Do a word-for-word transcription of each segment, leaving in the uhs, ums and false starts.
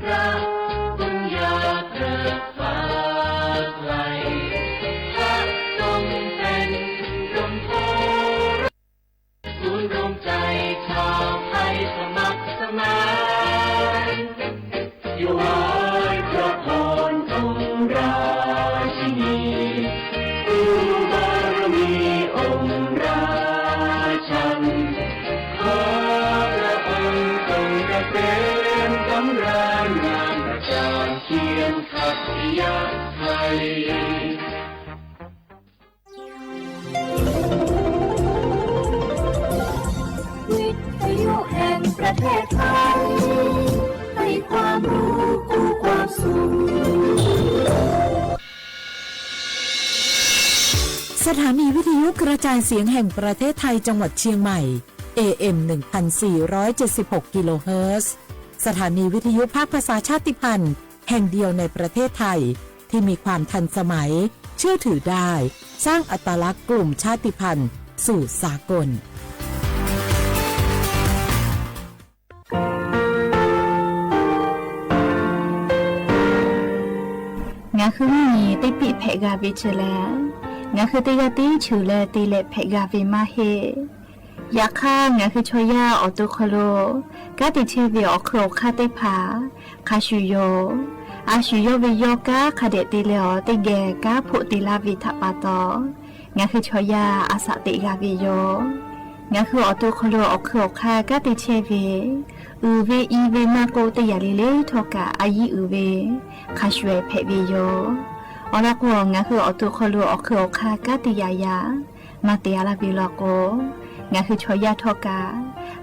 พระบุญญาเกิดฟ้าไกล พระทรงเป็นร่มโพธิ์ ศูนย์รวมใจชาวไทยสมัครสมาน ถวายพระพรองค์ราชินี คุณบารมีองค์ราชัน ขอพระองค์ทรงเกษมสำราญ งามประจานเคียงขัตติยะไทย วิทยุแห่งประเทศไทย ให้ความรู้คู่ความสุข สถานีวิทยุกระจายเสียงแห่งประเทศไทยจังหวัดเชียงใหม่ เอเอ็ม หนึ่งพันสี่ร้อยเจ็ดสิบหก กิโลเฮิรตซ์ สถานีวิทยุภาคภาษาชาติพันธุ์ แห่งเดียวในประเทศไทย ที่มีความทันสมัย เชื่อถือได้ สร้างอัตลักษณ์กลุ่มชาติพันธุ์สู่สากล งาคือมีเต๊ปิ๊แผะกาเวเจอแล งาคือเต๊ยาตี้ฉือแลตีแหละแผะกาเวมาเฮ ยาค่า งาคือชอย่า ออกตัวคอโล ก้าติเชเวออกคือออกค่าเต๊ผา คาชูโย อาชูโยเวยอก้า คาเดะตีเลออเต๊แก ก้าโผะตีลาเวถะปาตอ งาคือชอย่า อาสะเต๊กาเวยอ งาคือออกตัวคอโล ออกคือออกค่า ก้าติเชเว อือเวอีเวมาโกเต๊ยาเลเลทอกะ อายีอือเว คาชูแผะเวยอ ออละกอ งาคือออกตัวคอโล ออกคือออกค่า ก้าติยายา มาเตอาลาเวลอโก งาคือชอย่าทอกะ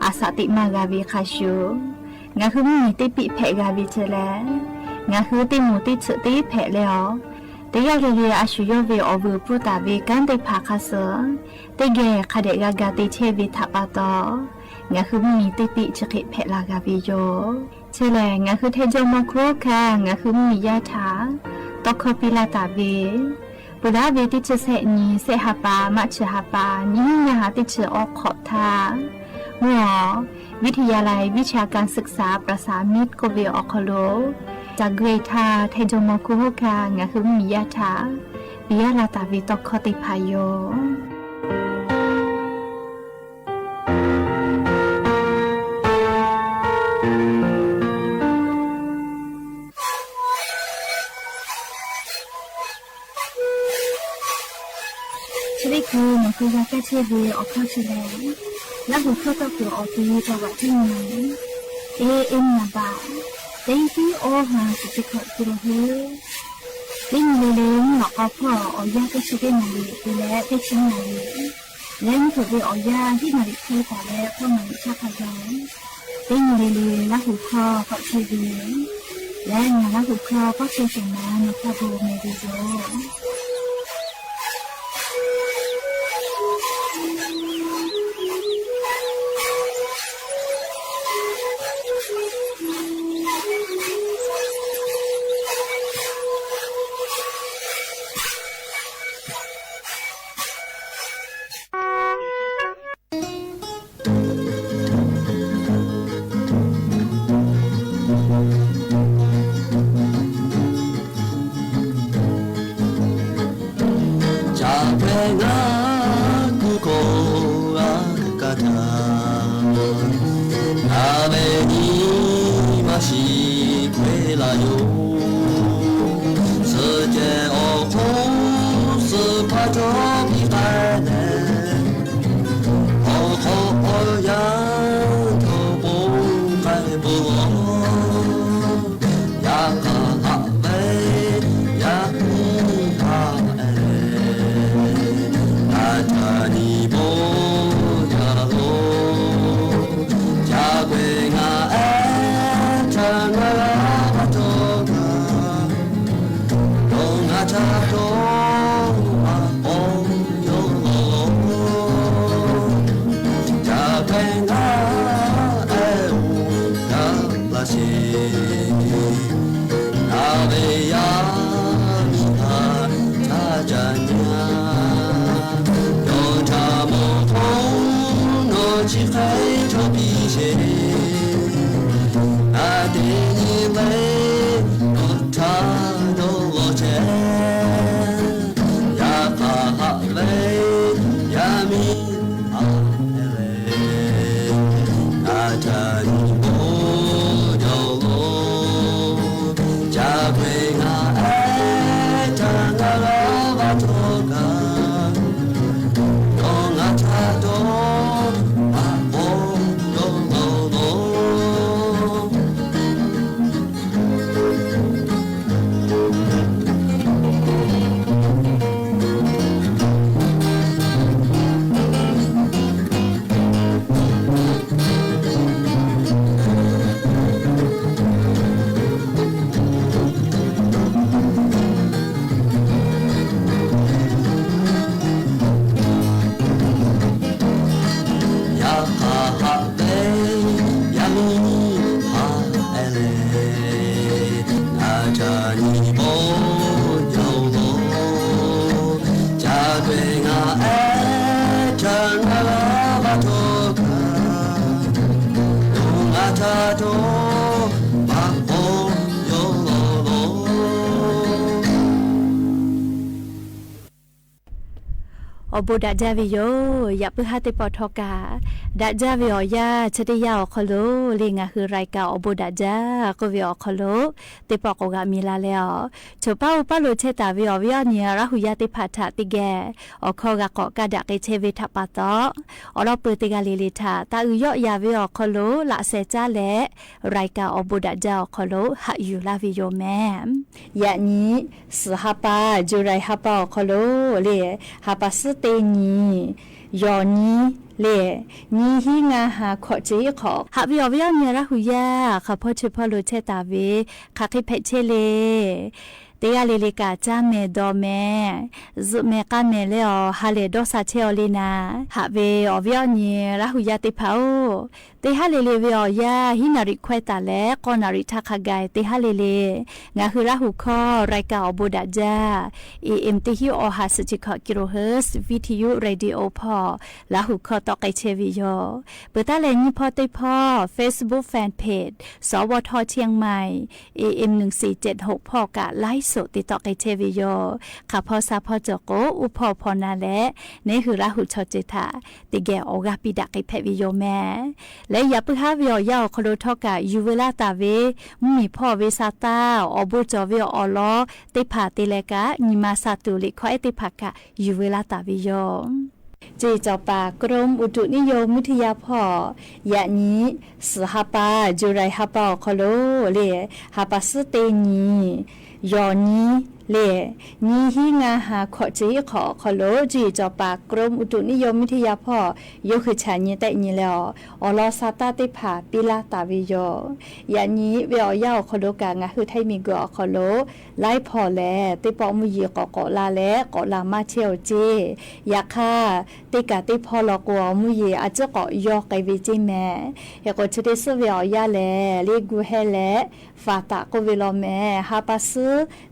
อาสะเต๊มาลาเวคาชู งาคือมีเต๊ปิ๊แผะกาเวเจอแล งาคือเต๊หมู่เต๊เฉอะเต๊แผะแลออ เต๊ยาเลเลอาชูโยเวออวือปูตาเวก้านเต๊ผาคาเสอ เต๊แก คาเดะกากาเต๊เชเวถะปาตอ งาคือมีเต๊ปิ๊จะเขะแผะลากาเวโย เจอแล งาคือไทยจอมมอคูคา งาคือมียาถา ตอคอปีลาตาเว ปุระเวเต๊เฉอะแสะนี แสะหาปา มะเฉอะหาปา นี้ยาหาเต๊เฉอะออกขอบทา มัว วิทยาลัยวิชาการศึกษาประสานมิตรโกเวออกคอโล จากเกรทา ไทยจอมมอคูคา งาคือมียาถา ปียาลาตาเวตอคอเต๊ผาโย ชะลิดคือ หนังสือยาแก้เชเวออกเข้าเชแลง และหัวข้อก็คือออกตีจังหวัดที่หนึ่ง เอเอ็ม นาบา เต็งตี้โอฮา สิบเจ็ด กิโลเฮิรตซ์ ได้ยินเลยเลย หลอกเอาพ่อออกยาแก้เชเวอนาลี ไปแล้วได้ชิ้นนาลี และนี่ถือเป็นออกยาที่นาลีเคยต่อแล้ว เพราะมันชักพยอง ได้ยินเลยเลย และหัวข้อก็เชเวอ และงานและหัวข้อก็เชเวอมาในคาโบเมดิโย အိုဘိးဒၣ်ကၠၢ်ဝေးယိၤ, ယၣ်ပုၢ်ဟၣ်သ့ၣ်ပီၣ်ထီၣ်ကၣ် ဒၣ်ကၠၢ်ဝေးအီၤယၢ် ဆၢတယၢ်အီၤခီလိာ်လၢ ငါဟူရၢၢ်ကၣ်အိုဘိးဒၣ်ကၠၢ် ကိးဝေးအီၤခီလိာ် သ့ၣ်ပီၣ်ကိးဂၤမံၤလၢ်လၢအီၤ, ဆိပာ်အိၣ်ပာ်လိာ်ဆဲးတၢ်ဝေးအီၤ ဝံၤအီၤနံၤ ရၢ်ဟူယၢ်သ့ၣ်တဖၣ်ထၣ်သ့ၣ်ဂဲၤ အိၣ်ခိးဂၤကိးကၢ်ဒၣ်က့ၤဆဲးဝေးထၣ်ပာ်သီၣ်, အိၣ်ဒီးပၢၤသ့ၣ်ဂၤလၢ်လၢ်ထၣ် တၢ်အုၣ်ယီၣ်ယၢ်ဝေးအီၤခီလိာ် လၢ်စဲးကၠၢ်လဲၣ် ရၢၢ်ကၣ်အိုဘိးဒၣ်ကၠၢ်အီၤခီလိာ် ဟးယူၤလၢ်ဝေးယိၤမဲၣ် ယၣ်နံၤ စူၤဟါပၢ် ယူၤရၢၢ်ဟါပၢ်အီၤခီလိာ်လၢ ဟါပၢ်ဆူသ့ၣ်နံၤ ယီၢ်နံၤလၢ နံၤဟံးငါဟါ ခီၣ်ဆံဃိး ဟးဝံၤအီၤဝံၤအီၤနံၤ ရၢ်ဟူယၢ် ခီဖီဆိပာ်လိာ်ဆဲးတၢ်ဝေး ခးဃ့ဖဲးဆဲးလၢ် သ့ၣ်ဂၤလၢ်လၢ်ကၢ် ကၠၢ်မဲာ်ဒီးမဲာ် စုမဲာ်ကၢ်မဲာ်လၢအီၤ ဟးလဲၤဒီးစၢ်ဆဲးအီၤလၢနၤ ဟးဝံၤအီၤဝံၤအီၤနံၤ ရၢ်ဟူယၢ်သ့ၣ်တဖၣ်ဧၢ သ့ၣ်ဟးလၢ်လၢ်ဝေးအီၤယၢ် ဟံးနၣ်ရံၣ်ခွဲးတၢ်လၢ ဃိးနၣ်ရံၣ်ထးခါဂၤ သ့ၣ်ဟးလၢ်လၢ် ငါဟူရၢ်ဟူခီ ရၢၢ်ကၣ်အိုဘိးဒၣ်ကၠၢ် AM တဟံးအီၣ်ဟး ဆံဃိး kilohertz ဝံထယု ရေဒီယို ဖီၣ် လၢဟူခီသီၣ်ကဲဆဲးဝေးယိၤ ပၢတၢ်လဲၤညံဖီသ့ၣ်ဖီ Facebook Fan Page စဝထ เชียงใหม่ AM หนึ่งสี่เจ็ดหก ဖီၣ်ကၢ် ไลฟ์สด သ့ၣ်သီၣ်ကဲဆဲးဝေးယိၤ ခးဖီဆါဖီစၢၤကိး အူဖီၣ်ဖီနၤလဲၣ် န့ၣ်ဟူရၢ်ဟူဆီၣ်စၢၤထၣ် သ့ၣ်ဂဲၤအီၤဂၤပံၤဒၣ်က့ၤဖဲးဝေးယိၤမဲၣ် လၢယၣ်ပုၢ်ဟၣ်ဝေးအီၤယၢ်အီၤခီလိာ်ထီၣ်ကၣ် ယူၤဝဲလၢ်တၢ်ဝေး မုၢ်မံၤဖီၣ်ဝဲစၢ်တၢ် အိၣ်ဘိကၠီဝဲအီၤလီၤ သ့ၣ်တဖၣ်သ့ၣ်လဲၣ်ကၢ် နံၤမၤစၢ်တူာ်လံာ်ခီအဲၣ်သ့ၣ်တဖၣ်ကၢ် ယူၤဝဲလၢ်တၢ်ဝေးယိၤ ကၠ့စီၤပၤ กรมอุตุนิยมวิทยา ဖီၣ် ယၣ်နံၤ စူၤဟါပၢ် ယူၤရၢၢ်ဟါပၢ်အီၤခီလိာ် လၢ ဟါပၢ်ဆူသ့ၣ်နံၤ ယီၢ်နံၤလၢ နံၤဟံးငါဟါ ခီၣ်ဆံဃိးအီၤခီလိာ် ကၠ့စီၤပၤ กรมอุตุนิยมวิทยา ဖီၣ် ယိၤဃုာ်ဆၣ်ညံသဲးညံလၢအီၤ အီၤလီၤစၢ်တၢ်သ့ၣ်တဖၣ် ပံလၢ်တၢ်ဝေးယိၤ ယၣ်နံၤဝေးအီၤယၢ်အီၤခီလိာ်ကၢ် ငါဟူထၢမံၤဂုၤအီၤခီလိာ် လၢဖီၣ်လဲၣ် သ့ၣ်ပိာ်မုၢ်ယံၤကိးကိးလၢ်လဲၣ် ကိးလၢ်မၢ်ဆဲးအီၤကၠ့ ယခါ သ့ၣ်ကၢ်သ့ၣ်ဖီလီၤကိးအီၤ မုၢ်ယံၤအစ့ၢ်ကီးယီၢ်ကဲဝဲကၠ့မဲၣ် ဟဲကိးဆၢဒ့းစ့ၢ်ဝေးအီၤယၢ်လဲၣ် လၢဂုၢ်ဟဲလဲၣ် ဖးတၢ်ကိးဝဲလီၤမဲၣ် ဟါပၢ်ဆူ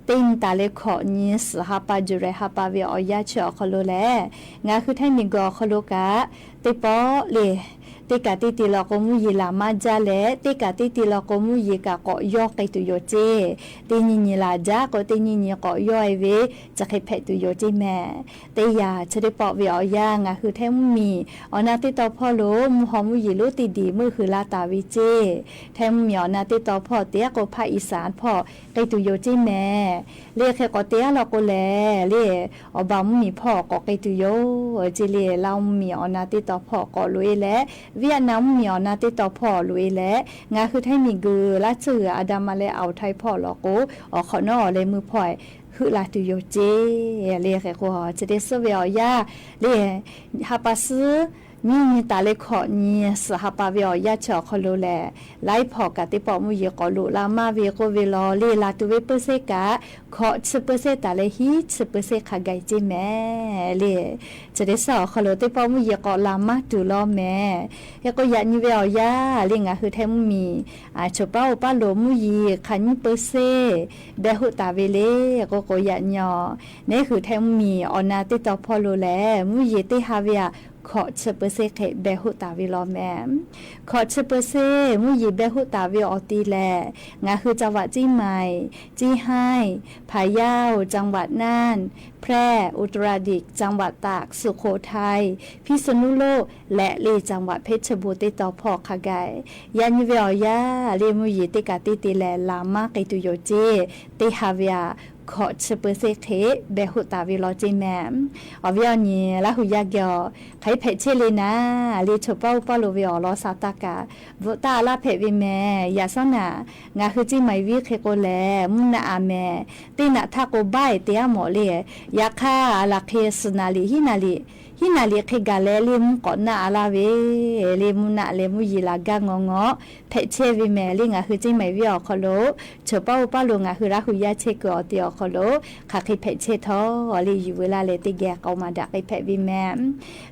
သ့ၣ်နံၤတၢ်လၢခီၣ်နံၤ စူၤဟါပၢ် ယူၤရၢၢ်ဟါပၢ်ဝေးအီၤယၢ်ဆၢအီၤခီလိာ်လဲၣ် ငါဟူထၢမံၤဂုၤအီၤခီလိာ်ကၢ် သ့ၣ်ပိာ်လၢ သ့ၣ်ကၢ်သ့ၣ်တ့လီၤကိးမုၢ်ယံၤလၢ်မၢ်ဒ်လဲၣ် သ့ၣ်ကၢ်သ့ၣ်တ့လီၤကိးမုၢ်ယံၤကၢ်ကိးယီၢ်ကဲတုၤယိၤကၠ့ တနံၤနံၤလၢ်ဒ်ကိးတနံၤနံၤကိးယီၢ်အဝဲ ကၠ့ဃ့ဖဲးတုၤယိၤကၠ့မဲၣ် သ့ၣ်ယၢ်ဆၢဒ့းပိာ်ဝေးအီၤယၢ် ငါဟူထၢမုၢ်မံၤ အီၣ်နၢ်သ့ၣ်တီဖီၣ်လိၤ မုၢ်ဟီမုၢ်ယံၤလိၤတံၢ်ဒံး မုၢ်ဃုလၢ်တၢ်ဝံၤကၠ့ ထၢမုၢ်မံၤအီၣ်နၢ်သ့ၣ်တီဖီၣ် တ့ကိးဖးအံၣ်စၣ်ဖီၣ် ကဲတုၤယိၤကၠ့မဲၣ် လၢဃ့ကိးတ့အါလီၤကိးလဲၣ် လၢ အီၣ်ဘၣ်မုၢ်မံၤဖီၣ်ကိးကဲတုၤယိၤ ကၠ့လၢ လၢမုၢ်မံၤအီၣ်နၢ်သ့ၣ်တီဖီၣ်ကိးလိၤအ့လဲၣ် ဝံယၣ်နၢၣ်မုၢ်မံၤအီၣ်နၢ်သ့ၣ်တီဖီၣ်လိၤအ့လဲၣ် ငါဟူထၢမံၤဂုၤ လၢဆၢဂ့ၤအဒါမးလၢအအိၣ်ထဲဖီၣ်လီၤကိး အီၣ်ခိးနီၣ်အီၤလၢမုၢ်ဖီၣ် ဃုလၢ်တုၤယိၤကၠ့ လၢဃ့ကိးဆၢဒ့းစ့ၢ်ဝေးအီၤယၢ် လၢ ဟါပၢ်ဆူ နံၤနံၤတၢ်လၢခီၣ်နံၤ စူၤဟါပၢ်ဝေးအီၤယၢ်ဆၢအီၤခီလိာ်လဲၣ် လၢဖီၣ်ကၢ်သ့ၣ်ပိာ်မုၢ်ယံၤကိးလိာ်လၢ်မၢ်ဝံၤကိးဝံၤလီၤ လၢလၢ်တုၤဝဲပၢဆ့ကၢ် ခီၣ်ဆၢပၢဆ့တၢ်လၢဟံးဆၢပၢဆ့ခါဂၤကၠ့မဲၣ် လၢ ဆၢဒ့းစ့ၢ်အီၤခီလိာ် သ့ၣ်ပိာ်မုၢ်ယံၤကိးလၢ်မၢ်တုၤလီၤမဲၣ် ဟဲကိးယၣ်နံၤဝဲအီၤယၢ် လၢငါဟူထၢမုၢ်မံၤ ဆိပာ်အိၣ်ပာ်လိၤမုၢ်ယံၤ ခါနံၣ်ပၢဆ့ ဘဲဟူးတၢ်ဝံၤလၢ ကိးကိးယၣ်နံၤအီၤ နဟူထၢမုၢ်မံၤ အီၣ်နၢ်သ့ၣ်တီဖီၣ်လိၤလဲၣ် မုၢ်ယံၤသ့ၣ်ဟးဝဲဧါ ခီၣ်ဆၢပၢဆ့ဃ့ ဘဲဟူးတၢ်ဝံၤလီၤမဲၣ် ခီၣ်ဆၢပၢဆ့ မုၢ်ယံၤဘဲဟူးတၢ်ဝံၤအီၤတံၢ်လဲၣ် ငါဟူ จังหวัดเชียงใหม่ เชียงราย พะเยา จังหวัดน่าน แพร่ อุตรดิตถ์ จังหวัดตาก สุโขทัย พิษณุโลก လၢ จังหวัดเพชรบูรณ์ သ့ၣ်တီဖီၣ်ခါဂၤ ယၣ်နံၤဝဲအီၤယၢ် လၢမုၢ်ယံၤသ့ၣ်ကၢ်သ့ၣ်တ့လဲၣ် လၢ်မၢ်ကဲတုၤယိၤကၠ့ သ့ၣ်ဟးဝဲဧါ ခီၣ်ဆၢပၢဆ့ဃ့ ဘဲဟူးတၢ်ဝံၤလီၤကၠ့မဲၣ် အီၤဝံၤအီၤနံၤ လၢဟူယၢ်က့ၤအီၤ ဃ့ဖဲးဆဲးလၢနၤ လၢဆိပာ်အိၣ်ပာ်လိၤဝဲအီၤလီၤစၢ်တၢ်ကၢ် ဘူးတၢ်အလၢ်ဖဲးဝံၤမဲၣ် ယၢ်စီနၤ ငါဟူကၠ့မၤဝံၤဃ့ကိးလဲၣ် မုၢ်နၤအါမဲၣ် သ့ၣ်နၤထးကိးဘၣ်အံၤတ့အါမးလၢ ယခါအလၢ်ဃ့ စူနၤလံ ဟံးနၤလံ ဟံးနၤလံ ခဲဂၤလဲၣ် လၢမူကီးနးအလါဝဲ လၢမူနးလၢမူယံၤလၢ်ဂၢ်ငီၢ်ငီၢ် ဖဲးဆဲးဝဲမ့ၢ် လၢငါဟုၣ်ကၠ့မ့ၢ်ဝဲအီၤခီလိာ် ဆိပာ်အိၣ်ပာ်လိာ် ငါဟုၣ်ရၣ်ဟုၣ်ယၢ်ဆဲးကၢအီၤတ့ၢ်အီၤခီလိာ် ခးဃ့ဖဲးဆဲးထီၣ် လၢယူၤဝဲလၢ်လၢတကဲ ကိးမၤဒၣ်ဃ့ဖဲးဝဲမ့ၢ်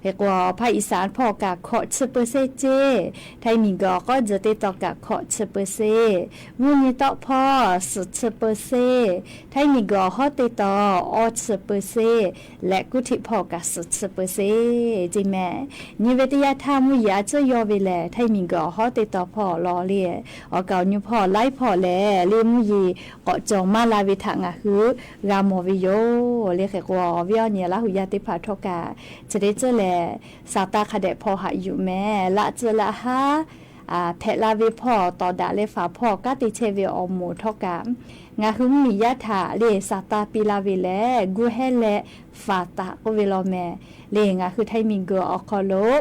ဃ့ကွၢ်ဖးအံၣ်စၣ်ဖီၣ်ကး ခီးဆံပၢၢ်စ့ၣ်ကၠ့ ထၢၣ်မံၤကီး ကီၢ်စၢၢ်တ့ၢ်တီကး ခီးဆံပၢၢ်စ့ၣ် မုၢ်နံၤတီၣ်ဖီၣ် သီဆံပၢၢ်စ့ၣ် ထၢၣ်မံၤကီး ဟီၣ်တ့ၢ်တီ အီဆံပၢၢ်စ့ၣ် လဲၤကူၣ်ထံးဖီၣ်ကး သီဆံပၢၢ်စ့ၣ် ကၠ့မ့ၢ် နံၤဝဲတယၢ်ထၣ် မုၢ်ယံၤအစၢၢ်ယီၢ်ဝဲလဲၣ် ထၢၣ်မံၤကီး ဟီၣ်တ့ၢ်တီဖီၣ်လီၤလံ အီၣ်ကးအီၣ်ညိဖီၣ် လၢၢ်ဖီၣ်လဲၣ် လၢမုၢ်ယံၤ ကိးကၠီၤမးလၢ်ဝဲထး ငါဟုၣ် ဂၤမီၤဝဲယိာ် လၢဃ့ကွၢ်အီၤဝဲအီၤနံၤ လၢ်ဟုၣ်ယၢ်တ့ၢ်ဖးထီၣ်ကး ဆၢဒ့ၣ်စၢၢ်လဲၣ် စးတၢ်ခးဒဲးဖီၣ်ဟးယူၤမ့ၢ် လၢ်စၢၢ်လၢ်ဟါ ဖဲးလၢ်ဝဲဖီၣ် တီးဒၣ်လၢဖးဖီၣ် ကးတ့ၢ်ဆဲးဝဲအီၤမိၢ်ထီၣ်ကး ငါဟုၣ်မုၢ်မံၤယၢ်ထး လၢစးတၢ်ပံလၢ်ဝဲလဲၣ် ဂုာ်ဟဲလဲး ဖးတး ကီးဝဲလီၤမ့ၢ် လၢငါဟုၣ်ထၢၣ်မံၤကီးအီၤခီလိာ်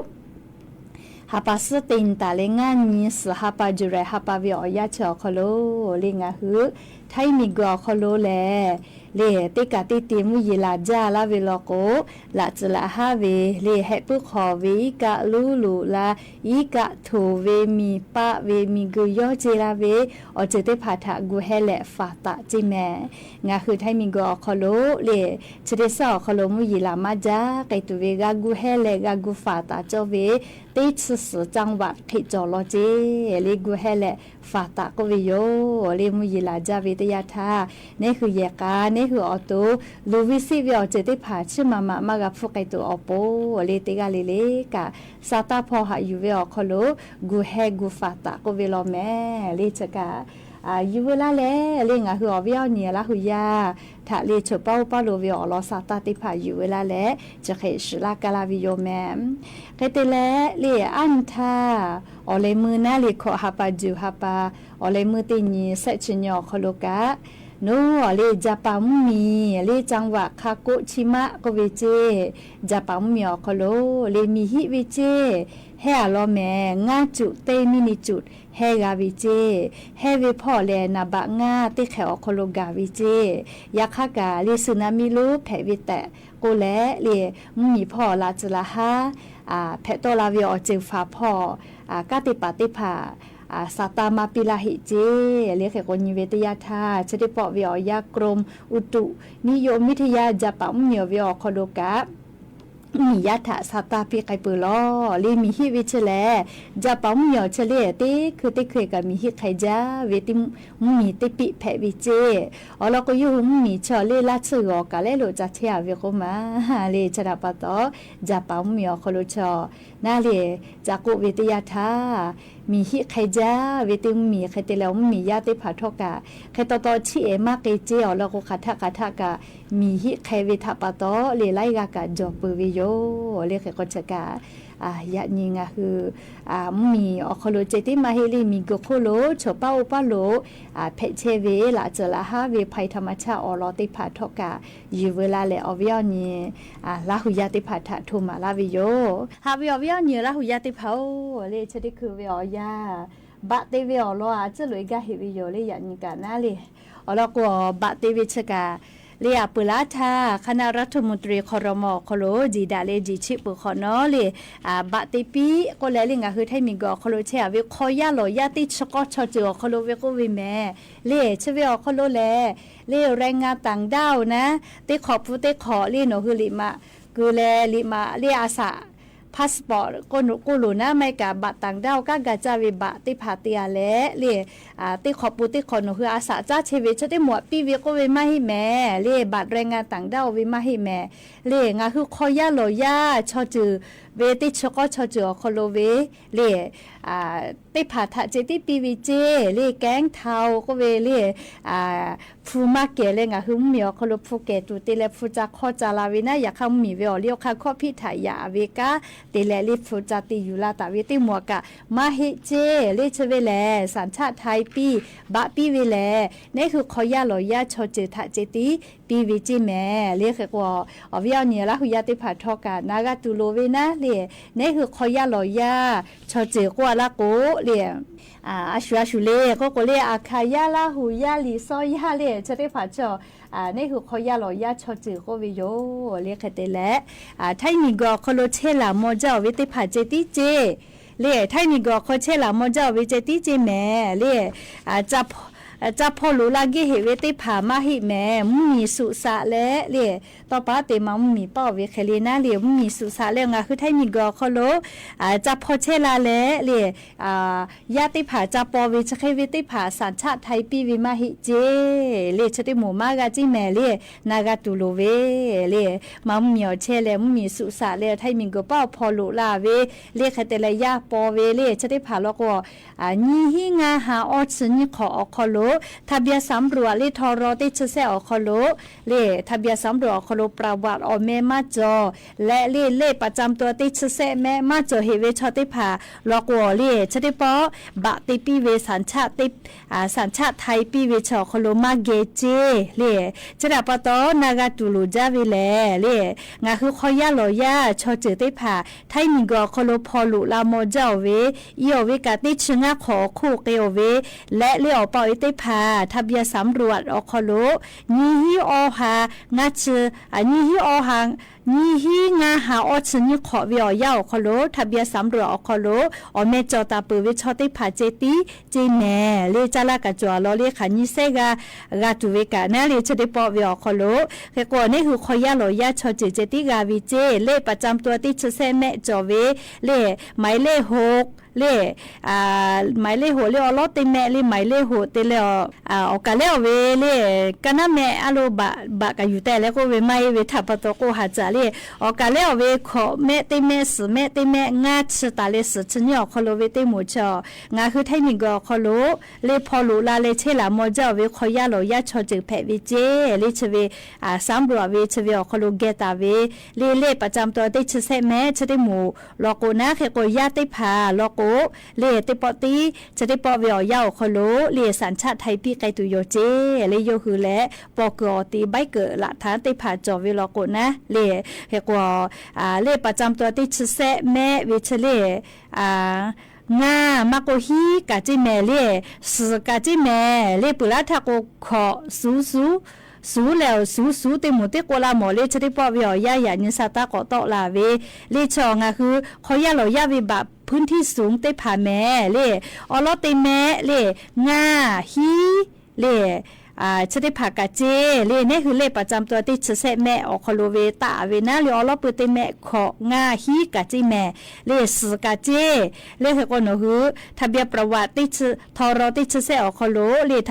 ဟးပာ်စ့ၢ်တ့ၢ်တၢ်လၢ ငါနံၤစှၤဟးပာ် ယူၤရဲၣ်ဟးပာ်ဝဲအီၤယၢ်ဆၢအီၤခီလိာ် လၢငါဟုၣ် ထၢၣ်မံၤကီးအီၤခီလိာ်လဲၣ် လၢတ့ၢ်ကးတ့ၢ်တ့ၢ် မုၢ်ယံၤလၢ်ကၠၢ်လၢ်ဝဲလီၤကိး လၢ်စၢၢ်လၢ်ဟါဝဲ လၢဟဲပၢၢ်ခီၣ်ဝဲ အံးကးလူလူလၢ အံးကးထိၣ်ဝဲ မံၤပာ်ဝဲ မံၤဂုာ်ယီၢ်ကၠ့လၢ်ဝဲ အီၤစၢၢ်တ့ၢ်ဖးထး ဂုာ်ဟဲလဲး ဖးတး ကၠ့မ့ၢ် ငါဟုၣ်ထၢၣ်မံၤကီးအီၤခီလိာ် လၢဆၢဒ့ၣ်စၢၢ်အီၤခီလိာ် မုၢ်ယံၤလၢ်မၤကၠၢ် ကဲတူၢ်ဝဲ ဂၤဂုာ်ဟဲလဲး ဂၤဂုာ်ဖးတးကၠီဝဲ တ့ၢ်ဆံးစၢၢ် จังหวัด ဃ့ကၠီၤလီၤကၠ့ လၢဂုာ်ဟဲလဲး ဖးတး ကီးဝဲယိာ် လၢမုၢ်ယံၤလၢ်ကၠၢ်ဝဲတယၢ်ထၣ် နဟၢၣ်ယဲၢ်ကး နဟၢၣ်အီၤတိၢ် လူၤဝံစံးဝဲအီၤစၢၢ်တ့ၢ်ဖး ဆံးမးမး မၤဂၤဖုးကဲတူၢ်အီၤပိၤ လၢတ့ၢ်ဂၤလၢ်လၢ်ကး စးတၢ်ဖီၣ်ဟးယူၤဝဲအီၤခီလိာ် ဂုာ်ဟဲဂုာ်ဖးတး ကီးဝဲလီၤမ့ၢ် လၢဆၢကး ယူၤဝဲလၢ်လဲၣ် လၢငါဟုၣ်အီၤဝဲအီၤနံၤ လၢ်ဟုၣ်ယၢ်ထၣ် လၢဆိပာ်အိၣ်ပာ်လိာ်ဝဲအီၤလီၤ စးတၢ်တ့ၢ်ဖးယူၤဝဲလၢ်လဲၣ် ဆၢဃ့ၣ်ဆှုလၢ်ကလၢ်ဝဲယိာ်မ့ၢ် ဃ့တ့ၢ်လဲၣ် လၢအါနံၣ်ထၣ် အီၤလဲၤမုာ်နၢ်လံၤခိၣ် ဟးပာ်ယူၤဟးပာ် အီၤလဲၤမုာ်တ့ၢ်နံၤ စဲးဆံညါအီၤခီလိာ်ကး နအိၣ်အီၤလၢ ဂျပန်မုၢ်မံၤ လၢ จังหวัด คาโกชิมะ ကီးဝဲကၠ့ ဂျပန်မုၢ်မံၤအီၤခီလိာ် လၢမံၤဟံးဝဲကၠ့ ဟဲအလီၤမ့ၢ် ငါးจุด เต็ม မံၤနံးจุด ဟဲဂၤဝဲကၠ့ ဟဲဝဲဖီၣ်လဲၣ် နဘးငါး တ့ၢ်ခဲးအီၤခီလိာ်ဂၤဝဲကၠ့ ယခါကး လၢ สึนามิ လူဖဲးဝဲတဲာ် ကိးလဲၣ် လၢမုၢ်မံၤဖီၣ် လၢ်စၢၢ်လၢ်ဟါ ဖဲးတီၢ်လၢ်ဝဲအီၤစၢၢ်ဖးဖီၣ် ကးတ့ၢ်ပာ်တ့ၢ်ဖး စးတၢ်မၤပံလၢ်ဟံးကၠ့ လၢဃ့ကိးနံၤဝဲတယၢ်ထၣ် ဆၢဒ့ၣ်ပိာ်ဝဲအီၤယၤ กรมอุตุนิยมวิทยา ဂျပန်မုၢ်မံၤအီၤဝဲအီၤခီလိာ်ကး မုၢ်မံၤယၢ်ထၣ် စးတၢ်ပံကဲပိၤလီၤ လၢမံၤဟံးဝဲဆၢလဲၣ် ဂျပန်မုၢ်မံၤအီၤဆၢလဲၣ် တ့ၢ်ခုတ့ၢ်ခုကး မံၤဟံးခဲကၠၢ်ဝဲ တ့ၢ်မုၢ်မံၤတ့ၢ်ပံဖဲးဝဲကၠ့ အီၤလီၤကယုၢ်မုၢ်မံၤဆၢလၢ လၢ်ဆၢဂီၤကးလဲလိာ် ကၠၢ်ထဲအဝဲကိးမး လၢဆၢဒၣ်ပာ်တီၢ် ဂျပန်မုၢ်မံၤအီၤခီလိာ်ဆၢ နၢ်လၢ ကၠၢ်ကိးဝဲတယၢ်ထၣ် မံၤဟံးခဲကၠၢ်ဝဲ တ့ၢ်မုၢ်မံၤ ဃ့တ့ၢ်လဲၣ် မုၢ်မံၤယၢ်တ့ၢ်ဖးထီၣ်ကး ဃ့တီတီဆံးအဲၣ်မးက့ၤ ကၠ့အီၤလီၤကိး ဃးထးဃးထးကး မံၤဟံးခဲဝဲထၣ်ပာ်တီၢ် လၢလၢ်ဂၤကး ကၠီၤပၢၤဝဲယိာ် လၢဃ့ကိးဆၢကး ယၤနံၤငါဟုၣ် မုၢ်မံၤအီၤခီလိာ် ကၠ့တ့ၢ်မၤဟ့ၣ်လံ မံၤဂုာ်ခိၣ်လိာ် ဆိပာ်အိၣ်ပာ်လိာ် ဖဲးဆဲးဝဲ လၢ်စၢၢ်လၢ်ဟါဝဲ ဖဲးထးမၤဆၣ်အီၤလီၤတ့ၢ်ဖးထီၣ်ကး ယူၤဝဲလၢ်လဲၣ် အီၤဝဲအီၤနံၤ လၢ်ဟူးယၢ်တ့ၢ်ဖးထး ထိးမၤလၢ်ဝဲယိာ် ဟးဝဲအီၤဝဲအီၤနံၤ လၢ်ဟူးယၢ်တ့ၢ်ဖးအိၣ် လၢဆၢဒ့ၣ်ခုၣ်ဝဲအီၤယၤ ဘၣ်တ့ၢ်ဝဲအီၤလီၤ အစၢၢ်လိာ်အဂၤဟ့ၣ်ဝဲယိာ် လၢယၤနံၤကးနၢ်လၢ အီၤလီၤကိး ဘၣ်တ့ၢ်ဝဲဆၢကး လၢအပၢၢ်လၢ်ထါ คณะรัฐมนตรี ครม အီၤခီလိာ် ကၠံၤဒၣ်လၢ ကၠံၤဆံးပၢၤဃီနီၤလၢ ဘၣ်တ့ၢ်ပံ ကိးလဲၣ် လၢငါဟုၣ်ထၢၣ်မံၤကီးအီၤခီလိာ် ဆဲးအဝဲ ခီယၢ်လီၤယၢ်တ့ၢ်ဆၢကီၢ်ဆၢစၢၤအီၤခီလိာ်ဝဲကိးဝဲမ့ၢ် လၢဆၢဝဲအီၤခီလိာ်လဲၣ် လၢ แรงงานต่างด้าว နၤ တ့ၢ်ခိးပူၤတ့ၢ်ခိးလၢနီၣ်ဟုၣ်လံာ်မး ကုၤလဲၣ်လံာ်မး လၢအစး passport ကိးလိာ်နၤ မ့ၢ်ကး บัตรต่างด้าว ကးဂၤကၢ်ဝဲဘၣ်တ့ၢ်ဖးတ့ၢ်အလဲၣ် လၢ တ့ၢ်ခိးပူၤတ့ၢ်ခိးနီၣ်ဟုၣ်အစး ကၢ်ဆဲးဝဲ ဆၢတ့ၢ်မိၢ်ပံဝဲကိးဝဲမးဟ့ၣ်မ့ၢ် လၢ บัตรแรงงานต่างด้าว ဝဲမးဟ့ၣ်မ့ၢ် လၢ ငါဟုၣ်ခီယၢ်လီၤယၢ် ဆီၣ်စၢၤ ဝဲတ့ၢ်ဆၢကီၢ်ဆီၣ်စၢၤအီၤခီလိာ်ဝဲ လၢ တ့ၢ်ဖးထးစဲးတ့ၢ်ပံဝဲစ့ၢ် လၢ แก๊งเทา ကိးဝဲလၢ ဖုမၤကဲၤလၢ ငါဟုၣ်မုၢ်မံၤအီၤခီလိာ် ဖုကဲၤတူၤတ့ၢ်လၢ ဖုကၢ်ခီၣ်ကၢ်လၢ်ဝဲနၤ ယခါမုၢ်မံၤဝဲအီၤလၢအခါခီၣ်ဖံးထးယၤအဝဲကါ တ့ၢ်လဲၣ်လၢဖုကၢ်တ့ၢ်ယူၤလၢ်တၢ်ဝဲတ့ၢ်မိၢ်ကး မၤဟ့ၣ်စ့ၢ် လၢဆၢဝဲလဲၣ် สัญชาติไทย ပံ ဘၣ်ပံဝဲလဲၣ် နဟုၣ်ခီယၢ်လီၤယၢ် ဆီၣ်စၢၤထးစဲးတ့ၢ် ပီးဝဲကၠ့မဲာ် လၢခဲကဝီၤ အဝဲအီၤန့ၣ် လၢဟူးယၢ်သ့ၣ်တဖၣ်ထီၣ်ကၢ် နၢ်ဂၢ်တူၢ်လိာ်ဝဲနၤလၢ နဟူးခီယၢ်လီၤယၢ် ချီၣ်စၢၢ်ကိးလၢကိးလၢ အၢ အၡူးအၡူးလၢ ကိးကိးလၢ အခါယၢ် လၢဟူးယၢ် လံာ်စီယၢ်လၢ ဆၢသ့ၣ်တဖၣ်ဆီၣ် အၢ နဟူးခီယၢ်လီၤယၢ် ချီၣ်စၢၢ်ကိးဝဲယိာ် လၢခဲတဲလဲၣ် အၢ ထၢၣ်မံၤကီၤခီလိ ဆဲးလၤမီၢ်ယၢ်အီၤဝဲသ့ၣ်တဖၣ် ကၠ့တံၢ်ကၠ့ လၢ ထၢၣ်မံၤကီၤခီ ဆဲးလၤမီၢ်ယၢ်အီၤဝဲ ကၠ့တံၢ်ကၠ့မဲာ် လၢ အၢ ကၠၢ်ဖီၣ်လိာ်လၢအဂ့ၢ်ဟ့ၣ်ဝဲသ့ၣ်တဖၣ် မၤဟ့ၣ်မဲာ် မုၢ်မံၤသူးစးလဲၣ် လၢ တီပာ်တ့ၢ်မၤမုၢ်မံၤပာ်အီၤဝဲခဲလၢာ်နၤလၢ မုၢ်မံၤသူးစးလဲၣ် ငါဃုထၢၣ်မံၤကီၤခီလိ အၢ ကၠၢ်ဖီၣ်ဆဲးလၤလဲၣ် လၢ အၢ ယၢ်သ့ၣ်တဖၣ် ကၠၢ်ပီၣ်ဝဲ ဆၢဃ့ဝဲသ့ၣ်တဖၣ် သၣ်ဆၣ်ထံပံးဝဲ မၤဟ့ၣ်ကၠ့ လၢ ဆၢထံၣ်မိၢ်မၤဂၤကၠ့မဲာ် လၢ နၢ်ဂၢ်တူၢ်လိာ်ဝဲ လၢ မၤမုၢ်မံၤအီၤဆဲးလဲၣ် မုၢ်မံၤသူးစးလဲၣ် ထၢၣ်မံၤကီၤပာ်ဖီၣ်လိာ်လၢအဝဲ လၢခဲတဲလဲၣ် ယၢ်ပီၣ်ဝဲ လၢ ဆၢသ့ၣ်တဖၣ်လီၤကိး အၢ နံၣ်ဟံးငါးဟါ အီၣ်ဆံနံၣ်ခီၣ်အီၤခီလိ ထၢၣ်ဘျၢၣ်သၣ်ရူး လၢ ထီရီတ့ၢ်ဆၢဆဲးအီၤခီလိ လၢ ထၢၣ်ဘျၢၣ်သၣ်ရူးအီၤခီလိ ပြၢဝးအီၤမဲာ် မၤစၢၤ လၢ လၢ လၢပာ်စၢမ်တူဝ်တ့ၢ်ဆၢဆဲးမဲာ် မၤစၢၤဟ့ၣ်ဝဲဆီသ့ၣ်တဖၣ် လီၤကိးလၢ ဆၢသ့ၣ်တဖၣ် ဘၣ်တ့ပံးဝဲ သၣ်ဆၣ်တံ အၢ သၣ်ဆၣ်ထံပံးဝဲဆီအီၤခီလိ မၤဂဲၤကၠ့ လၢ ဆၢဒၣ်ပတီၢ် နၢ်ဂၢ်တူၢ်လိာ်ဒၣ်ဝဲလဲၣ် လၢ ငါဃုခီယၢ်လီၤယၢ် ဆီၣ်စၢၢ်သ့ၣ်တဖၣ် ထၢၣ်မံၤကီၤခီလိ ဖီၣ်လိာ်လၢမီၢ်ယၢ်အီၤဝဲ အံၤအီၤဝဲကၢ်တ့ၢ်ဆၢငါးခီၣ်အီၤခီၣ်က့ၤအီၤဝဲ လၢ လၢအီၤပာ်ဝဲသ့ၣ်တဖၣ် ထၢၣ်ဘျၢၣ်သၣ်ရူးအီၤခီလိ နံၣ်ဟံးအီဟါ ငါးဆံ အၢ နံၣ်ဟံးအီဟါ နံၣ်ဟံးငါးဟါ အီၣ်ဆံနံၣ်ခီၣ်ဝဲအီၤယၢ်အီၤခီလိ ထၢၣ်ဘျၢၣ်သၣ်ရူးအီၤခီလိ အီၤမဲာ်ကၠီၣ်တၢ်ပၢၢ်ဝဲဆီသ့ၣ်တဖၣ် ကၠ့တံၢ်ကၠ့မဲာ် လၢ ကၠၢ်လၢ်ကၠီၤအလီၢ်လၢ ခါနံၣ်ဆဲးဂၤ ဂၤတူၢ်ဝဲကၢ်နၤလၢ ဆၢသ့ၣ်တဖၣ်ဝဲအီၤခီလိ ခဲကိးနၢ်ဟူခီယၢ်လီၤယၢ် ဆီၣ်စၢၢ်ကၠ့တံၢ်ဂၤဝဲကၠ့ လၢပာ်စၢမ်တူဝ်တ့ၢ်ဆၢဆဲးမဲာ် ကၠီၣ်ဝဲ လၢ မၤလ့ၢ်ဟူး လၢ အၢ မၤလ့ၢ်ဟူး လၢအီလီတ့မဲာ် လၢမၤလ့ၢ်ဟူး တ့လၢအီၤ အၢ အီၣ်ကၢ်လဲအီၤဝဲ လၢ ကၢ်နၢ်မဲာ်အလိၤ ဘၣ် ဘၣ်ကယူၤတဲလဲၣ် ကိးဝဲမၤအ့ဝဲ ထၣ်ပတီၢ်ကိးဟးစၢ်လၢ အီၣ်ကၢ်လဲအီၤဝဲ ခီၣ်မဲာ်တ့မဲာ် သၢမဲာ်တ့မဲာ် ငါးဆံတၢ်လၢသၢဆံနံၣ်အီၤခီလိဝဲသ့ၣ်မိၢ်ဆီ ငါဃုထၢၣ်မံၤကီၤခီလိ လၢဖီၣ်လိာ်လၢ်လၢဆဲးလၤမီၢ်ယၢ်ဝဲ ခီယၢ်လီၤယၢ် ဆီၣ်စၢၢ်ဖဲးဝဲကၠ့ လၢဆၢဝဲ အၢ သၣ်ရူးဝဲ ဆၢဝဲအီၤခီလိ ဂဲၤတၢ်ဝဲ လၢ လၢပာ်စၢမ်တူဝ်တ့ၢ်ဆၢဆဲးမဲာ် ဆၢသ့ၣ်မိၢ်လီၤကိးနၤ ခဲကိးယၢ်သ့ၣ်တဖၣ်လီၤကိး လၢသ့ၣ်တဖၣ်တ့ၢ် ဆၢသ့ၣ်တဖၣ်ဝဲအီၤယၢ်အီၤခီလိ လၢသၣ်ဆၣ်ထံပံးကဲတူာ်ယိာ်ကၠ့ လၢယိၤဟုလဲၣ် ပီၣ်ကၢၤအီၤတ့ၢ် ဘၣ်ကၢၤလၢ်ထၢၣ်သ့ၣ်တဖၣ် ကၠီၣ်ဝဲလီၤကိးနၤ လၢ ခဲကိး အၢ လၢပာ်စၢမ်တူဝ်တ့ၢ်ဆၢဆဲးမဲာ်ဝဲဆၢလၢ အၢ ငါး မၤကိး ဟံး ကၠ့မဲာ် လၢ သၢ ကၠ့မဲာ် လၢ ပှၤလၢထးကိး ခီၣ် သူ သူ သူ လၢ သူ သူ သ့ၣ်မိၢ်သ့ၣ်ကိးလၢ်မီၢ် လၢဆၢသ့ၣ်တဖၣ်ဝဲအီၤယၢ်ယၢ် နံၣ်သၢတၢ်ကိးတီၢ်လၢ်ဝဲ လၢဆီၣ် ငါဃု ခီယၢ်လီၤယၢ်ဝဲဘၣ် พื้นที่สูง သ့ၣ်တဖၣ်မဲာ် လၢ အီလီတ့မဲာ် လၢ ငါး ဟံး လၢ အၢ ဆၢသ့ၣ်တဖၣ်ကၠ့ လၢ နၢ်ဟူလၢပာ်စၢမ်တူဝ်တ့ၢ်ဆၢဆဲးမဲာ်အီၤခီလိဝဲ တၢ်ဝဲနၤလၢ အီလီပှၤတ့မဲာ် ခီၣ် ငါး ဟံး ကၠ့မဲာ် လၢ သၢ ကၠ့ လၢ ခဲကိးနၢ်ဟူ ထၢၣ်ဘျၢၣ်ပြၢဝးတ့ၢ်ဆၢ ထီရီတ့ၢ်ဆၢဆဲးအီၤခီလိ လၢထၢၣ်ဘျၢၣ်ပြၢဝးကၠီၣ်လဲၣ် လၢ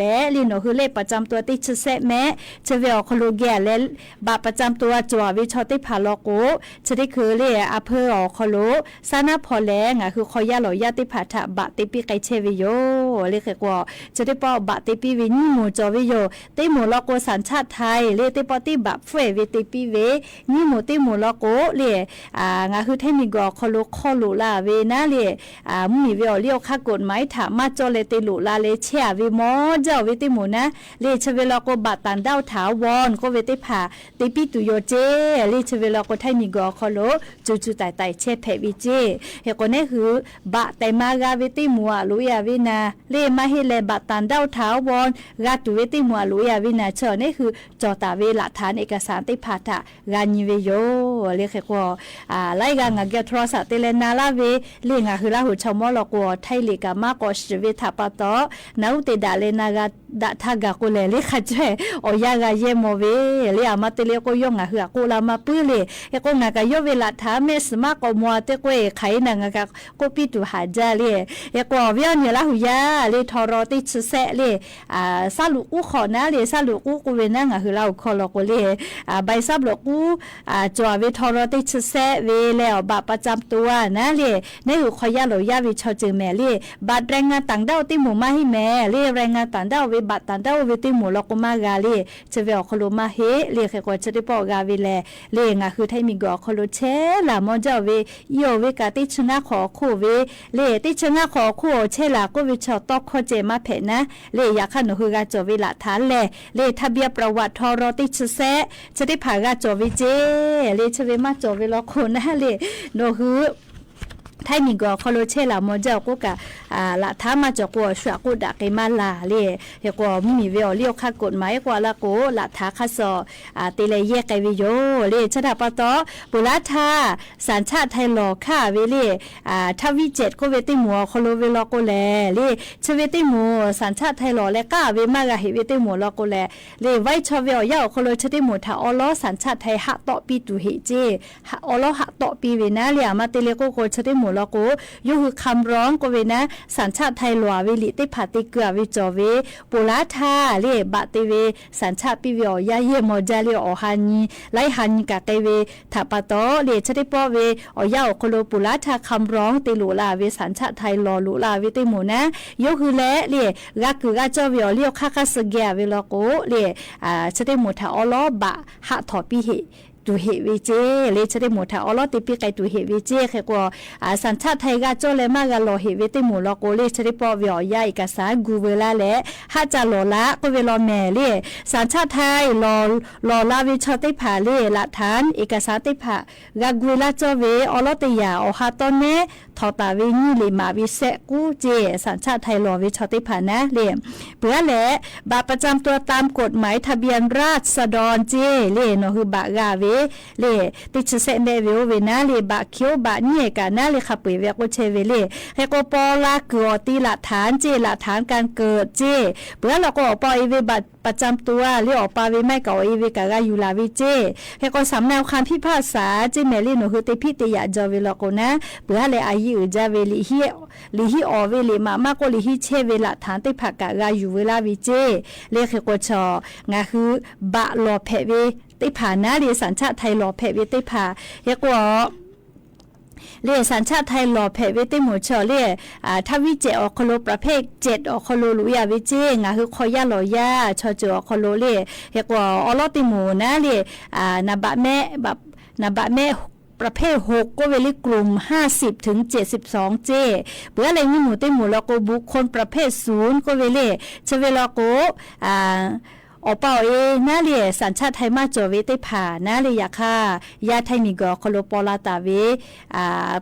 နၢ်ဟူလၢပာ်စၢမ်တူဝ်တ့ၢ်ဆၢဆဲးမဲာ် ဆၢဝဲအီၤခီလိ ဂဲၤလၢ ဘၣ်ပာ်စၢမ်တူဝ်ကၠီၣ်ဝဲဆီသ့ၣ်တဖၣ်လီၤကိး ဆၢသ့ၣ်ခုလၢ အၢ ဖၢအီၤခီလိ စၢ်နၢ်ဖီလဲၣ် ငါဃုခီယၢ်လီၤယၢ်သ့ၣ်တဖၣ်ထၣ် ဘၣ်တ့ပံးကဲဆဲးဝဲယိာ် လၢခဲကိး ဆၢသ့ၣ်တဖၣ်ဘၣ်တ့ပံးဝဲ ညိမိၢ်ကၠီၣ်ဝဲယိာ် သ့ၣ်မိၢ်လီၤကိး သၣ်ဆၣ်ထံ လၢသ့ၣ်တဖၣ်တ့ဘၣ်ဖှဲးဝဲတ့ပံးဝဲ ညိမိၢ်သ့ၣ်မိၢ်လီၤကိး လၢ အၢ ငါဃုထၢၣ်မံၤကီၤခီလိ ခီၣ်လိာ်လၢ်ဝဲနၤလၢ အၢ မုၢ်မံၤဝဲအီၤလၢ အီၣ်ခါကိၣ်မၤထၣ် မၤကၠီၣ်လဲၣ်တ့လိာ်လၢ်လၢဆဲးဝဲမီၢ်ယၢ်ဝဲသ့ၣ်မိၢ်နၤ လၢဆၢဝဲလီၤကိး ဘၣ်တၢ်ဒၣ်ထၢဝီ ကိးဝဲသ့ၣ်တဖၣ် တ့ပံးတူာ်ယိာ်ကၠ့ လၢဆၢဝဲလီၤကိးထၢၣ်မံၤကီၤခီလိ စူးစူးတၢ်တၢ်ဆဲးဖဲးဝဲကၠ့ ခဲကိးနၢ်ဟူ ဘၣ်တၢ်မၤဂၤဝဲသ့ၣ်မိၢ်အလိာ်အဝဲနၤ လၢမၤဟ့ၣ်လဲၣ် ဘၣ်တၢ်ဒၣ်ထၢဝီ ဂၤတူာ်ဝဲသ့ၣ်မိၢ်အလိာ်အဝဲနၤ ဆၢနၢ်ဟူ ကၠီၣ်တၢ်ဝဲလၢ်ထၢၣ် เอกสาร သ့ၣ်တဖၣ်ထၣ် ဂၤညီဝဲယိာ် လၢခဲကိး အၢ လၢဂၤ ငါကဲထီၣ်စးတ့လဲၣ်နၤလၢ်ဝဲ လၢငါဃုလၢဟူးဆီမိၢ်လီၤကိး ထၢၣ်လံာ်ကမၤကိးစံးဝဲထၣ်ပတီၢ် နၢ်ဟူတ့ဒၣ်လဲၣ် နၢ်ဂၤဒၣ်ထၢ်ဂၤကိးလဲၣ် လၢခါကၠွဲ အီၣ်ယၢ်ဂၤယဲၢ်မီၢ်ဝဲ လၢအမၤတ့လၢကိးယီၢ် ငါဃုအကိးလၢ်မၤပၢၢ်လၢ ခဲကိးငါကယီၣ်ဝဲလၢ်ထၢၣ် မဲာ်စမၢ်ကိးမီၢ်တ့ကွဲး ခါအံၤနၤ ငါကကိးပံတူၢ်ဟးယၢ်လၢ ခဲကိးဝဲအီၤန့ၣ်လၢဟူးယၢ်လၢ ထီရီတ့ၢ်ဆၢဆဲးလၢ အၢ သၣ်လူာ်ကူခီၣ်နၤလၢ သၣ်လူာ်ကူကိးဝဲနၤ ငါဃုလၢဟူးခီလီၤကိးလၢ အၢ ဘၣ်သၣ်ဘျီကူ အၢ ကၠီၣ်ဝဲထီရီတ့ၢ်ဆၢဆဲးဝဲလၢ အီၤဘၣ်ပာ်စၢမ်တူဝ်နၤလၢ နၢ်ဟူခီယၢ်လီၤယၢ်ဝဲဆီၣ်စၢၢ်မဲာ်လၢ ဘၣ်แรงงานต่างด้าวသ့ၣ်မိၢ်မၤဟ့ၣ်မဲာ်လၢ แรงงานต่างด้าวဝဲ ဘၣ်တၢ်တၢ်အိၣ်ဝဲတ့ၢ်မူးလီၤကိးမးဂၤလၢ ဆၢဝဲအီၤခီလိမးဟ့ လၢဃဲးကွီၢ်ဆၢတ့ၢ်ပီၣ်ဂၤဝဲလဲၣ် လၢငါဟုထၢၣ်မံၤကီၢ်အီၤခီလိဆဲးလၢမီၤဒ်ဝဲ ယိၤဝဲကးတ့ၢ်ဆၢငါခီၣ်အခိၣ်ဝဲ လၢတ့ၢ်ဆၢငါခီၣ်အခိၣ်အီၤဆဲးလၢကိးဝဲဆီၣ်တီခီၣ်စဲးမးဖဲးနၤ လၢယခါနဟူးဂၤကၠီၣ်ဝဲလၢထါလဲၣ် လၢထါဘံပရဝးထီရီတ့ၢ်ဆၢစဲး ဆၢတ့ၢ်ဖးဂၤကၠီၣ်ဝဲစဲး လၢဆၢဝဲမးကၠီၣ်ဝဲလီၤခိၣ်နၤလၢ နဟူး ထၢၣ်မံၤကီၢ်အီၤခီလိဆဲးလၢမီၤဒ်အီၤကိးကး လၢထါမးကၠီၣ်ကိးအီၤဆှးကိးဒၣ်က့ၤမးလၢ်လၢ ဃဲးကွီၢ်မုၢ်မံၤဝဲအီၤလံအီၤခါကိးမး ဃဲးကွီၢ်လၢကိး လၢထါခါစီၣ် တ့လၢယဲၢ်ကဲဝဲယိၤ လၢဆၢတၢ်ပၢ်တီ ပူၤလါထါ စၣ်ဆၣ်ထၢၣ်လီၤခးဝဲလၢ ထၢၣ်ဝံၣ်စဲးကိးဝဲတ့ၢ်မူးအီၤခီလိဝဲလီၤကိးလဲၣ် လၢဆၢဝဲတ့ၢ်မူး စၣ်ဆၣ်ထၢၣ်လီၤလၢကးဝဲမးဂၤဟ့ၣ်ဝဲတ့ၢ်မူးလီၤကိးလဲၣ် လၢဝဲဆီၣ်ဝဲအီၤယၢ်အီၤခီလိဆၢတ့ၢ်မူးထၢၣ်အီလီ စၣ်ဆၣ်ထၢၣ်ဟးတီၣ်ပံတူၢ်ဟ့ၣ်စဲး ဟးအီလီဟးတီၣ်ပံဝဲနၤလၢအမၤတ့လၢကိးကိးဆၢတ့ၢ်မူးလီၤကိး ယိၤဟုးခၣ်မရီကိးဝဲနၤ စၣ်ဆၣ်ထၢၣ်လီၤဝဲလံာ်သ့ၣ်ဖးတ့ၢ်ကၢအဝဲကၠီၣ်ဝဲ ပူၤလါထါလၢဘၣ်တ့ဝဲ စၣ်ဆၣ်ပံဝဲအီၤယၢ်ယဲၢ်မီၤဒ်လၢအီၤဟါနံၤ လၢဟါနံၤကးကဲဝဲ ထၢၣ်ပၢ်တီလၢဆၢတ့ၢ်ပီၣ်ဝဲ အီၤယၢ်အီၤခီလိပူၤလါထါ ခၣ်မရီတ့လိာ်လၢဝဲ စၣ်ဆၣ်ထၢၣ်လီၤလိာ်လၢဝဲတ့ၢ်မူးနၤ ယိၤဟုးလဲၣ်လၢ ဂၤကုၢ်ဂၤကၠီၣ်ဝဲအီၤလံအီၤခါခါစၢဂဲၤဝဲလီၤကိးလၢ ဆၢတ့ၢ်မူးထၢၣ်အီလီ ဘၣ်ဟးထီၣ်ပံဟ့ၣ် တူၢ်ဟ့ၣ်ဝဲစဲး လၢဆၢတ့ၢ်မူးထၢၣ်အီလီတ့ၢ်ပံကဲတူၢ်ဟ့ၣ်ဝဲစဲး ဃဲးကွီၢ် စၣ်ဆၣ်ထၢၣ်ဂၤကၠီၣ်လဲၣ်မးဂၤလီၤဟ့ၣ်ဝဲတ့ၢ်မူးလီၤကိးလၢဆၢတ့ၢ်ပီၣ်ဝဲအီၤယၢ်အ့ကစၢ်ဂုၤဝဲလၢ်လဲၣ် ဟးစၢ်လီၤလၢကိးဝဲလီၤမဲာ်လၢ စၣ်ဆၣ်ထၢၣ်လီၤ လီၤလၢဝဲဆီၣ်သ့ၣ်ဖးလၢ လၢထါ အ့ကစၢ်သ့ၣ်ဖး ဂၤဂုၤဝဲလၢ်ကၠီၣ်ဝဲ အီလီတယၢ် အီၤဟးတီၣ်နဲ ထီၣ်တၢ်ဝဲနံၣ်လံမးဝဲစဲးကူစဲး စၣ်ဆၣ်ထၢၣ်လီၤဝဲဆီၣ်သ့ၣ်ဖးနၤလၢ ပှၤလဲၣ် ဘၣ်ပၣ်စၣ်တူၤတၢ်ကိးမး ทะเบียนราษฎรစဲး လၢနဟူးဘၣ်ဂၤဝဲလၢ တ့ၢ်ဆၢစဲးမဲာ်ဝဲအိၣ်ဝဲနၤလၢ ဘၣ်ခံဘၣ်နံၣ်အ့ကးနၤလၢခးပှဲၤဝဲကိးဆၢဝဲလၢ ဃဲးကွီၢ်ပီၣ်လၢ်ကုၢ်အီၤတ့ၢ်လၢထါစဲး လၢထါကၢၣ်စဲး ပှၤလီၤကိးအီၤပၢ်အီၤအ့ဝဲဘၣ်ပၣ်စၣ်တူၤလၢအီၤပၢ်ဝဲမ့ၢ်ကီးအီၤအ့ဝဲကးဂၤယူၤလၢ်ဝဲစဲး ဃဲးကွီၢ် สำเนาคำพิพากษาစဲး မဲာ်လၢနဟူးတ့ၢ်ဖံးတ့ၢ်ယာ်ကၠီၣ်ဝဲလီၤကိးနၤ ပှၤလဲၣ်အယံၤအုၣ်ကၠီၣ်ဝဲလံာ်ဟံး လံာ်ဟံးအီၣ်ဝဲလံာ်မးမးကိးလံာ်ဟံးဆဲးဝဲလၢထါသ့ၣ်ဖးကးဂၤယူၤဝဲလၢ်ဝဲစဲး လၢဃဲးကွီၢ်ဆီၣ် ငါဟုးဘၣ်လီၤဖဲးဝဲသ့ၣ်ဖးနၤလၢ စၣ်ဆၣ်ထၢၣ်လီၤဖဲးဝဲသ့ၣ်ဖး ဃဲးကွီၢ် လၢ สารชาติไทย လီၤဖဲးဝဲတ့ၢ်မူးဆီၣ်လၢ ထၢၣ်ဝံၣ်စဲးအီၤခီလိ ประเภทเจ็ด အီၤခီလိလူၤယၤဝဲစဲး ငါဟုးခီယၢ်လီၤယၢ် ဆီၣ်စၢၤအီၤခီလိလၢ ဃဲးကွီၢ်အီလီတ့ၢ်မူးနၤလၢ နဘၣ်မဲ နဘၣ်မဲ ประเภทหก ကိးဝဲလၢ กลุ่มห้าสิบถึงเจ็ดสิบสอง စဲး ပှၤလဲၣ်ညံမူးတ့ၢ်မူးလီၤကိး บุคคลประเภทศูนย์ ကိးဝဲလၢ ဆၢဝဲလီၤကိး အီၣ်ပၢ်အီၤအ့နၤလၢ สารชาติไทย မၤစၢၤဝဲသ့ၣ်ဖးနၤလၢယခါ ယါထၢၣ်မံၤကီၢ်ခီလိပီၣ်လၢ်တၢ်ဝဲ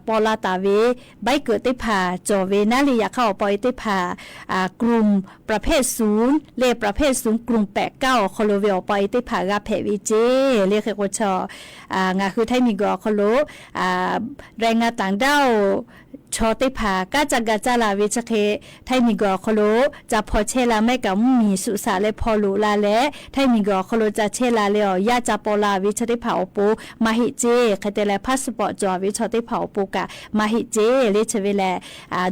ပီၣ်လၢ်တၢ်ဝဲ ဘၣ်ကၢၣ်သ့ၣ်ဖး စၢၤဝဲနၤလၢယခါအီၣ်ပၢ်အီၤအ့သ့ၣ်ဖး กลุ่มประเภทศูนย์ လၢ ประเภทศูนย์ กลุ่มแปดเก้า အီၤခီလိဝဲအီၣ်ပၢ်အီၤအ့သ့ၣ်ဖးဂၤဖဲးဝဲစဲး လၢဃဲးကွီၢ်ဆီၣ် ငါဟုးထၢၣ်မံၤကီၢ်ခီလိ แรงงานต่างด้าว ဆီၣ်သ့ၣ်ဖး ကၢ်စၢ်ဂၤစၢ်လၢ်ဝဲဆၢဃဲး ထၢၣ်မံၤကီၢ်ခီလိ စၢ်ဖီၣ်ဆဲးလၢ်မ့ၢ်ကမူၣ်မံၤ စုစးလၢဖီၣ်လိာ်လၢ်လဲၣ် ထၢၣ်မံၤကီၢ်ခီလိ စၢ်ဆဲးလၢ်လၢအီၤ ယါစၢ်ပီၣ်လၢ်ဝဲဆီၣ်သ့ၣ်ဖးအီၤပူၤ မၤဟ့ၣ်စဲး ခဲတဲလၢ พาสปอร์ต စၢၤဝဲဆီၣ်သ့ၣ်ဖးအီၤပူၤကး မၤဟ့ၣ်စဲး လၢဆၢဝဲလဲၣ်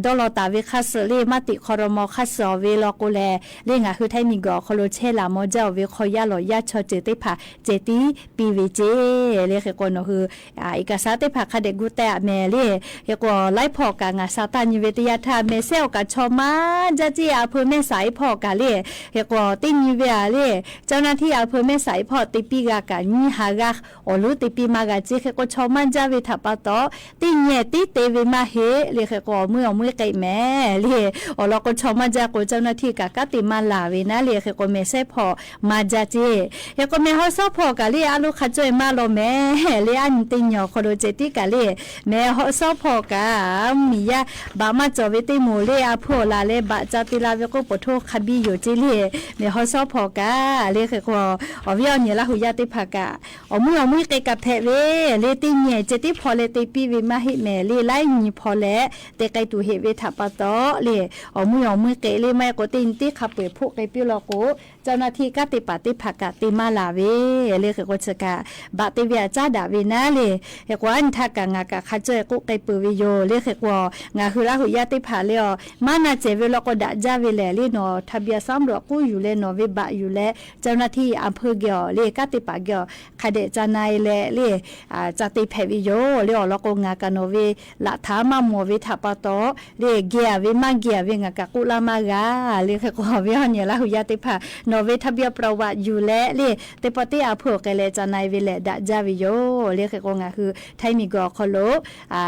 ဒီးလီၤတၢ်ဝဲခါဆၢၣ်လၢ မၤတံာ်ခီရမီခါဆၢၣ်အီၤဝဲလီၤကိးလဲၣ် လၢငါဟုးထၢၣ်မံၤကီၢ်ခီလိ ဆဲးလၢ်မီၤဒ်အီၤဝဲ ခီယၢ်လီၤယၢ်ဆီၣ်စၢၤသ့ၣ်ဖး စဲးသံပံဝဲစဲး လၢဃဲးကွီၢ်နၢ်ဟု အ့ကစၢ်သ့ၣ်ဖးခါဒဲးကူတဲအမဲာ်လၢ ဃဲးကွီၢ် လၢဖီၣ်ကး ငါစၢ်တၢ်ညံဝဲတယါထၢၣ် မဲာ်ဆဲးအီၣ်ကးဆီမါဒ်စဲး အဖၢမဲာ်ဆှးအ့ဖီၣ်ကးလၢ ဃဲးကွီၢ် တ့ညံဝဲအါလၢ เจ้าหน้าที่ အဖၢမဲာ်ဆှးအ့ဖီၣ် တ့ပံဂၤကး ညံဟးဂၤ အီၣ်လၢတ့ပံမၤဂၤစဲး ဃဲးကွီၢ်ဆီမါဒ်ဝဲထၢၣ်ပၢ်တီ တ့ညံတ့တ့ဝဲမၤဟ့ၣ် လၢဃဲးကွီၢ် မုၢ်အီၣ်မုၢ်ဃဲးမဲာ်လၢ အီၣ်လီၤကိးဆီမါဒ်ကိး เจ้าหน้าที่ ကးကးတ့မၤလၢ်ဝဲနၤလၢ ဃဲးကွီၢ် မဲာ်ဆဲးဖီၣ် မၤဒ်စဲး ဃဲးကွီၢ် မဲာ်ဟီၣ်ဆီဖီၣ်ကးလၢ အလိခးကၠိမါလီၤမဲာ် လၢအနံၤတ့ညိၣ်ခီလိစဲးသံကးလၢ မဲာ်ဟီၣ်ဆီဖီၣ်ကး မံၤယါ ဘၣ်မၤစၢၤဝဲသ့ၣ်မူးလၢအဖုအီၣ်လၢ်လၢ ဘၣ်စၢ်တ့လၢ်ဝဲကိးပိာ်ထိခါဘံယိာ်စဲးလၢ မဲာ်ဟီၣ်ဆီဖီၣ်ကး လၢဃဲးကွီၢ် အီၣ်ဝဲအီၣ်ညဲၣ်လၢဟူးယါသ့ၣ်ဖးကး အီၣ်မုၢ်အီၣ်မုၢ်ဃဲးကးဖဲးဝဲ လၢတ့ညံစဲးသံဖီၣ်လဲၣ်တ့ပံဝဲမၤဟ့ၣ်မဲာ်လၢ လၢညံဖီၣ်လဲၣ် တ့ဃဲးတူၢ်ဟ့ၣ်ဝဲထၢၣ်ပၢ်တီလၢ အီၣ်မုၢ်အီၣ်မုၢ်ဃဲးလၢ မ့ၢ်အကိးတ့ညံတ့ခးပှဲၤဖှိၣ်ဃဲးပၢလီၤကိး เจ้าหน้าที่ ကးတ့ပာ်သ့ၣ်ဖးကးတ့မၤလၢ်ဝဲ လၢဃဲးကွီၢ်ဆၢကး ဘၣ်တ့ဝဲအစၢ်ဒၣ်ဝဲနၤလၢ ဃဲးကွီၢ် အနံၤထးကး ငါကးခးကၠိအဲၤကိးဃဲးပၢၤဝဲယိာ် လၢဃဲးကွီၢ် ငါဟုးလၢဟူးယါသ့ၣ်ဖးလၢအီၤ မၤနၢ်စဲးဝဲလီၤကိးဒၣ်ဒ်ဝဲလဲၣ် လၢနီၢ် ทะเบียนซ้ำรอย ကူယူၤလဲၣ် နီၢ်ဝဲဘၣ်ယူၤလဲၣ် เจ้าหน้าตี้อำเภอเกียว เล่ ก้าเต๋ปะเกียว ใผนกจัดงานแล เล่ อ่า จะเต๋แผดวิโย เล่ อ่อ แล้วก็งากับหนอเว หลักฐานมาหมดเว ถาปะตอ เล่ เกียรติเว มาเกียรติเว งากับกู้ละมารา เล่ ใครก็เว อ่อนเยาว์ ลาหูยาเต๋ผา หนอเว ทะเบียนประวัติอยู่แล เล่ เต๋ปะเต๋อำเภอแกแล จัดงานเว แล ดะจ้าวิโย เล่ ใครก็งาหื้อ ไทยหมีเกียว อ่อ คอโล อ่า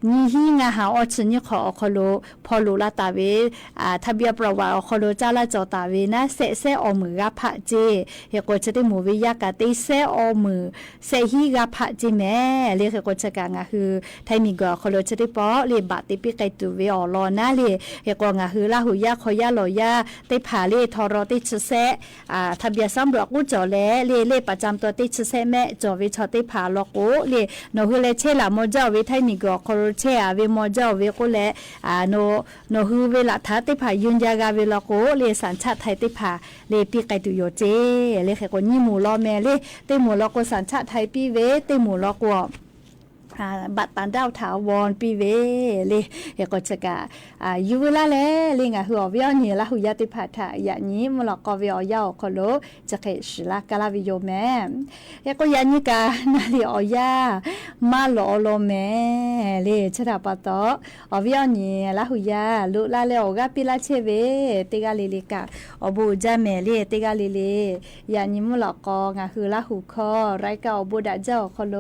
ยี่ฮี่งาหา อ่อ จื้อยี่ขอ อ่อ คอโล พอหลูละต๋าเว อ่า ทะเบียนประวัติ อ่อ คอโล จาราจ๋รต๋าเวนะ แซะแซะอ่อหมื่นกาผะเจ เฮโกเชเตหมู่เว ยากาเตแซะอ่อหมื่น แซะฮี่กาผะเจแหม เล่ เฮโกเชกะงาหื้อ ไทยหมีเกียว อ่อ คอโล เชเตปอ เล่ บาทเตปิ๊กไกตู่เว อ่อ ลอนะ เล่ เฮโกงาหื้อ ลาหูยา คอยา หลอยา เต๋ผา เล่ ทอรอ เต๋จื้อแซะ อ่า ทะเบียนสำรวจกู้จ๋อแล เล่ เลขประจำตัวเต๋จื้อแซะแมะ จ๋อเวชอเต๋ผา ลอโก เล่ หนอหื้อแล เชษละมอเจ้าเว ไทยหมีเกียว อ่อ คอโล เชษอะเว มอเจ้าเว โกแล อ่า หนอ หนอหื้อเว หลักฐานเต๋ผา ยืนยันกาเว ลอโก เล่ สัญชาติไทยเต๋ผา เล่ ปิ๊กไกตู่โยเจ เล่ เฮโกยี่หมู่ลอแหม เล่ เต๋หมู่ลอโก สัญชาติไทยปิ๊กเว เต๋หมู่ลอโก อ่า บัตรต่างด้าวถาวรปิ๊กเว เล่ เฮโกเชกะ อ่า อยู่เวลาแล เล่ งาหื้ออ่อเว อ่อนเยาว์ ลาหูยาเต๋ผา ถะ ยะนี้ มอลอกอเว อ่อยา อ่อ คอโล จะเขย สิลากาลาวิโยแหม เฮโกยะนี้กา นาลี อ่อยา มาหลอลอแหม เล่ เชษฐาปาตอ อ่อเว อ่อนเยาว์ ลาหูยา ลุลาแล อ่อก้าปิ๊กลาเชษเว เตก้าเล่เล่กา อ่อบุญจ้าแหม เล่ เตก้าเล่เล่ ยะนี้ มอลอกอ งาหื้อ ลาหูคอ รายก๋าน อ่อบุญดาเจ้า อ่อ คอโล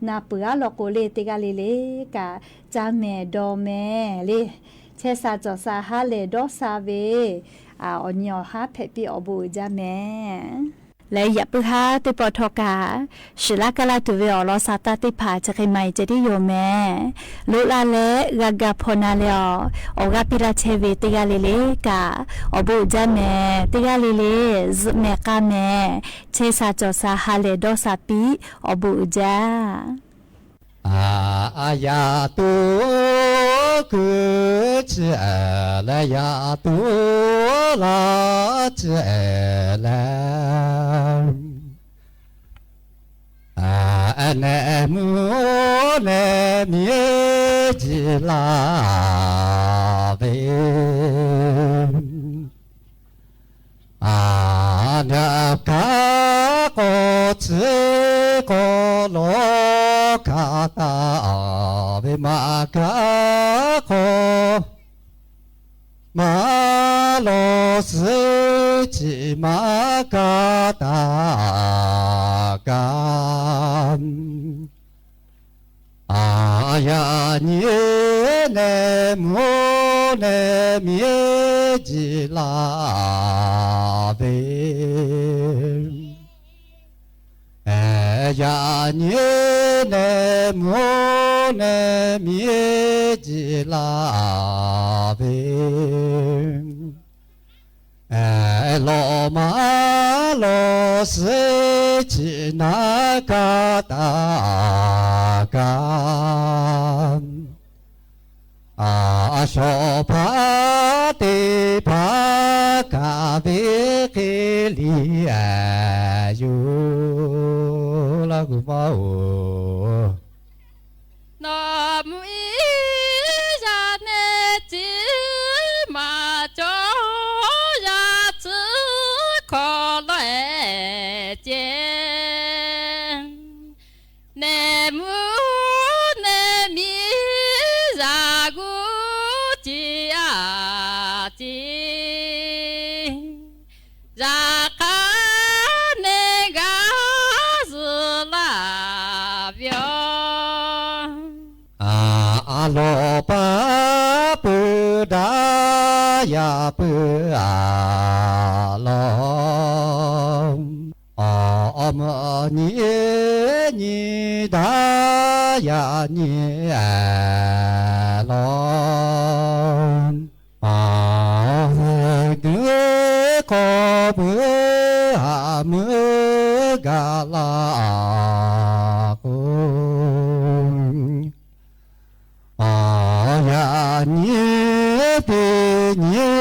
นาเปื้อ ลอโก เล่ เตก้าเล่เล่กา จ้าแหม ดอแหม เล่ เชษสาจ๋อสา ฮาแหล่ดอสาเว อ่า อ่อนเยาว์ ฮาแผดปิ๊ก อ่อบุญจ้าแหม และยะปื้อฮาเตปอทอกา สิลากาลาตูเว อ่อ ลอสาตาเต๋ผา จะเขยใหม่เจดีโยแหม ลุลาแล กากาพอนาแล อ่อ อ่อก้าปิ๊กลาเชษเว เตก้าเล่เล่กา อ่อบุญจ้าแหม เตก้าเล่เล่ แหมกาแหม เชษสาจ๋อสา ฮาแหล่ดอสาปิ๊ก อ่อบุญจ้า อา อา ยา ตู กือ จื้อ เอ และ ยา ตู ลา จื้อ เอ และ อา แหนหมู่แหนหมี จีลาเว อา เนียบกาโก จื้อโก ลอกาตา เว มากาโก มาลอ จื้อ จี มากาตา กา อา ยา นี้ แหนหมู่แหนหมี จีลาเว เอ ยา นี้ แหนหมู่แหนหมี จีลาเว เอ ลอ มาลอ จื้อ จี นากาตา กา อา ชอ ผา เต ผา กา เว เก ลี อา ยู ลากุมา โอ นอมอี ยา เน จี มา จอ ยา จื้อ คอ ลอ เอ เจ แหนหมู่แหนหมี ยา กู จี อา จี ยา คา เน กา จื้อ ลา เวียว อา อา ลอ ปา ปื้อ ดา ยา ปื้อ อา ลอ ออ ออ มอ นี้ นี้ ดา ยา นี้ แอ ลอ ออ เฮ เงือ กอ มือ หา มือ กา ลา อา กู ออ ยา นี้ ปี นี้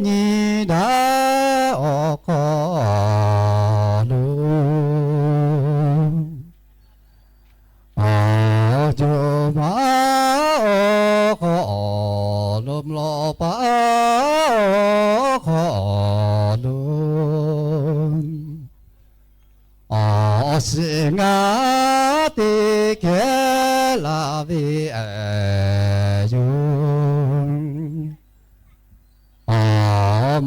นี้ ดา ออ กอ ลู ออ โจ มา ออ กอ ออ ลม ลอ ปา ออ กอ ลู စ့ၣ်ငါတ့ၢ်ခဲလၢာ်ဝဲယို အ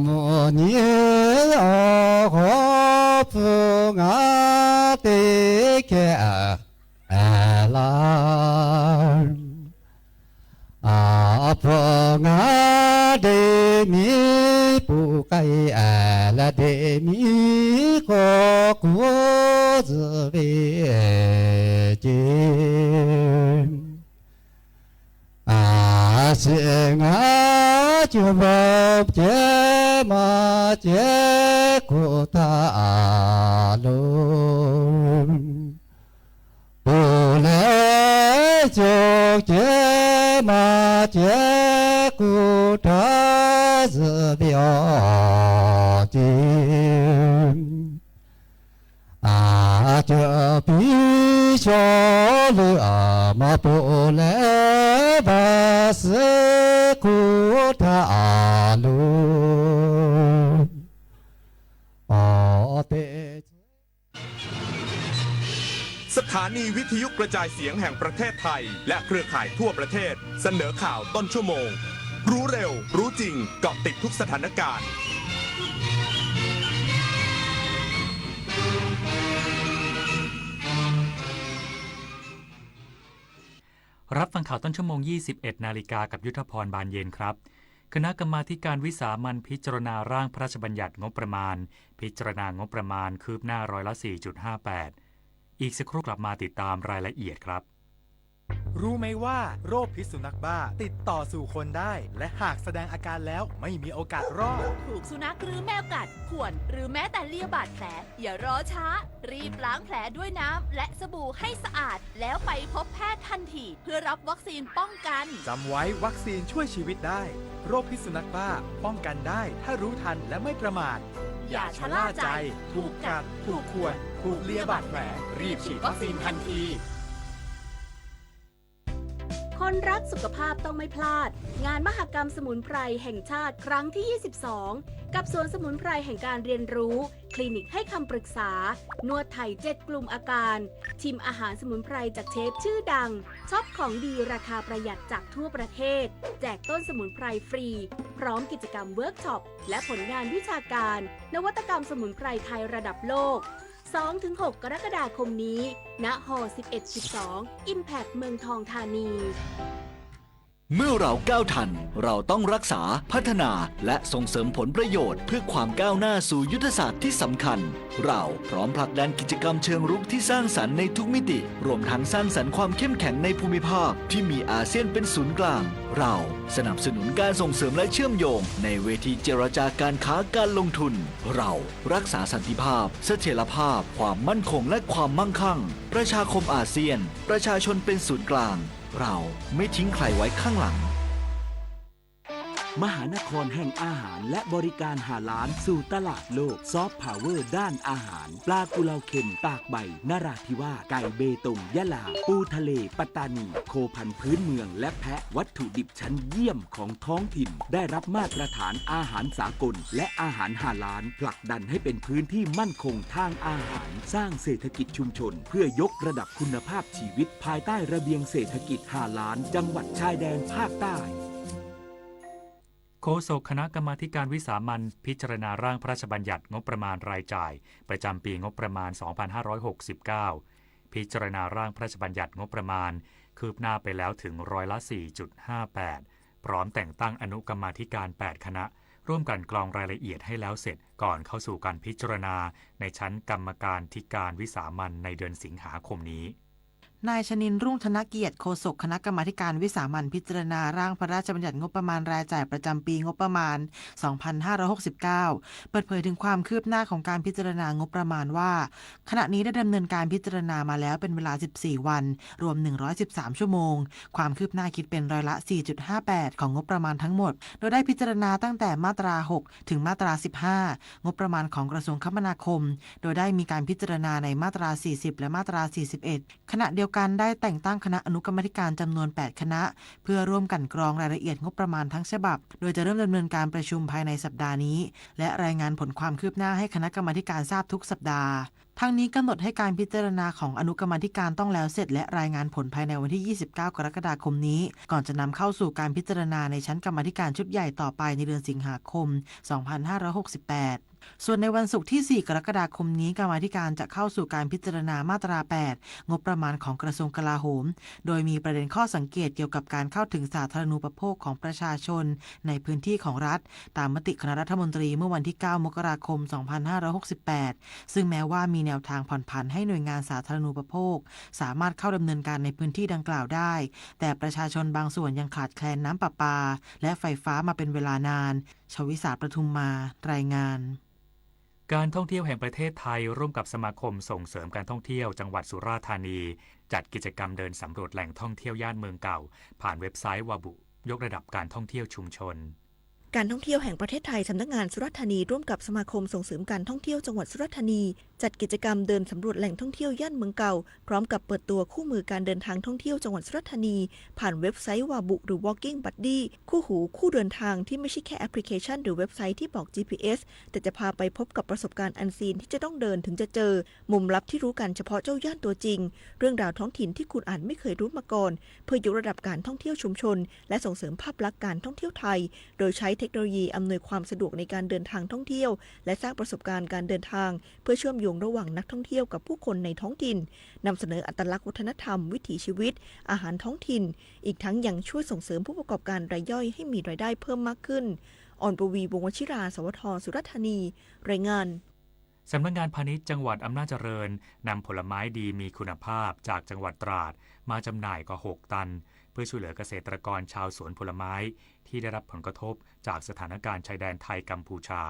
မိၢ်နံၤအီၤ ဃီပူၤငါတ့ၢ်ခဲလၢာ် အဖိငါဒ့မံပူၤကဲ လႄႈဒ့မံဃီကိးစၢ်ဝဲက့ၤ အစ့ၣ်ငါကၠိဘိကၠိမၤကၠိကိတၢ်လိၤ ပူၤလၢကၠိကၠိမၤကၠိကိတၢ်စၢ်ဘၣ်အီၤက့ၤ အကၠိပံၤကၠိလၢအမၤပူၤလၢဘၣ်စၢ်ကိတၢ်လိၤ အီၤတဲ สถานีวิทยุกระจายเสียงแห่งประเทศไทย และเครือข่ายทั่วประเทศ เสนอข่าวต้นชั่วโมง รู้เร็ว รู้จริง เกาะติดทุกสถานการณ์ รับฟังข่าวต้นชั่วโมง ยี่สิบเอ็ดนาฬิกา กับยุทธพร บานเย็นครับ คณะกรรมาธิการวิสามัญพิจารณาร่างพระราชบัญญัติงบประมาณ พิจารณางบประมาณคืบหน้าร้อยละ สี่จุดห้าแปด อีกสักครู่กลับมาติดตามรายละเอียดครับ รู้ไหมว่าโรคพิษสุนัขบ้าติดต่อสู่คนได้ และหากแสดงอาการแล้วไม่มีโอกาสรอด ถูกสุนัขหรือแมวกัด ข่วน หรือแม้แต่เลียบาดแผล อย่ารอช้า รีบล้างแผลด้วยน้ำและสบู่ให้สะอาด แล้วไปพบแพทย์ทันที เพื่อรับวัคซีนป้องกัน จำไว้ วัคซีนช่วยชีวิตได้ โรคพิษสุนัขบ้าป้องกันได้ถ้ารู้ทันและไม่ประมาท อย่าชะล่าใจ ถูกกัด ถูกข่วน ถูกเลียบาดแผล รีบฉีดวัคซีนทันที คนรักสุขภาพต้องไม่พลาด งานมหกรรมสมุนไพรแห่งชาติครั้งที่ ยี่สิบสอง กับสวนสมุนไพรแห่งการเรียนรู้ คลินิกให้คำปรึกษา นวดไทย เจ็ด กลุ่มอาการ ชิมอาหารสมุนไพรจากเชฟชื่อดัง ช็อปของดีราคาประหยัดจากทั่วประเทศ แจกต้นสมุนไพรฟรี พร้อมกิจกรรมเวิร์กช็อป และผลงานวิชาการ นวัตกรรมสมุนไพรไทยระดับโลก สองถึงหก กรกฎาคมนี้ ณ ฮอลล์ สิบเอ็ด สิบสอง Impact เมืองทองธานี เมื่อเราก้าวทัน เราต้องรักษา พัฒนา และส่งเสริมผลประโยชน์ เพื่อความก้าวหน้าสู่ยุทธศาสตร์ที่สำคัญ เราพร้อมผลักดันกิจกรรมเชิงรุกที่สร้างสรรค์ในทุกมิติ รวมทั้งสร้างสรรค์ความเข้มแข็งในภูมิภาคที่มีอาเซียนเป็นศูนย์กลาง เราสนับสนุนการส่งเสริมและเชื่อมโยงในเวทีเจรจาการค้าการลงทุน เรารักษาสันติภาพ เสถียรภาพ ความมั่นคง และความมั่งคั่ง ประชาคมอาเซียน ประชาชนเป็นศูนย์กลาง เราไม่ทิ้งใครไว้ข้างหลัง มหานครแห่งอาหารและบริการฮาลาลสู่ตลาดโลก ซอฟต์พาวเวอร์ด้านอาหาร ปลากุเลาเค็มตากใบนราธิวาส ไก่เบตงยะลา ปูทะเลปัตตานี โคพันธุ์พื้นเมืองและแพะ วัตถุดิบชั้นเยี่ยมของท้องถิ่น ได้รับมาตรฐานอาหารสากลและอาหารฮาลาล ผลักดันให้เป็นพื้นที่มั่นคงทางอาหาร สร้างเศรษฐกิจชุมชน เพื่อยกระดับคุณภาพชีวิตภายใต้ระเบียงเศรษฐกิจฮาลาล จังหวัดชายแดนภาคใต้ โฆษกคณะกรรมาธิการวิสามัญพิจารณาร่างพระราชบัญญัติงบประมาณรายจ่ายประจำปีงบประมาณ สองพันห้าร้อยหกสิบเก้า พิจารณาร่างพระราชบัญญัติงบประมาณ คืบหน้าไปแล้วถึงร้อยละ สี่จุดห้าแปด พร้อมแต่งตั้งอนุกรรมาธิการ แปด คณะ ร่วมกลั่นกรองรายละเอียดให้แล้วเสร็จ ก่อนเข้าสู่การพิจารณาในชั้นกรรมาธิการวิสามัญในเดือนสิงหาคมนี้ นายชนินทร์ รุ่งธนเกียรติ โฆษกคณะกรรมาธิการวิสามัญพิจารณาร่างพระราชบัญญัติงบประมาณรายจ่ายประจำปีงบประมาณ สองพันห้าร้อยหกสิบเก้า เปิดเผยถึงความคืบหน้าของการพิจารณางบประมาณว่า ขณะนี้ได้ดำเนินการพิจารณามาแล้วเป็นเวลา สิบสี่ วัน รวม หนึ่งร้อยสิบสาม ชั่วโมง ความคืบหน้าคิดเป็นร้อยละ สี่จุดห้าแปด ของงบประมาณทั้งหมด โดยได้พิจารณาตั้งแต่มาตรา หก ถึงมาตรา สิบห้า งบประมาณของกระทรวงคมนาคม โดยได้มีการพิจารณาในมาตรา สี่สิบ และมาตรา สี่สิบเอ็ด ขณะเดียว การได้แต่งตั้งคณะอนุกรรมาธิการจำนวนแปดคณะ เพื่อร่วมกลั่นกรองรายละเอียดงบประมาณทั้งฉบับ โดยจะเริ่มดำเนินการประชุมภายในสัปดาห์นี้ และรายงานผลความคืบหน้าให้คณะกรรมาธิการทราบทุกสัปดาห์ ทั้งนี้กำหนดให้การพิจารณาของอนุกรรมาธิการต้องแล้วเสร็จ และรายงานผลภายในวันที่ ยี่สิบเก้า กรกฎาคมนี้ ก่อนจะนำเข้าสู่การพิจารณาในชั้นกรรมาธิการชุดใหญ่ต่อไปในเดือนสิงหาคม สองพันห้าร้อยหกสิบแปด ส่วนในวันศุกร์ที่ สี่ กรกฎาคมนี้ กรรมาธิการจะเข้าสู่การพิจารณามาตรา แปด งบประมาณของกระทรวงกลาโหม โดยมีประเด็นข้อสังเกตเกี่ยวกับการเข้าถึงสาธารณูปโภคของประชาชนในพื้นที่ของรัฐ ตามมติคณะรัฐมนตรีเมื่อวันที่ เก้า มกราคม สองพันห้าร้อยหกสิบแปด ซึ่งแม้ว่ามีแนวทางผ่อนผันให้หน่วยงานสาธารณูปโภค สามารถเข้าดำเนินการในพื้นที่ดังกล่าวได้ แต่ประชาชนบางส่วนยังขาดแคลนน้ำประปา และไฟฟ้ามาเป็นเวลานาน ชวิสา ประทุมมา รายงาน การท่องเที่ยวแห่งประเทศไทยร่วมกับสมาคมส่งเสริมการท่องเที่ยวจังหวัดสุราษฎร์ธานี จัดกิจกรรมเดินสำรวจแหล่งท่องเที่ยวย่านเมืองเก่า ผ่านเว็บไซต์วาบุ ยกระดับการท่องเที่ยวชุมชน การท่องเที่ยวแห่งประเทศไทย สำนักงานสุราษฎร์ธานี ร่วมกับสมาคมส่งเสริมการท่องเที่ยวจังหวัดสุราษฎร์ธานี จัดกิจกรรมเดินสำรวจแหล่งท่องเที่ยวย่านเมืองเก่า พร้อมกับเปิดตัวคู่มือการเดินทางท่องเที่ยวจังหวัดสุราษฎร์ธานี ผ่านเว็บไซต์วาบุ หรือ Walking Buddy คู่หูคู่เดินทางที่ไม่ใช่แค่แอปพลิเคชันหรือเว็บไซต์ที่บอก จีพีเอส แต่จะพาไปพบกับประสบการณ์อันซีนที่จะต้องเดินถึงจะเจอ มุมลับที่รู้กันเฉพาะเจ้าย่านตัวจริง เรื่องราวท้องถิ่นที่คุณอาจไม่เคยรู้มาก่อน เพื่อยกระดับการท่องเที่ยวชุมชน และส่งเสริมภาพลักษณ์การท่องเที่ยวไทย โดยใช้เทคโนโลยีอำนวยความสะดวกในการเดินทางท่องเที่ยว และสร้างประสบการณ์การเดินทาง เพื่อเชื่อมโยงระหว่างนักท่องเที่ยวกับผู้คนในท้องถิ่น นำเสนออัตลักษณ์วัฒนธรรม วิถีชีวิต อาหารท้องถิ่น อีกทั้งยังช่วยส่งเสริมผู้ประกอบการรายย่อยให้มีรายได้เพิ่มมากขึ้น อ่อนปวี วงศ์วชิรา สวท สุราษฎร์ธานี รายงาน สำนักงานพาณิชย์จังหวัดอำนาจเจริญ นำผลไม้ดีมีคุณภาพจากจังหวัดตราด มาจำหน่ายกว่า หก ตัน เพื่อช่วยเหลือเกษตรกรชาวสวนผลไม้ ที่ได้รับผลกระทบจากสถานการณ์ชายแดนไทยกัมพูชา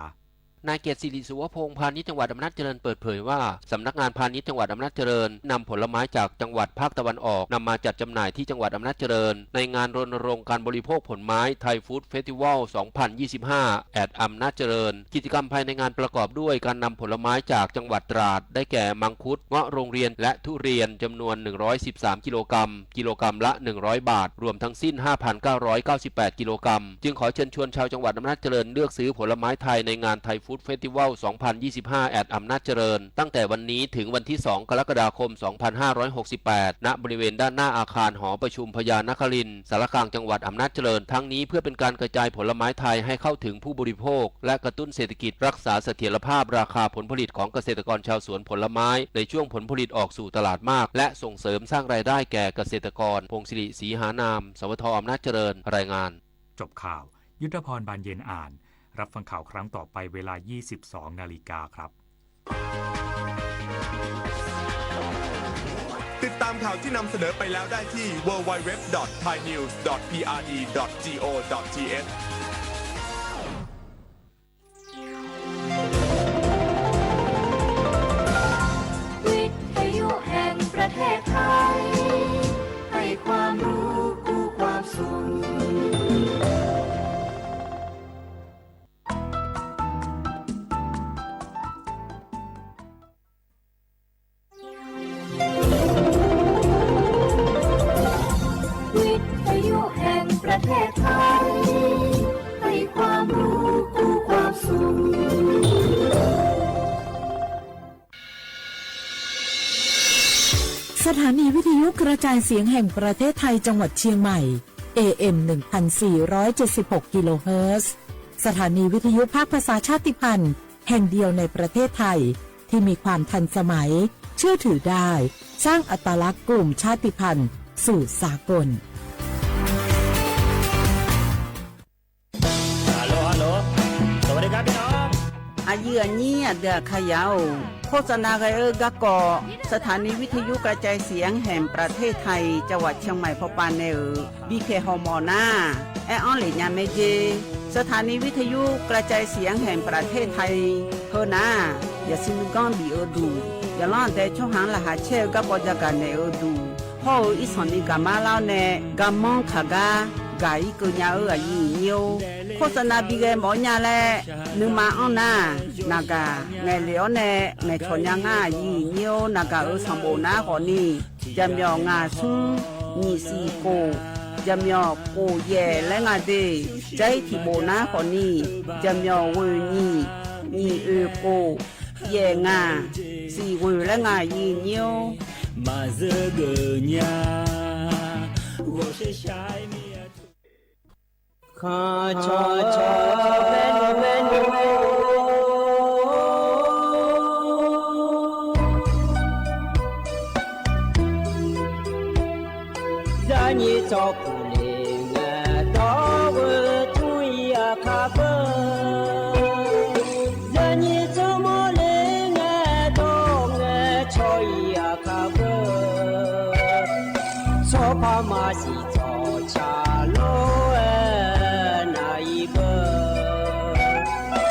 นายเกียรติสิริ สุวพงศ์ พาณิชย์จังหวัดอำนาจเจริญเปิดเผยว่า สำนักงานพาณิชย์จังหวัดอำนาจเจริญ นำผลไม้จากจังหวัดภาคตะวันออก นำมาจัดจำหน่ายที่จังหวัดอำนาจเจริญ ในงานรณรงค์การบริโภคผลไม้ ไทยฟู้ดเฟสติวัล สองพันยี่สิบห้า at อำนาจเจริญ กิจกรรมภายในงานประกอบด้วยการนำผลไม้จากจังหวัดตราด ได้แก่ มังคุด เงาะโรงเรียน และทุเรียน จำนวน หนึ่งร้อยสิบสาม กิโลกรัม กิโลกรัมละ หนึ่งร้อย บาท รวมทั้งสิ้น ห้าพันเก้าร้อยเก้าสิบแปด กิโลกรัม จึงขอเชิญชวนชาวจังหวัดอำนาจเจริญเลือกซื้อผลไม้ไทยในงานไทยฟู้ดเฟสติวัล สองพันยี่สิบห้า at อำนาจเจริญ ตั้งแต่วันนี้ถึงวันที่ สอง กรกฎาคม สองพันห้าร้อยหกสิบแปด ณ บริเวณด้านหน้าอาคารหอประชุมพญานครินทร์ ศาลากลางจังหวัดอำนาจเจริญ ทั้งนี้เพื่อเป็นการกระจายผลไม้ไทยให้เข้าถึงผู้บริโภค และกระตุ้นเศรษฐกิจ รักษาเสถียรภาพราคาผลผลิตของเกษตรกรชาวสวนผลไม้ ในช่วงผลผลิตออกสู่ตลาดมาก และส่งเสริมสร้างรายได้แก่เกษตรกร พงศิริ ศรีหานาม สวท อำนาจเจริญ รายงาน จบข่าว ยุทธพร บานเย็นอ่าน รับฟังข่าวครั้งต่อไปเวลา ยี่สิบสอง นาฬิกาครับ ติดตามข่าวที่นำเสนอไปแล้วได้ที่ ดับเบิลยู ดับเบิลยู ดับเบิลยู ดอท ไทยนิวส์ ดอท พีอาร์ดี ดอท จี โอ ดอท ที เอช วิทยุแห่งประเทศไทย ให้ความรู้คู่ความสุข วิทยุแห่งประเทศไทย ให้ความรู้คู่ความสุข สถานีวิทยุกระจายเสียงแห่งประเทศไทยจังหวัดเชียงใหม่ เอ เอ็ม หนึ่งพันสี่ร้อยเจ็ดสิบหก กิโลเฮิรตซ์ สถานีวิทยุภาคภาษาชาติพันธุ์แห่งเดียวในประเทศไทย ที่มีความทันสมัย เชื่อถือได้ สร้างอัตลักษณ์กลุ่มชาติพันธุ์สู่สากล ฮัลโหล ฮัลโหล สวัสดีครับพี่น้อง อะยื้ออะยี้อะเดืออะขยาว โฆษณากั๋นเอ๊อะ ก๊ะก่อ สถานีวิทยุกระจายเสียงแห่งประเทศไทย จังหวัดเชียงใหม่ ผ่อปานแนเอ๋อ บีเค ฮอมอ นา แออ้อนเหล่นญาแม่เจ๊ สถานีวิทยุกระจายเสียงแห่งประเทศไทย เฮอนา อย่าซื้อก้อนบีเอ๋อดู อย่าล่อนแต่ช่องหางรหัสแช่เอ๋อ ก๊ะก่อจะก๋าแหนเอ๋อดู พ่อเอ๋อ อี้ส่องนี้ก๋าม้าเล่าแน่ ก๋ามองขาก๊ะ ก๋าอี้เกอญาเอ๋อ อะยื้ออะยี้เอ้อ โฆษณา บีเกม อ๋อ เยียะแล นึ่งมาอั้นนา นาก่า แหงเหลียวแน แหงเฉาะเยียะง่า หยิ่งเยียว นาก่าเอ๋ย ส่องโบกนา ขอนี้ จะเหมียว หงาสุ้ง หยี่สี่โกก จะเหมียว โกกแหย่และหงาเด ใจ๊ถี่โบกนา ขอนี้ จะเหมียว เว่ยหยี่ หยี่เอ๋ยโกก แหย่หงา สี่เว่ยและหงา หยิ่งเยียว အိၣ်ဒူၣ်ထီၣ်မး ယံာ်ယံာ်ညိ နံၣ်ကံၢ်ဂဲၤ ယံာ်ယံာ်ညိ နဲဖဲယၤ ထီၣ်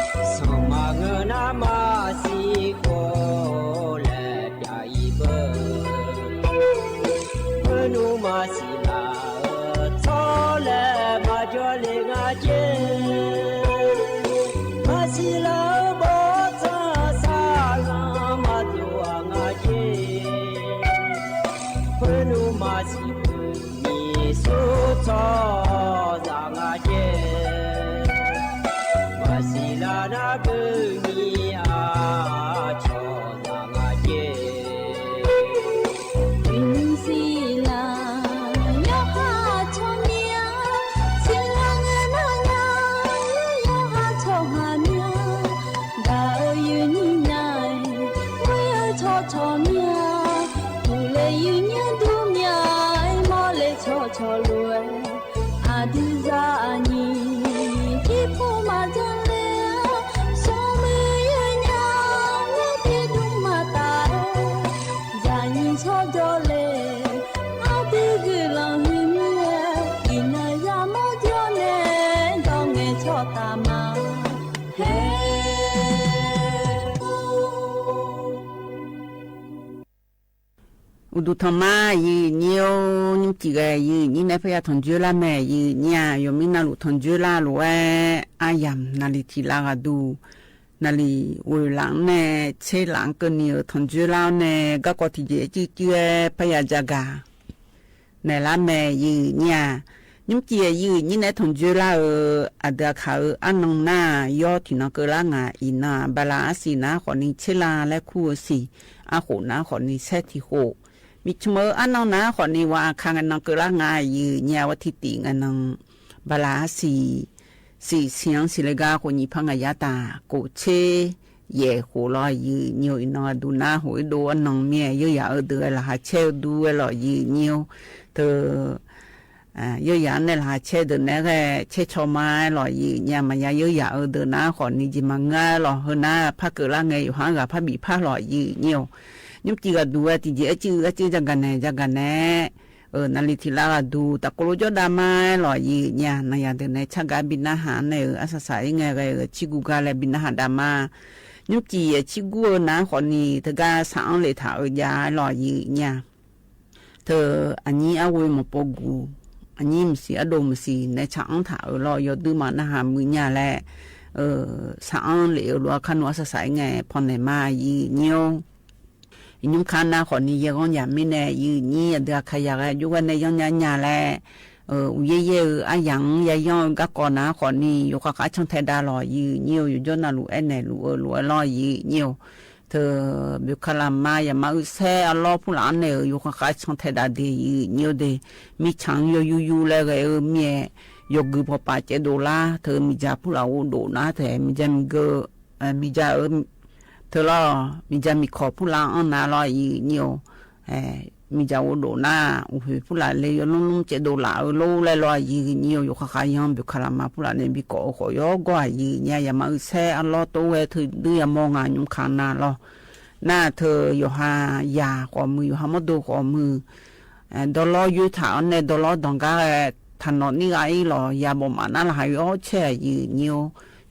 စၢၤလၢ်မဲာ် ယံာ်ယံာ်ညိ ယိၤမံနၢ်လူၣ် ထီၣ်စၢၤလၢ် လိာ်ဝဲ အါယၢ် နၣ်လံၣ်ထံၣ်လၢ်ဂၤဒူၣ် နၣ်လံၣ်ဝဲလၢ်န့ၣ် ဆဲးလၢ်ကၢၢ်နံၤဧိၤ ထီၣ်စၢၤလၢ်န့ၣ် ကၣ်ကီၢ်ထံၣ်ကဲကၠံကၠံဝဲ ဖဲယၤကၠီၣ်ကၣ် နဲလၢ်မဲာ် ယံာ်ယံာ်ညိ နံၣ်ကံၢ်ဂဲၤ ယံာ်ယံာ်ညိ နဲထီၣ်စၢၤလၢ်ဧိၤ အဒုးအခါဧိၤ အနီၢ်နၢ် ယီထံၣ်နီၢ်ကၢၢ်လၢ် ငါအံၤနၢ် ဘၣ်လၢ်အါစံၣ်နၢ် ဃိးနံၣ် ဆဲးလၢ်လၢ် ခူၣ်ဧိၤစံၣ် အဃိးနၢ် ဃိးနံၣ် ဆဲးထံၣ်ဃိး မ့ၢ်ဆၢမၢအနီၢ်နၢ် ဃိးနံၣ် ဝဲအခါ နီၢ်ကၢၢ်လၢ် ငါအံၤ ယံာ်ယံာ်ညိ ဝဲထံၣ်တံၢ် ငါနီၢ် ဘၣ်လၢ်အါစံၣ် စံၣ်ဆံၣ်ဆံၣ်လၢဂၤ ဃိးနံၣ် ဖးငါယါတၢ် ကိးဆဲး ယဲၢ်ဃိးလီၤ ယံာ်ယံာ်ညိ အံၤနီၢ်ဂၤဒူၣ်နၢ် ဟိၣ်အဒိအနီၢ်မ့ၢ် ယိယၤအၢဒုးဝဲ လၢ်ဟးဆဲးဒုးဝဲလီၤ ယံာ်ယံာ်ညိ တၢ် ယိယၤန့ၣ် လၢ်ဟးဆဲးဒုးနဲဂ့ၤ ဆဲးဆီၣ်မါလီၤ ယံာ်ယံာ်ညိ မၤယါ ယိယၤအၢဒုးနၢ် ဃိးနံၣ် ယံာ်မၤငါလီၤ ဟၢနၢ် ဖးကၢၢ်လၢ် ငဲၤယိၤဟၣ်ဂၤ ဖးဘံၣ်ဖးလီၤ ယံာ်ယံာ်ညိ နံၣ်ကံၢ်ဂၤဒူၣ်ဝဲ တံၢ်ကဲအစု အစု ကၠီၣ်ကၣ်နဲ ကၠီၣ်ကၣ်နဲ အၢ နၣ်လံၣ်ထံၣ်လၢ်ဂၤဒူၣ် တၢ်ကိးလိကၠီဒါမါလီၤ ယံာ်ယံာ်ညိ နၢ်ယၤဒုးနဲ ဆၣ်ဂၤ ဘံၣ်နၢ်ဟးန့ၣ် အါစၢ်စၢ်အံၤ ငဲၤဂ့ၤ ဆံးကူၣ်ဂၤလဲၣ် ဘံၣ်နၢ်ဟးဒါမါ နံၣ်ကံၢ်ဂဲၤ ဆံးကူၣ်ဧိၤနၢ် ဃိးနံၣ် တဂၤ ဆၣ်အီၣ်လဲၣ်ထးဧိၤယၤလီၤ ယံာ်ယံာ်ညိ တၢ် အညံအဝ့မီၤပိာ်ကူၣ် အညံမုၢ်စံၣ် အဒိၣ်မုၢ်စံၣ် နဲဆၣ်အီၣ်ထးဧိၤလီၤ ယီၤဒုးမး နၢ်ဟးမုာ်ညါလဲၣ် ဆၣ်အီၣ်လဲၣ်ဧိၤ လိာ်အခါနူၤ အါစၢ်စၢ်အံၤ ငဲၤဖီၣ်နဲၣ်မါ ယံာ်ယံာ်ညိ ယညိၣ်ခါနၢ် ဃိးနံၣ် ယဲၢ်ဂီၢ်ယၤမံန့ၣ် ယံာ်ယံာ်ညိ အဒုးအခါယၤဂဲၤ ယိၤဂဲၤနဲ ယီၢ်ညါညါလဲၣ် အၢ အူယဲၢ်ယဲၢ်ဧိၤ အါယၢ် ယဲၢ်ယီၢ် ဂၤကီၢ်နၢ် ဃိးနံၣ် ယိၤဃၣ်ဃၣ်ဆီၣ်ထဲဒါလီၤ ယံာ်ယံာ်ညိ ယိၤကၠီၣ်နၢ်လူၤအဲၣ်နဲၣ်လူၤအၢလူၤအၢလီၤ ယံာ်ယံာ်ညိ တၢ် ဘုခလမါ ယမါအုဆဲးအလီၢ်ဖုလၢ်န့ၣ် ယိၤဃၣ်ဃၣ်ဆီၣ်ထဲဒါဒ် ယံာ်ညိဒ် မ့ၢ်ဆၣ်ယိၤယူယူလဲၣ်ဂ့ၤဧိၤ မ့ၢ် ယီၤဂုၤဖီၣ်ပာ်ကဲဒိၣ်လၢ် တၢ် မ့ၢ်ယၤဖုလၢ်အိၣ်ဒိၣ်နၢ် တၢ် မ့ၢ်ယၤမ့ၢ်ဂ့ၤ မ့ၢ်ယၤဧိၤ တၢ်လီၤ မ့ၢ်ယၤမ့ၢ်ခီၣ်ဖုလၢ်အီၣ်နၢ်လီၤ ယံာ်ယံာ်ညိ မ့ၢ်ယၤအိၣ်ဒိၣ်နၢ် အိၣ်ဟ့ၣ်ဖုလၢ်လဲၤ ယီၤလူင်းလူင်းကဲဒိၣ်လၢ်ဧိၤ လိလဲၣ်လီၤ ယံာ်ယံာ်ညိ ယိၤဃၣ်ဃၣ်ယီၤ ဘုခလမါဖုလၢ်န့ၣ် ဘံၣ်ကီးအိၣ်ဃိးယီၤဂီၢ် ယံာ်ယံာ်ညိ ယမါအုဆဲးအလီၢ်တိဝဲ တၢ်ဒုးယမီၢ် ယညိၣ်ခါနၢ်လီၤ နၢ် တၢ် ယိၤဟၣ်ယၤဃိးမုၢ် ယိၤဟၣ်မီၢ်ဒိၣ်ဃိးမုၢ် ဒီလီၤယိၤထးအီၤန့ၣ် ဒီလီၤဒၣ်ဂၤ ထးနီၣ်နံၣ်ဂၤအံၤလီၤ ယၤဘိးမးနၢ်လၢ်ဟး ယီၤဆဲး ယံာ်ယံာ်ညိ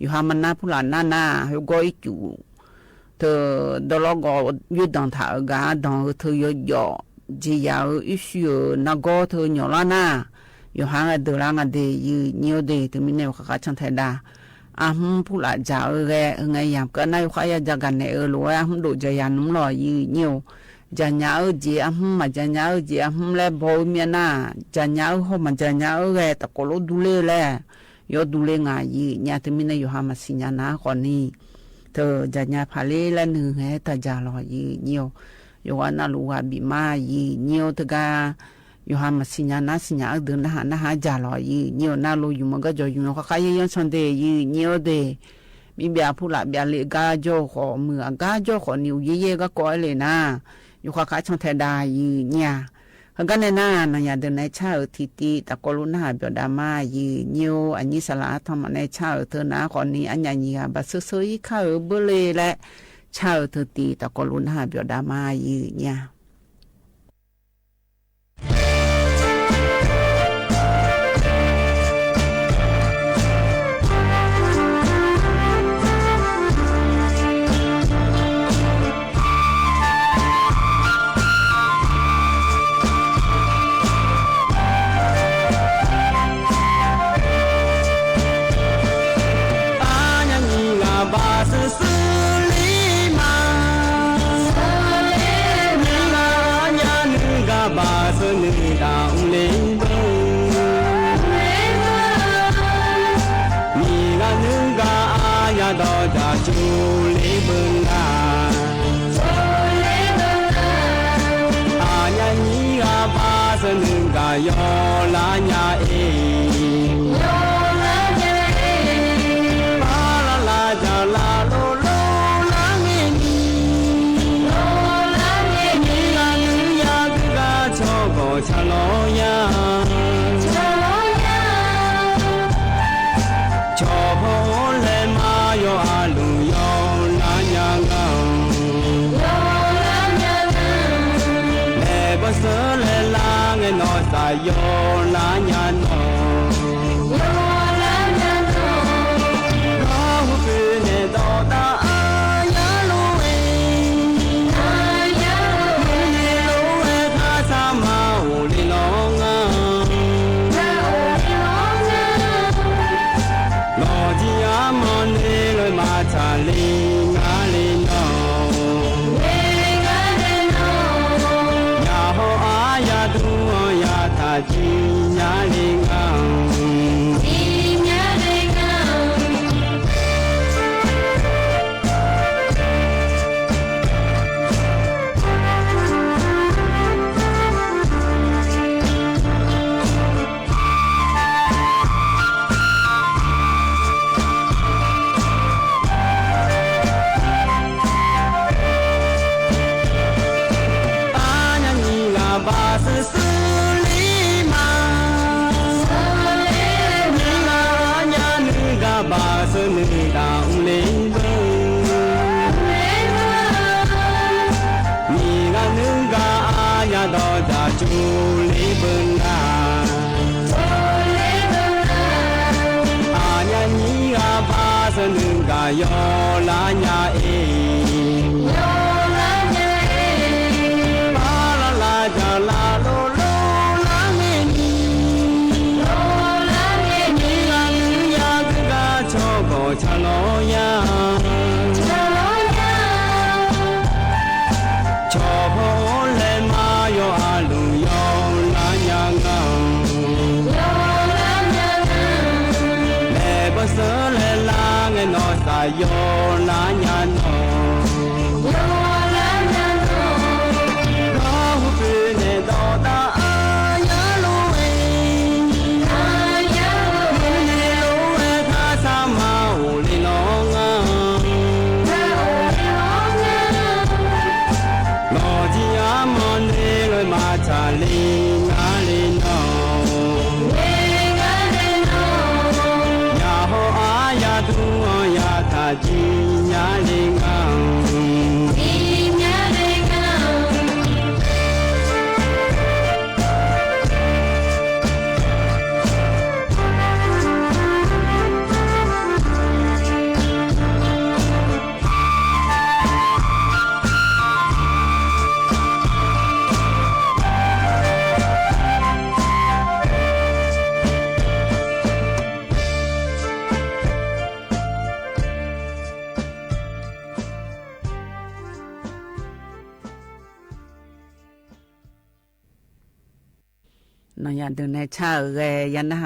ယိၤဟၣ်မၤနၢ်ဖုလၢ်နၢ်နၢ် ဟဲဂီၢ်အံၤကူၣ် တၢ် ဒီလီၤဂီၤယိၤဒၣ်ထးအဂၤ ဒၣ်ဧိၤ တၢ် ယီၤယီၤ က့ယၤဧိၤ အုၣ်ဆူၣ်ဧိၤ နၢ်ဂီၤ တၢ် ညီလၢ်နၢ် ယိၤဟၣ်အဒုးလၢ်ငါဒဲး ယုၢ်ညိၣ်ဒဲး တမံၤန့ၣ် ယိၤဃၣ်ဃၣ်ဆၣ်ထဲဒၣ် အဟုၣ်ဖုလၢ်ယၤအၢဂဲၤ အၢ ငါယၤကနၣ်ယိၤဃၣ်ယၤ ယၤကနဲအၢလိာ်ဝဲ အဟုၣ်ဒိၣ်ယၤယၤနုာ်လီၤ ယုၢ်ညိၣ်ဧၢ, ယၤညါအၢက့ၤ အဟုၣ်မၤယၤညါအၢက့ၤ အဟုၣ်လဲဘီအၢမ့ၢ်အနၢ် ယၤညါအၢဟီၣ်မၤယၤညါအၢဂဲၤ တကိးလိဒူလ့လဲၣ် ယိၤဒူလ့ငါ ယုၢ်ညိၣ် တမံၤန့ၣ် ယိၤဟၣ်မၤသ့ၣ်ညါနၤဃီန့ၣ် တယၤညါဖးလ့လဲၣ် နုၢ်ဟဲတၢ်ယၤလီၤ ယုၢ်ညိၣ်ဧၢ, ယိၤဟၣ်နၢ်လူဝၤဘံးမး ယုၢ်ညိၣ်ဧၢ တဂၤ ယိၤဟၣ်မၤသ့ၣ်ညါနၤ သ့ၣ်ညါအၢဒုး နဟးနဟးယၤလီၤ ယုၢ်ညိၣ်ဧၢ, နၢ်လူယုၢ်မီၤကၠီယုၢ်မီၤဃၣ်ဃၣ်ယဲယဲဆၣ်ဒဲး ယုၢ်ညိၣ်ဧၢဒဲး မ့ၢ်ဘၣ်ဖုလၢ်ဘၣ်လ့အဂၤကၠီဃီ မုၢ်အဂၤကၠီဃီ နံၤအိၣ်ယဲယဲဂၤကိးလဲၣ်နၤ ယိၤဃၣ်ဃၣ်ဆၣ်ထဲဒၣ် ယုၢ်ညိၣ်ဧၢ, ဟဲကနၣ်နၤ နယၤဒုးနဲဆၣ်ဧၢ ထံၣ်တံၢ် တကိးလိနၢ်ဟးဘျီဒၣ်မး ယုၢ်ညိၣ်ဧၢ, အညိစလၢအထီၣ်မၤနဲဆၣ်ဧၢ ထၢနၤဃီန့ၣ် အညၣ်ညံၤဂၤဘၣ်ဆၢဆၢအံၤခါဧၢ ဘၢလ့လဲၣ် ဆၣ်ဧၢ ထၢတံၢ် တကိးလိနၢ်ဟးဘျီဒၣ်မး ယုၢ်ညိၣ်ဧၢ. အညၣ်ညံၤဂၤဘၣ်စၢၤစၢၤလံမး, မ့ၢ်ဂၤညါနုၢ်ဂၤဘၣ်စၢၤနုၢ်တၢ်အူလ့ဘၢ, မ့ၢ်ဂၤနုၢ်ဂၤအါညါဒီးတၢ်ကၠိလ့ဘၢနၤ အညၣ်ညံၤဂၤဘၣ်စၢၤနုၢ်ဂၤယီၤလၢညါအ့ၣ်, ပၢ်လၢ်လၢ်တၢ်လၢ်လိၤလိၤလၢင့ၢ်နံၤ, မ့ၢ်ဂၤနုၢ်ယၤကဂၤဆီၣ်ဂီၤဆၢလီၤယၤ ဆီၣ်ဖီလဲၤမၤယွၤအလုၢ်ယွၤလၢညါငါ, လဲၤဘၣ်စၢၤလဲၤလၢငဲၤနီၢ်သးယွၤလၢညါနီၢ်, ဒီးဟူးဃုန့ၣ်ဒီးတၢ်အါယၤလိၤဝဲ မ့ၢ်လိၤဝဲခါဆၣ်မၤအိၣ်လံလီၤငါ လီၤတံၢ်အါမၤန့ၢ်လၢမၤတၢ်လံငါလံနီၢ်, ယဟီၣ်အါယၤဒူအီၤယၤတၢ် တံၤညါလံငါ တံၤညါလံငါ အညၣ်ညံၤဂၤဘၣ်စၢၤစၢၤလံမး, မ့ၢ်ဂၤညါနုၢ်ဂၤဘၣ်စၢၤနုၢ်တၢ်အူလ့ဘၢ, မ့ၢ်ဂၤနုၢ်ဂၤအါယၤဒီးတၢ်ကၠိလ့ဘၢနၤ အညၣ်ညံၤဂၤဘၣ်စၢၤနုၢ်ဂၤယီၤလၢညါအ့ၣ်, ပၢ်လၢ်လၢ်တၢ်လၢ်လိၤလိၤလၢင့ၢ်နံၤ, မ့ၢ်ဂၤနုၢ်ယၤကဂၤဆီၣ်ဂီၤဆၢလီၤယၤ ဆီၣ်ဖီလဲၤမၤယွၤအလုၢ်ယွၤလၢညါငါ, လဲၤဘၣ်စၢၤလဲၤလၢငဲၤနီၢ်သးယွၤလၢညါနီၢ်, ဒီးဟူးဃုန့ၣ်ဒီးတၢ်အါယၤလိၤဝဲ မ့ၢ်လိၤဝဲခါဆၣ်မၤအိၣ်လံလီၤငါ, လီၤတံၢ်အါမၤန့ၢ်လၢမၤတၢ်လံငါလံနီၢ်, ယဟီၣ်အါယၤဒူအီၤယၤတၢ် တံၤ ၼေႃႈ ယၢမ်းဒိူၼ်းၼႆႉ ၸႃႉဢိူဝ်ႈ ယၢမ်းၼႆႉ ႁႃပျေႃႇဢိူဝ်ႈ တူၺ်းလႄႈ ယိုဝ်းၼဵဝ်း ဢီႇၼွင်ႉၼႃႇလႄႈ ဢီႇၼွင်ႉဝၼ်းထီႉသီႇ ပႃႇလႃႇသီႇ ဢၼ် ဢိူဝ်ႈ သီႇသီႇ သီႇလႄႈ ဢၼ်ၼႆႉလႄႈ ယိုဝ်းၼဵဝ်း တၵႃႇၸေႃႇ ထဵဝ်ႈထႆး ၶူၼ်ႈလႃႈၶိုင်ႈလႄႈ ဢႄႇ ဢိူဝ်ႈ ထႅင်ႈၼႃႇ ၶေႃႈၼႆႉၼေႃႈ ဢၼ်တေႃႇပႅတ်ႈၼႃႇၼႆႉ လူဝ်ႇထၢင်ႇပီႈၵႃႈ ဢႄႇ ဢိူဝ်ႈ ထႅင်ႈလႄႈ ယိုဝ်းၼဵဝ်း ထႅင်ႈမီးၼႄႈ ဢႃႇယမ်ႇ ၼႃႇလီႇယႄႇလႃႇၼႄႈ ဢၼ်တေႃႇပႅတ်ႈၼႆႉ လူဝ်ႇထၢင်ႇပီႈၵႃႈ ဢႄႇ ဢိူဝ်ႈ ထႅင်ႈလႄႈ ႁိုဝ်ဝႃႈ ဝၼ်းထီႉသၢမ်သိပ်း ပႃႇလႃႇသီႇ ၶျဵတ်ႉသဵင်ၵိုၼ်းၼႆႉ ၸဵတ်းတေႇ ၸိုင်ၼႆႉ ၶေႃႈတူၺ်းလႄႈ ယိုဝ်းၼဵဝ်း ထႅင်ႈမီးၼႄႈ တၵႃႇတေႃႇတႄႉၵေႃႈ ဢိူဝ်ႈ ၽေႃႇ ထဵဝ်ႈၶူၼ်ႈလႃႈၶိုင်ႈလႄႈ ဢိူဝ်ႈ ၵႃႈ ဢိူဝ်ႈ ၽေႃႇ လူဝ်ႇထၢင်ႇပီႈၵႃႈ ဢိူဝ်ႈ တူၺ်းလႄႈ ယိုဝ်းၼဵဝ်း ႁိုဝ်ၵႃႈ ႁိုဝ်ၵေႃႈ ဢႃႈ တူၺ်းၸႃႉၵႃႈၼႆႉ ဢိူဝ်ႈ ႁိုဝ်ၼႃႇလႄႈ ၼၢင်းၽၵ်းသလိၼ်း ႁိုဝ်ၵႃႈၼႃႇ ၶေႃႈၼႆႉ တေႃႇတႄႉၵေႃႈ ဢိူဝ်ႈ ၽေႃႇ ႁေႃႈလိုဝ်ႈတႃႇ ဢိူဝ်ႈ ၵႃႈငၢႆႈ ယိုဝ်းၼႆႉ ႁိုဝ်ၵႃႈၼႆႉ ၸႃႉၵႃႈၼႆႉ ဢိူဝ်ႈ ၼႃႇလႄႈ ယိုဝ်းၼဵဝ်း တၵႃႇ ဢီႇၼွင်ႉ ထဵဝ်ႈထႆး ၶူၼ်ႈလႃႈၶိုင်ႈလႄႈ ဢႄႇ ဢိူဝ်ႈ ထႅင်ႈ ယႃႇလၢၼ်ႉတေၸူဝ်ႈႁႃ ယူႇၵႃႈၼႃႇ လူဝ်ႇသမ်ႇမႃႇ ၺႃးမႄးၸေးတေႉ ယိုဝ်းၼဵဝ်းတေႉ ၼႃႇ ဢီႇၼွင်ႉသမ်ႇမႃႇ ဢိူဝ်ႈ လႄႈ ဢၼ်တေႃႇပႅတ်ႈ ဢိူဝ်ႈ ႁိုဝ်ၼႃႇ ၶေႃႈၼႆႉ ဝၼ်းထီႉဢိူဝ်ႈၼႆႉ ယူႇဢီႈၺႃးၸေး ဝၼ်းထီႉဢိူဝ်ႈ ပႃႇလႃႇသီႇ ႁိုဝ်သီၼႄႈ ဝၼ်းထီႉသုင်ၶျဵတ်ႉတီႇ ပႃႇလႃႇသီႇ ၵူဝ်ႇသီၵိုၼ်း ဢိူဝ်ႈ ၶျဵတ်ႉသီၵိုၼ်းၼႆႉ ယိုဝ်းၼဵဝ်း ထႅင်ႈမီးၼႄႈ ဢိူဝ်ႈ ထႅင်ႈယူႇႁႃယူႇဢီး ဢိူဝ်ႈ လူၼ်ႉလႅမ်ႈ ၽူႈလႃႇ ဢိူဝ်ႈ ၽိူဝ်ႇၶေႃးမိုဝ်းလေႃႇ ယိုဝ်းၼဵဝ်း ဢၼ်ၼႃႇ ထႅင်ႈ ထႅင်ႈၵႃႈယူႇႁႃယူႇဢီးၼႄႈ ပီႈဢိူဝ်ႈ ထႅင်ႈၼႃႇ ၶေႃႈၼႆႉ တေႃႇတေႃႇ ထီႇ ထီႇၵႃႈ ထီႇပူဝ်ႇၵႃႈ ဢီးၼႄႈ သုမ်ႇၽႃႇပႃႇၵႃႈ တူၺ်းယႄႈလႃႈၼႆႉ ဢိူဝ်ႈ ၸဝ်ႈပၢၼ်ၼႆႉ ငၢႆႈလေႃႇ ယိုဝ်းၼဵဝ်း ထႅင်ႈၼႃႇ ၶေႃႈၼႆႉ ထႅင်ႈၵႃႈ ထႅင်ႈ ဢႃႇ ၸဝ်ႈဝၼ်းထမ်ႇမတႃႇလႄႈ ငၢႆႈယိုဝ်းၼႆႉ ဝၼ်းထမ်ႇမတႃႇၼႃႇ ၶေႃႈၼႆႉ ဝၼ်းၸၢၼ်ႈ ႁွင်ႉၼႆႉ ဝၼ်းသုၵ်းၵေႃႈၼႆႉၼႃႇ ၶေႃႈၼႆႉ ဢၼ်တိုၵ်ႉထီႇၶႄႇတူၺ်းၼႃႇ ရတ်ႉထပၢၼ်ႇထီႇၶႄႇ ၼႃႇ ဝၼ်းယုတ်ႉၼႃႇလေႃႇ ယိုဝ်းၼဵဝ်း ဝၼ်းသဝ် ဝၼ်းဢႃးတိတ်ႉ ဝၼ်းၼၵ်ႉၶတ်ႉတရ ၽူႈလႃႇၼႃႇလေႃႇ ယိုဝ်းၼဵဝ်းဝႄႈ ရတ်ႉထပၢၼ်ႇၸူဝ်ႈႁႃႈ ဢိူဝ်ႈ ၶျေႇ ဢိူဝ်ႈ ၶျေႇပျုမ်းၼႃႇ တီႈမႃးၵူႈ ၶျေႇပျုမ်းလႄႈ ယႃႇတူဝ်ႇငၢၼ်းၼႆႉ ယိုဝ်းၼႆႉ ထႅင်ႈမီးၼႄႈ ၺူႉၶျႃႉပူၵ်ႉၵူဝ်ႇလူဝ်ႇ လူဝ်ႇထၢင်ႇပီႈၵႃႈ ဢိူဝ်ႈ ႁိုဝ်ၼႃႇလေႃႇ ယိုဝ်းၼဵဝ်း ၸူဝ်ႈႁႃႈယႃႇၽေႃႇလႄႈၼႃႇ ဢႃႇၵူဝ်ႇ ၶျေႇယႃႇၵူဝ်ႇၼႆႉလႃႇ တႃႇပႃးၸေး บัตรประจำตัวประชาชน ဢိူဝ်ႈ ယႃႇ ဢိူဝ်ႈ ၸူဝ်ႈႁႃႈလေႃႇ ယိုဝ်းၼဵဝ်း ယူႇႁႃႈ บัตรประจำตัวประชาชน ယႃႇ ဢိူဝ်ႈ ၸူဝ်ႈႁႃႈ ၼႃႇ ထႅင်ႈ ႁိုဝ်ၵႃႈ ၸေႃႇ ၽူႈပရၵွပ်ႇၵၢၼ်လႄႈ ငၢႆႈယိုဝ်းၼႆႉ ၽူႈပရၵွပ်ႇၵၢၼ်လႄႈ ဢိူဝ်ႈ ႁိုဝ်ၼႃႇ ၶေႃႈၼႆႉ မဵဝ်းမိူဝ်ႈတေႃႇလေႃႇ လႃႇႁႃ ၽူႈလႃႇလူၼ်ႉလႅမ်ႈ ၽူႈလႃႇတေႃႇလူၼ်ႉလႅမ်ႈ မိူဝ်ႈယႃႇသွင်ႇ လႃႇႁႃ ၽူႈလႃႇယႃႇသွင်ႇၼႃႇ ၶေႃႈၼႆႉ ဝၼ်းထီႉၼိုင်ႈ ၸဵင်ႇၼႃႇ ပႃႇလႃႇသီႇ ႁိုဝ်သီၼႆႉ ဢိူဝ်ႈ ပီႈၸႃႉတႃႇၵႃႈလၢၵ်ႇၼႃႇ ဢၼ်ၼႃႇ ထႅင်ႈတိူင်း ၸႃႉတႃႇၵႃႈလၢၵ်ႇ ဢိူဝ်ႈ ၵႃႈယူႇၸိုင်မၼ်းၼႃႇ ယူႇႁႃႈႁိုဝ်ၵေႃႈ ႁိုဝ်ၵႃႈဢီႈၼႃႇ ၶေႃႈၼႆႉ လူၼ်ႉလႅမ်ႈ ဢႃႇ ၵိူဝ်ႇႁိုဝ် ယူႇဢီႈလႄႈ ငိုၼ်းၼႃႇႁႄႉ ထႅင်ႈတိူင်း ယူႇႁူဝ်ပီႈတွင်ႉ ဢိူဝ်ႈ လူၺ်ႈ လူၼ်ႉလႅမ်ႈ မိူဝ်ႈယႃႇသွင်ႇ ၽူႈလၢင်ႇလေႃႇ ယိုဝ်းၼဵဝ်း ႁႄႉ ယူႇႁႃႈ ထႅင်ႈၵႃႈ လူဝ်ႇထၢင်ႇပီႈၵႃႈ ထႃႈ ဢိူဝ်ႈ လူၼ်ႉလႅမ်ႈမၼ်း ယူႇဢီႈၼႃႇ ဝႄႈ ယူႇႁႃႈၼႆႉ ယူႇဢိူဝ်ႈ ၽိူဝ်ႇ ထႅင်ႈၵႃႈ ၸီႉဢိူဝ်ႈ ထႃႈ ရတ်ႉထပၢၼ်ႇထီႇၶႄႇ ယူႇႁႃႈထီႇၶႄႇလႄႈ ၸီႉငၢၼ်းၼႆႉ ယိုဝ်းၼႆႉ ၼႃႇ ရၢင်းႁႃထီႇတိူဝ်ႇတႄႉ လႃႇသေႃး ၽူႈလႃႇပီႈ ဢုမ်ႇယွင်ႇ ဢဝ်တူႈတႄႉ ထႅင်ႈၵႃႈ ၸေႃႇ ရၢင်းၶၢႆၶွင်ထီႇရႃႇလိုၵ်ႉလႄႈ ငၢႆႈယိုဝ်းၼႆႉ ႁေႃႈ ထႅင်ႈ สินค้าโอท็อป လေႃႇ ထႅင်ႈ สินค้าโอท็อป လႄႈ ဢိူဝ်ႈ ထႅင်ႈၼႃႇ ၶေႃႈၼႆႉ ဢႃႇ ၸေႃႇ สินค้าโอท็อป လႄႈ ၸႃႉၸူဝ်ႈထႃႈ ဢိူဝ်ႈ တေႃႇလေႃႇ ယိုဝ်းၼဵဝ်း ဢဝ်တူႈတႄႉၵႃႈ ဢိူဝ်ႈ တူႈ ႁိုဝ်ၸေႇ ႁိုဝ်ၸေႇ ထႅင်ႈ ယူဝ်းမျႃႉၸေႇ ၸွပ်ႈပႃႈငၢႆႈယိုဝ်းၼႆႉ လေႃႇလူဝ်ႇ ၽူႈလႃႇၸၢဝ်းၵေႃႈ ၵေႃႈၶေႃႈမိုဝ်းလေႃႇ ယိုဝ်းၼႆႉ ထီႇဢႃႇ ထီႇၶႄႇ ထီႇၶႄႇ ပီႈမႃးလႄႈ ဢိူဝ်ႈ ၸွပ်ႈပႃႈႁိုဝ် တီႈႁႃတူၺ်းၼႃႇ ဢၵ်ႉၵိူဝ်ႇပႃႈ ဢီႇမေႃၺႃႇလႄႈ ယူႇႁႃႈ ႁေႃႈၼႆႉ ယူႇႁူဝ်ပၢၼ်ၼႆႉ ဢိူဝ်ႈ လူဝ်ႇထၢင်ႇပီႈၵႃႈ ထႃႈၼႃႇ ၶေႃႈၼႆႉ ယူဝ်းမိုဝ်းငၢၼ်းၼႆႉ ယိုဝ်းၼႆႉ ယူဝ်းတိုၵ်းမႃး မိုဝ်းထီႇၵေႃႈငၢႆႈ ယိုဝ်းၼႆႉ ၸၢႆးထီႇၵေႃႈ ဢႃႇ တူၺ်းယိုဝ်းၼႆႉ ၸၢၵ်ႈၵၼ်ၼႆႉ ဢိူဝ်ႈ ၼႃႇလေႃႈ ယိုဝ်းၼႆႉ ထႅင်ႈၵႃႈ ၸင်ႇဝတ်ႇၶျဵင်းမႆႇလႃႈ ႁိုဝ်တေမီးၼင်ႇ ဝၼ်းထီႉသုမ်ႇၶျႄႇတေ ယိုဝ်းၼႆႉတေ ထႅင်ႈၵႃႈ ၸေႃႇ สำนักงานคณะกรรมการป้องกันและปราบปรามทุจริต ทุจริตแห่งชาติ ၸေႇ ၽၼ်းႁႃႈ ၸင်ႇဝတ်ႇၶျဵင်းမႆႇ ၽွင်းပႃႈလေႃႈ ႁိုဝ်ၼႃႇ ၶေႃႈၼႆႉ ထႅင်ႈ မဵဝ်းမိူဝ်ႈ ဢႃႇ ၸေႃႇ ရႅင်းငၢၼ်းတၢင်ႇတၢဝ်ႇလေႃႈ ယိုဝ်းၼႆႉ ၽေႃႇၽိဝ်းပႃႇ ယူႇၸႂ်ဢိူဝ်ႈ ၽေႃႇလေႃႈ ယိုဝ်းၼႆႉ ယႃႇၼႄငၢၼ်းတေ ယိုဝ်းၼႆႉတေ ႁိုဝ်ၼႃႇ ၶေႃႈၼႆႉ ထႅင်ႈၵႃႈ ပလႃႇ ဢမ်ႇၽိူဝ်ႇၼေႃႈ ထႅဝ်လႄႈ ဢၼ်ငၢႆႈယိုဝ်းၼႆႉ ထႅင်ႈၼႆႉ ပူႇယႃႇရိတ်ႉလႄႈ ၶူးႁိုဝ်ၵႃႈၼႃႇလေႃႈ ယိုဝ်းၼႆႉ ဢၼ်ၸိူဝ်းဢၼ်ၼၼ်ႉ ဢၼ်ၼႆႉငၢႆႈလေႃႈ ႁိုဝ်ၼႃႇ ၶေႃႈ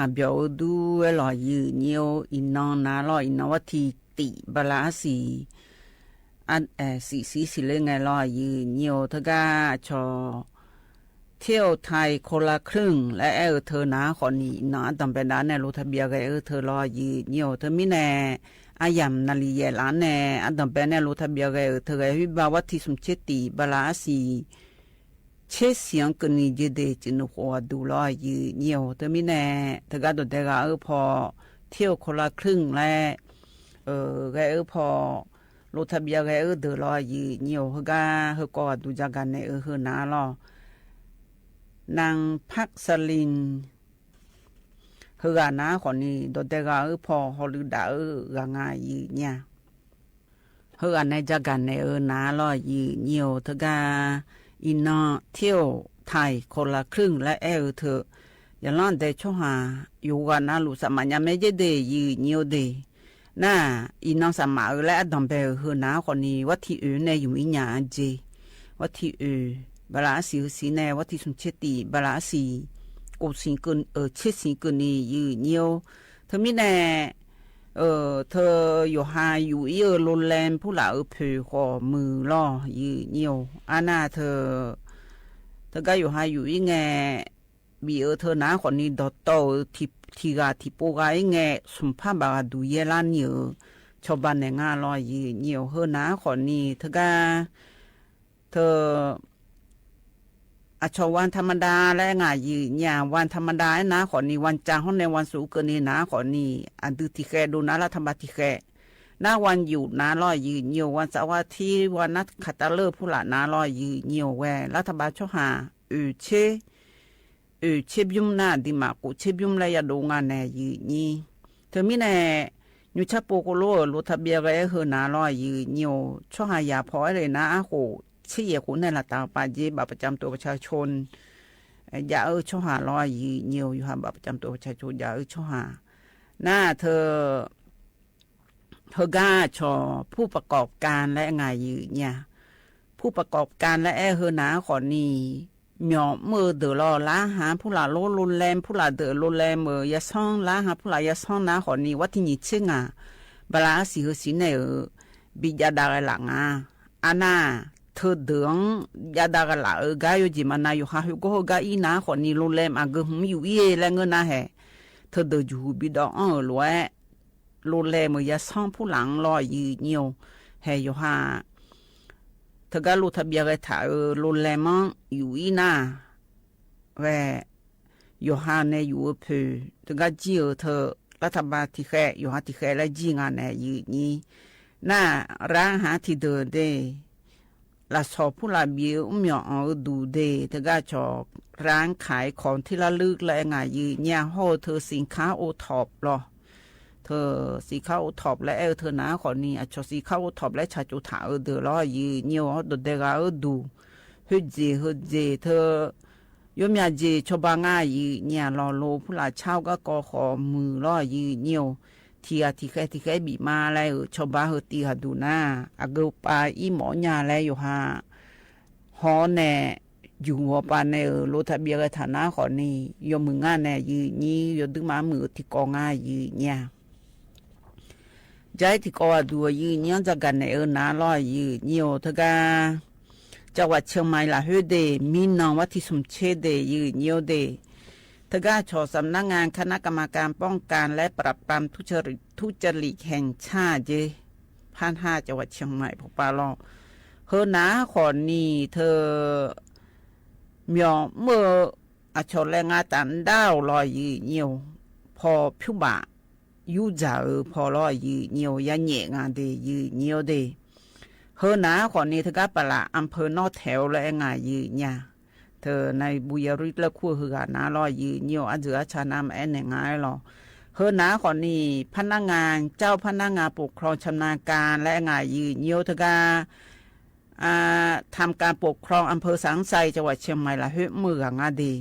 ၼႆႉ พนักงาน ၸဝ်ႈพนักงานปกครองชำนาญการလႄႈ ဢၼ်ငၢႆႈယိုဝ်းၼႆႉ ထႅင်ႈၵႃႈ ဢႃႇ ทำการปกครองอำเภอสันทราย จังหวัดเชียงใหม่ လႄႈ ႁိုဝ်မိူဝ်ႈၵႃႈ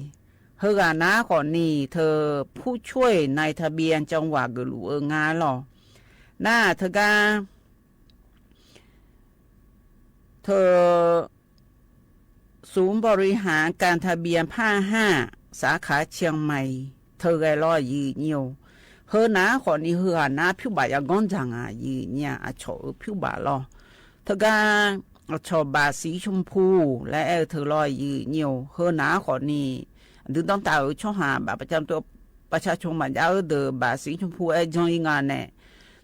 ငၢႆႈတေ ႁိုဝ်ၵႃႈၼႃႇ ၶေႃႈၼႆႉ ထႅင်ႈ ผู้ช่วยนายทะเบียนจังหวัด ၵေႃႈလူဝ်ႇဢိူဝ်ႈ ငၢႆႈလေႃႈ ၼႃႇ ထႅင်ႈၵႃႈ ထႅင်ႈ ศูนย์บริหารการทะเบียนภาคห้า สาขาเชียงใหม่ เทิงแลลอ หยิ่งเยียว เฮอหนาขอนี้ เฮอหนาพิ้วบ่า ยาก้อนจ๋างา หยิ่งเยีย อะฉอเออพิ้วบ่าลอ เทิงก้า อะฉอบ่าสีชมพู และแอ้เทิงลอ หยิ่งเยียว เฮอหนาขอนี้ ดึงต้องตาเออ ช่องหาบัตรประจำตัวประชาชนบ่า เย้าเออเด๋อ บ่าสีชมพู แอ้จ้องอี้งาแน่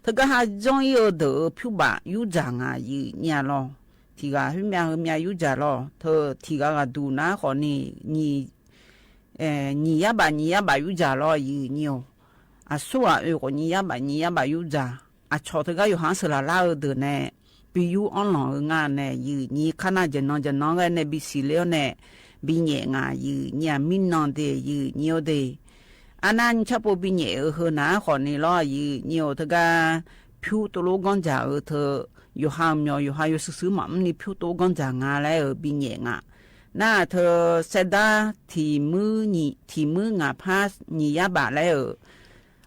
เทิงก้าหาจ้องอี้เออเด๋อ พิ้วบ่า ยู้จ๋างา หยิ่งเยียลอ ถี่กา หื้อเมีย หื้อเมียยู้จ๋าลอ เทิง ถี่กา กาดูหนาขอนี้ หยี่ เอ่อ หยี่ยาบ่า หยี่ยาบ่า ยู้จ๋าลอ หยิ่งเยียว อะ สู้อะ เออ ก็หยี่ยาบ่า หยี่ยาบ่า ยู้จ๋า อะฉอเทิงก้า อยู่หางเสอหลาลาเออเด๋อแน่ ปียู้อ้อนหลองเอองาแน่ หยิ่งเยีย ข้าหน้าเจ๋อนอง เจ๋อนองแน่ บีสีเลี้ยวแน่ บีแหน่งา หยิ่งเยีย มีนองเด หยิ่งเยียวเด อะหน้าชาปู บีแหน่เออ เฮอหนาขอนี้ลอ หยิ่งเยียว เทิงก้า พิ้วโตโลก้อนจ๋าเออ เทิง อยู่หางเมียว อยู่หางอยู่ซื่อๆ หม่ำนี้ พิ้วโตก้อนจ๋างา และเออ บีแหน่งา หน้าเทิง แสดา ถี่มือหยี่ ถี่มืองาผ้า หยี่ยาบ่า และเออ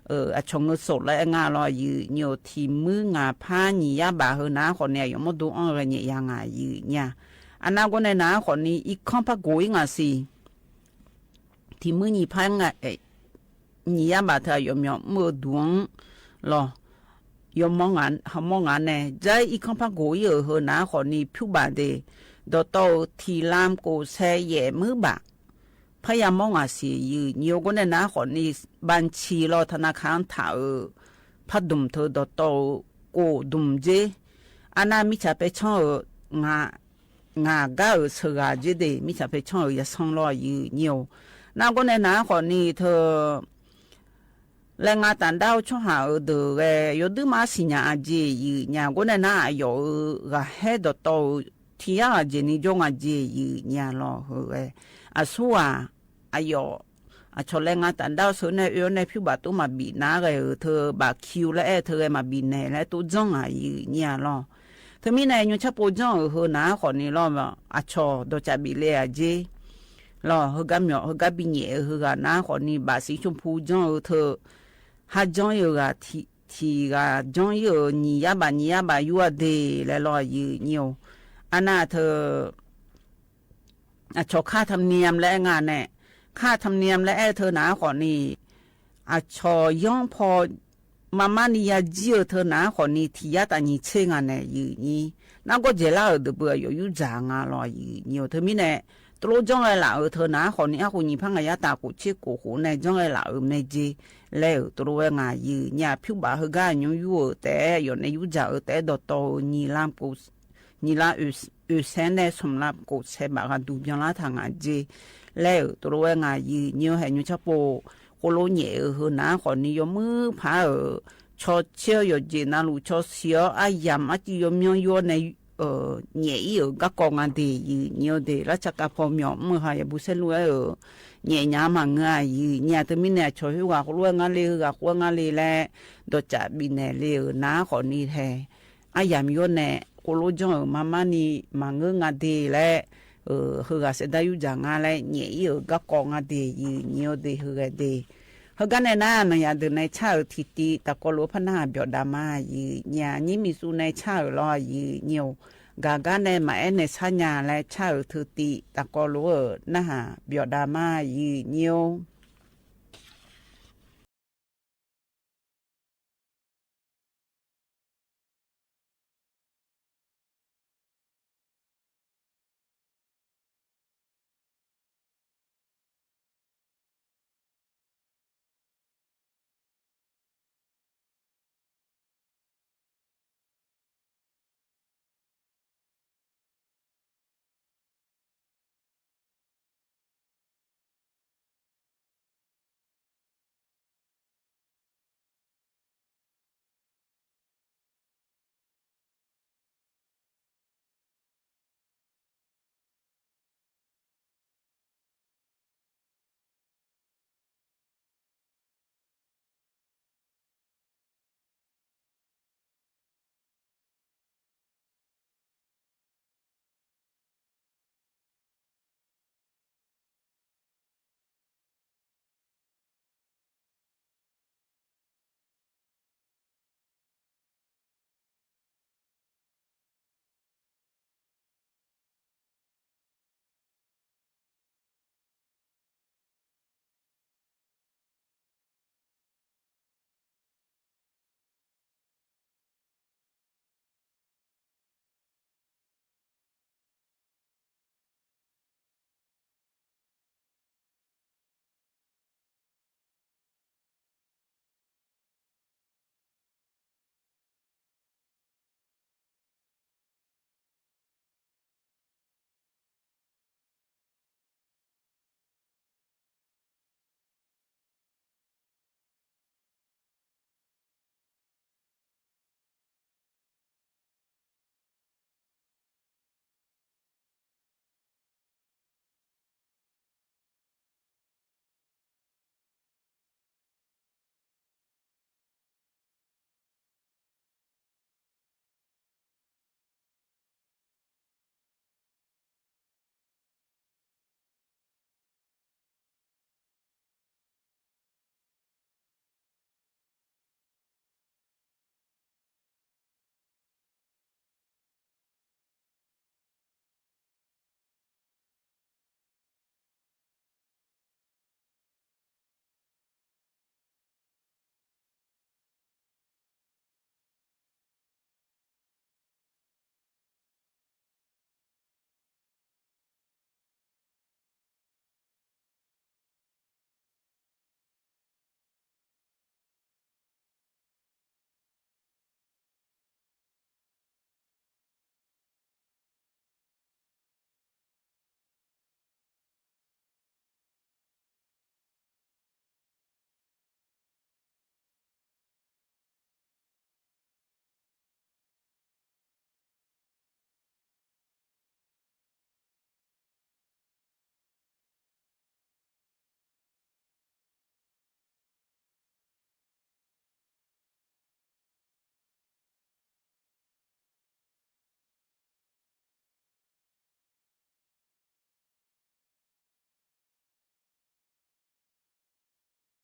เออ อะฉอเงินสด และแอ้งาลอ หยิ่งเยียว ถี่มืองาผ้า หยี่ยาบ่า เฮอหนาขอนี้ หยองมอดดูอ้อน และแหน่งา หยิ่งเยีย อะหน้าก็แน่หนาขอนี้ อีกข้องผ้าโก๋อี้งาสี ถี่มือหยี่ผ้างา เอ่อ หยี่ยาบ่า เทิง หยองเมียว เมื่อดวงลอ หยองมองงาน หามองงานแน่ ใจ๊อีกข้องผ้าโก๋อี้เออ เฮอหนาขอนี้ พิ้วบ่าเด ดอตอ ถี่ลามโก๋แชแหย่มือบ่า พยายามมองหาสี หยิ่งเยียวก็แน่หนาขอนี้ บัญชีลอ ธนาคาร ถาเออ ผ้าดุ่มเทิง ดอตอ โก๋ดุ่มเจ๊ อะหน้ามิจฉาไปช่องเออ งา งาก้าเออ เสอหาเจ๊เด มิจฉาไปช่องเออ อย่าซ่องลอ หยิ่งเยียว หน้าก็แน่หนาขอนี้ เทิง แรงงานต่างด้าวช่องหาเออเด๋อแล ยอดดื้อมาสิญญาอาเจ หยิ่งเยีย ก็แน่หนา อะหยอเออ กาแฮดอตอ ทีอาอาเจนี้ จ้องอาเจ หยิ่งเยียลอ เฮอแล อะสู้อะ อะหยอ อะฉอแรงงานต่างด้าวเสอแน่ เออ แน่พิ้วบ่า ตุ๊มาบีหนาแลเออ เทิงบ่าคิว และแอ้เทิงแล มาบีแหน่ และตุ๊จ้องอะ หยิ่งเยียลอ เทิงมีแหน่ ยู้ชาปูจ้องเออ เฮอหนาขอนี้ลอ อะฉอ ดอจ๋าบีเลอาเจ ลอ เฮอก้าเมียว เฮอก้าบีแหน่เออ เฮอหนาขอนี้ บ่าสีชมพูจ้องเออ เทิง หาจ้องเออ กา ถี่ ถี่กา จ้องเออ หยี่ยาบ่า หยี่ยาบ่า ยู้อะเด และลอ หยิ่งเยียว อะหน้าเทิง อะฉอค่าธรรมเนียม และแอ้งาแน่ ค่าธรรมเนียม และแอ้เทิงหนาขอนี้ อะฉอย้องผ่อ มาม่านี้ ยาจี้เออ เทิงหนาขอนี้ ถี่ยาตาหยี่เชงงาแน่ หยิ่งเยีย หน้าก็เจ๋อลาเออเด๋อ เปื้อหยอยู้จ๋างาลอ หยิ่งเยียว เทิงมีแหน่ ตกลงจ้องแลละเออ เทิงหนาขอนี้ อะ โกหยี่พันงายาตา โกเชโกโหแน่ จ้องแลละเออ แม่เจ และเออ ตกลงแลงา หยิ่งเยีย พิ้วบ่า เฮอก้า ยู้ ยู้เออ แต่หยอดแน่ ยู้จ๋าเออ แต่ดอตอ หยี่ลามโก๋ หยี่ลามเออ เออ แสนแน่ สำหรับโก๋แชบ่า กาดูเปียงลาทางงาเจ และเออ ตกลงแลงา หยิ่งเยียว แหยู้ชาปู โกโลแหน่เออ เฮอหนาขอนี้ ยอมือผาเออ ชอเชียว หยอดเจ๋อนาลูก ชอเสียว อะหยำ อะจี้ ยอมยอง ยู้แน่ เออ แหน่อี้เออ ก้ากองาเด หยิ่งเยียวเด ราชการผ่อเมียว เมื่อหา อย่าบูเส้นลูกเออ แหน่หยามาเงา หยิ่งเยีย เทิงมีแหน่ ฉอหื้อหวา โกลวงาเล หื้อหวา โกลวงาเล และ ดอจ๋าบีแหน่เลเออ หนาขอนี้แท อะหยำ ยู้แน่ โกลวงจ้องเออ มาม่านี้ มาเงอะงาเด และ เออ หื้อหวา เสด็จยู้จ๋างา และ แหน่อี้เออ ก้ากองาเด หยิ่งเยียวเด หื้อหวาเด เฮอก้าแน่หนา หนังยาเดินในชาเออ ตี้ตี้ ตะกอลัวพะหน้า เปียวดามา หยิ่งเยีย นี้มีสู้ในชาเออลอ หยิ่งเยียว กาก้าแน่ มาแอ้ในชาญา และชาเออ ตี้ตี้ ตะกอลัวเออ หน้าหา เปียวดามา หยิ่งเยียว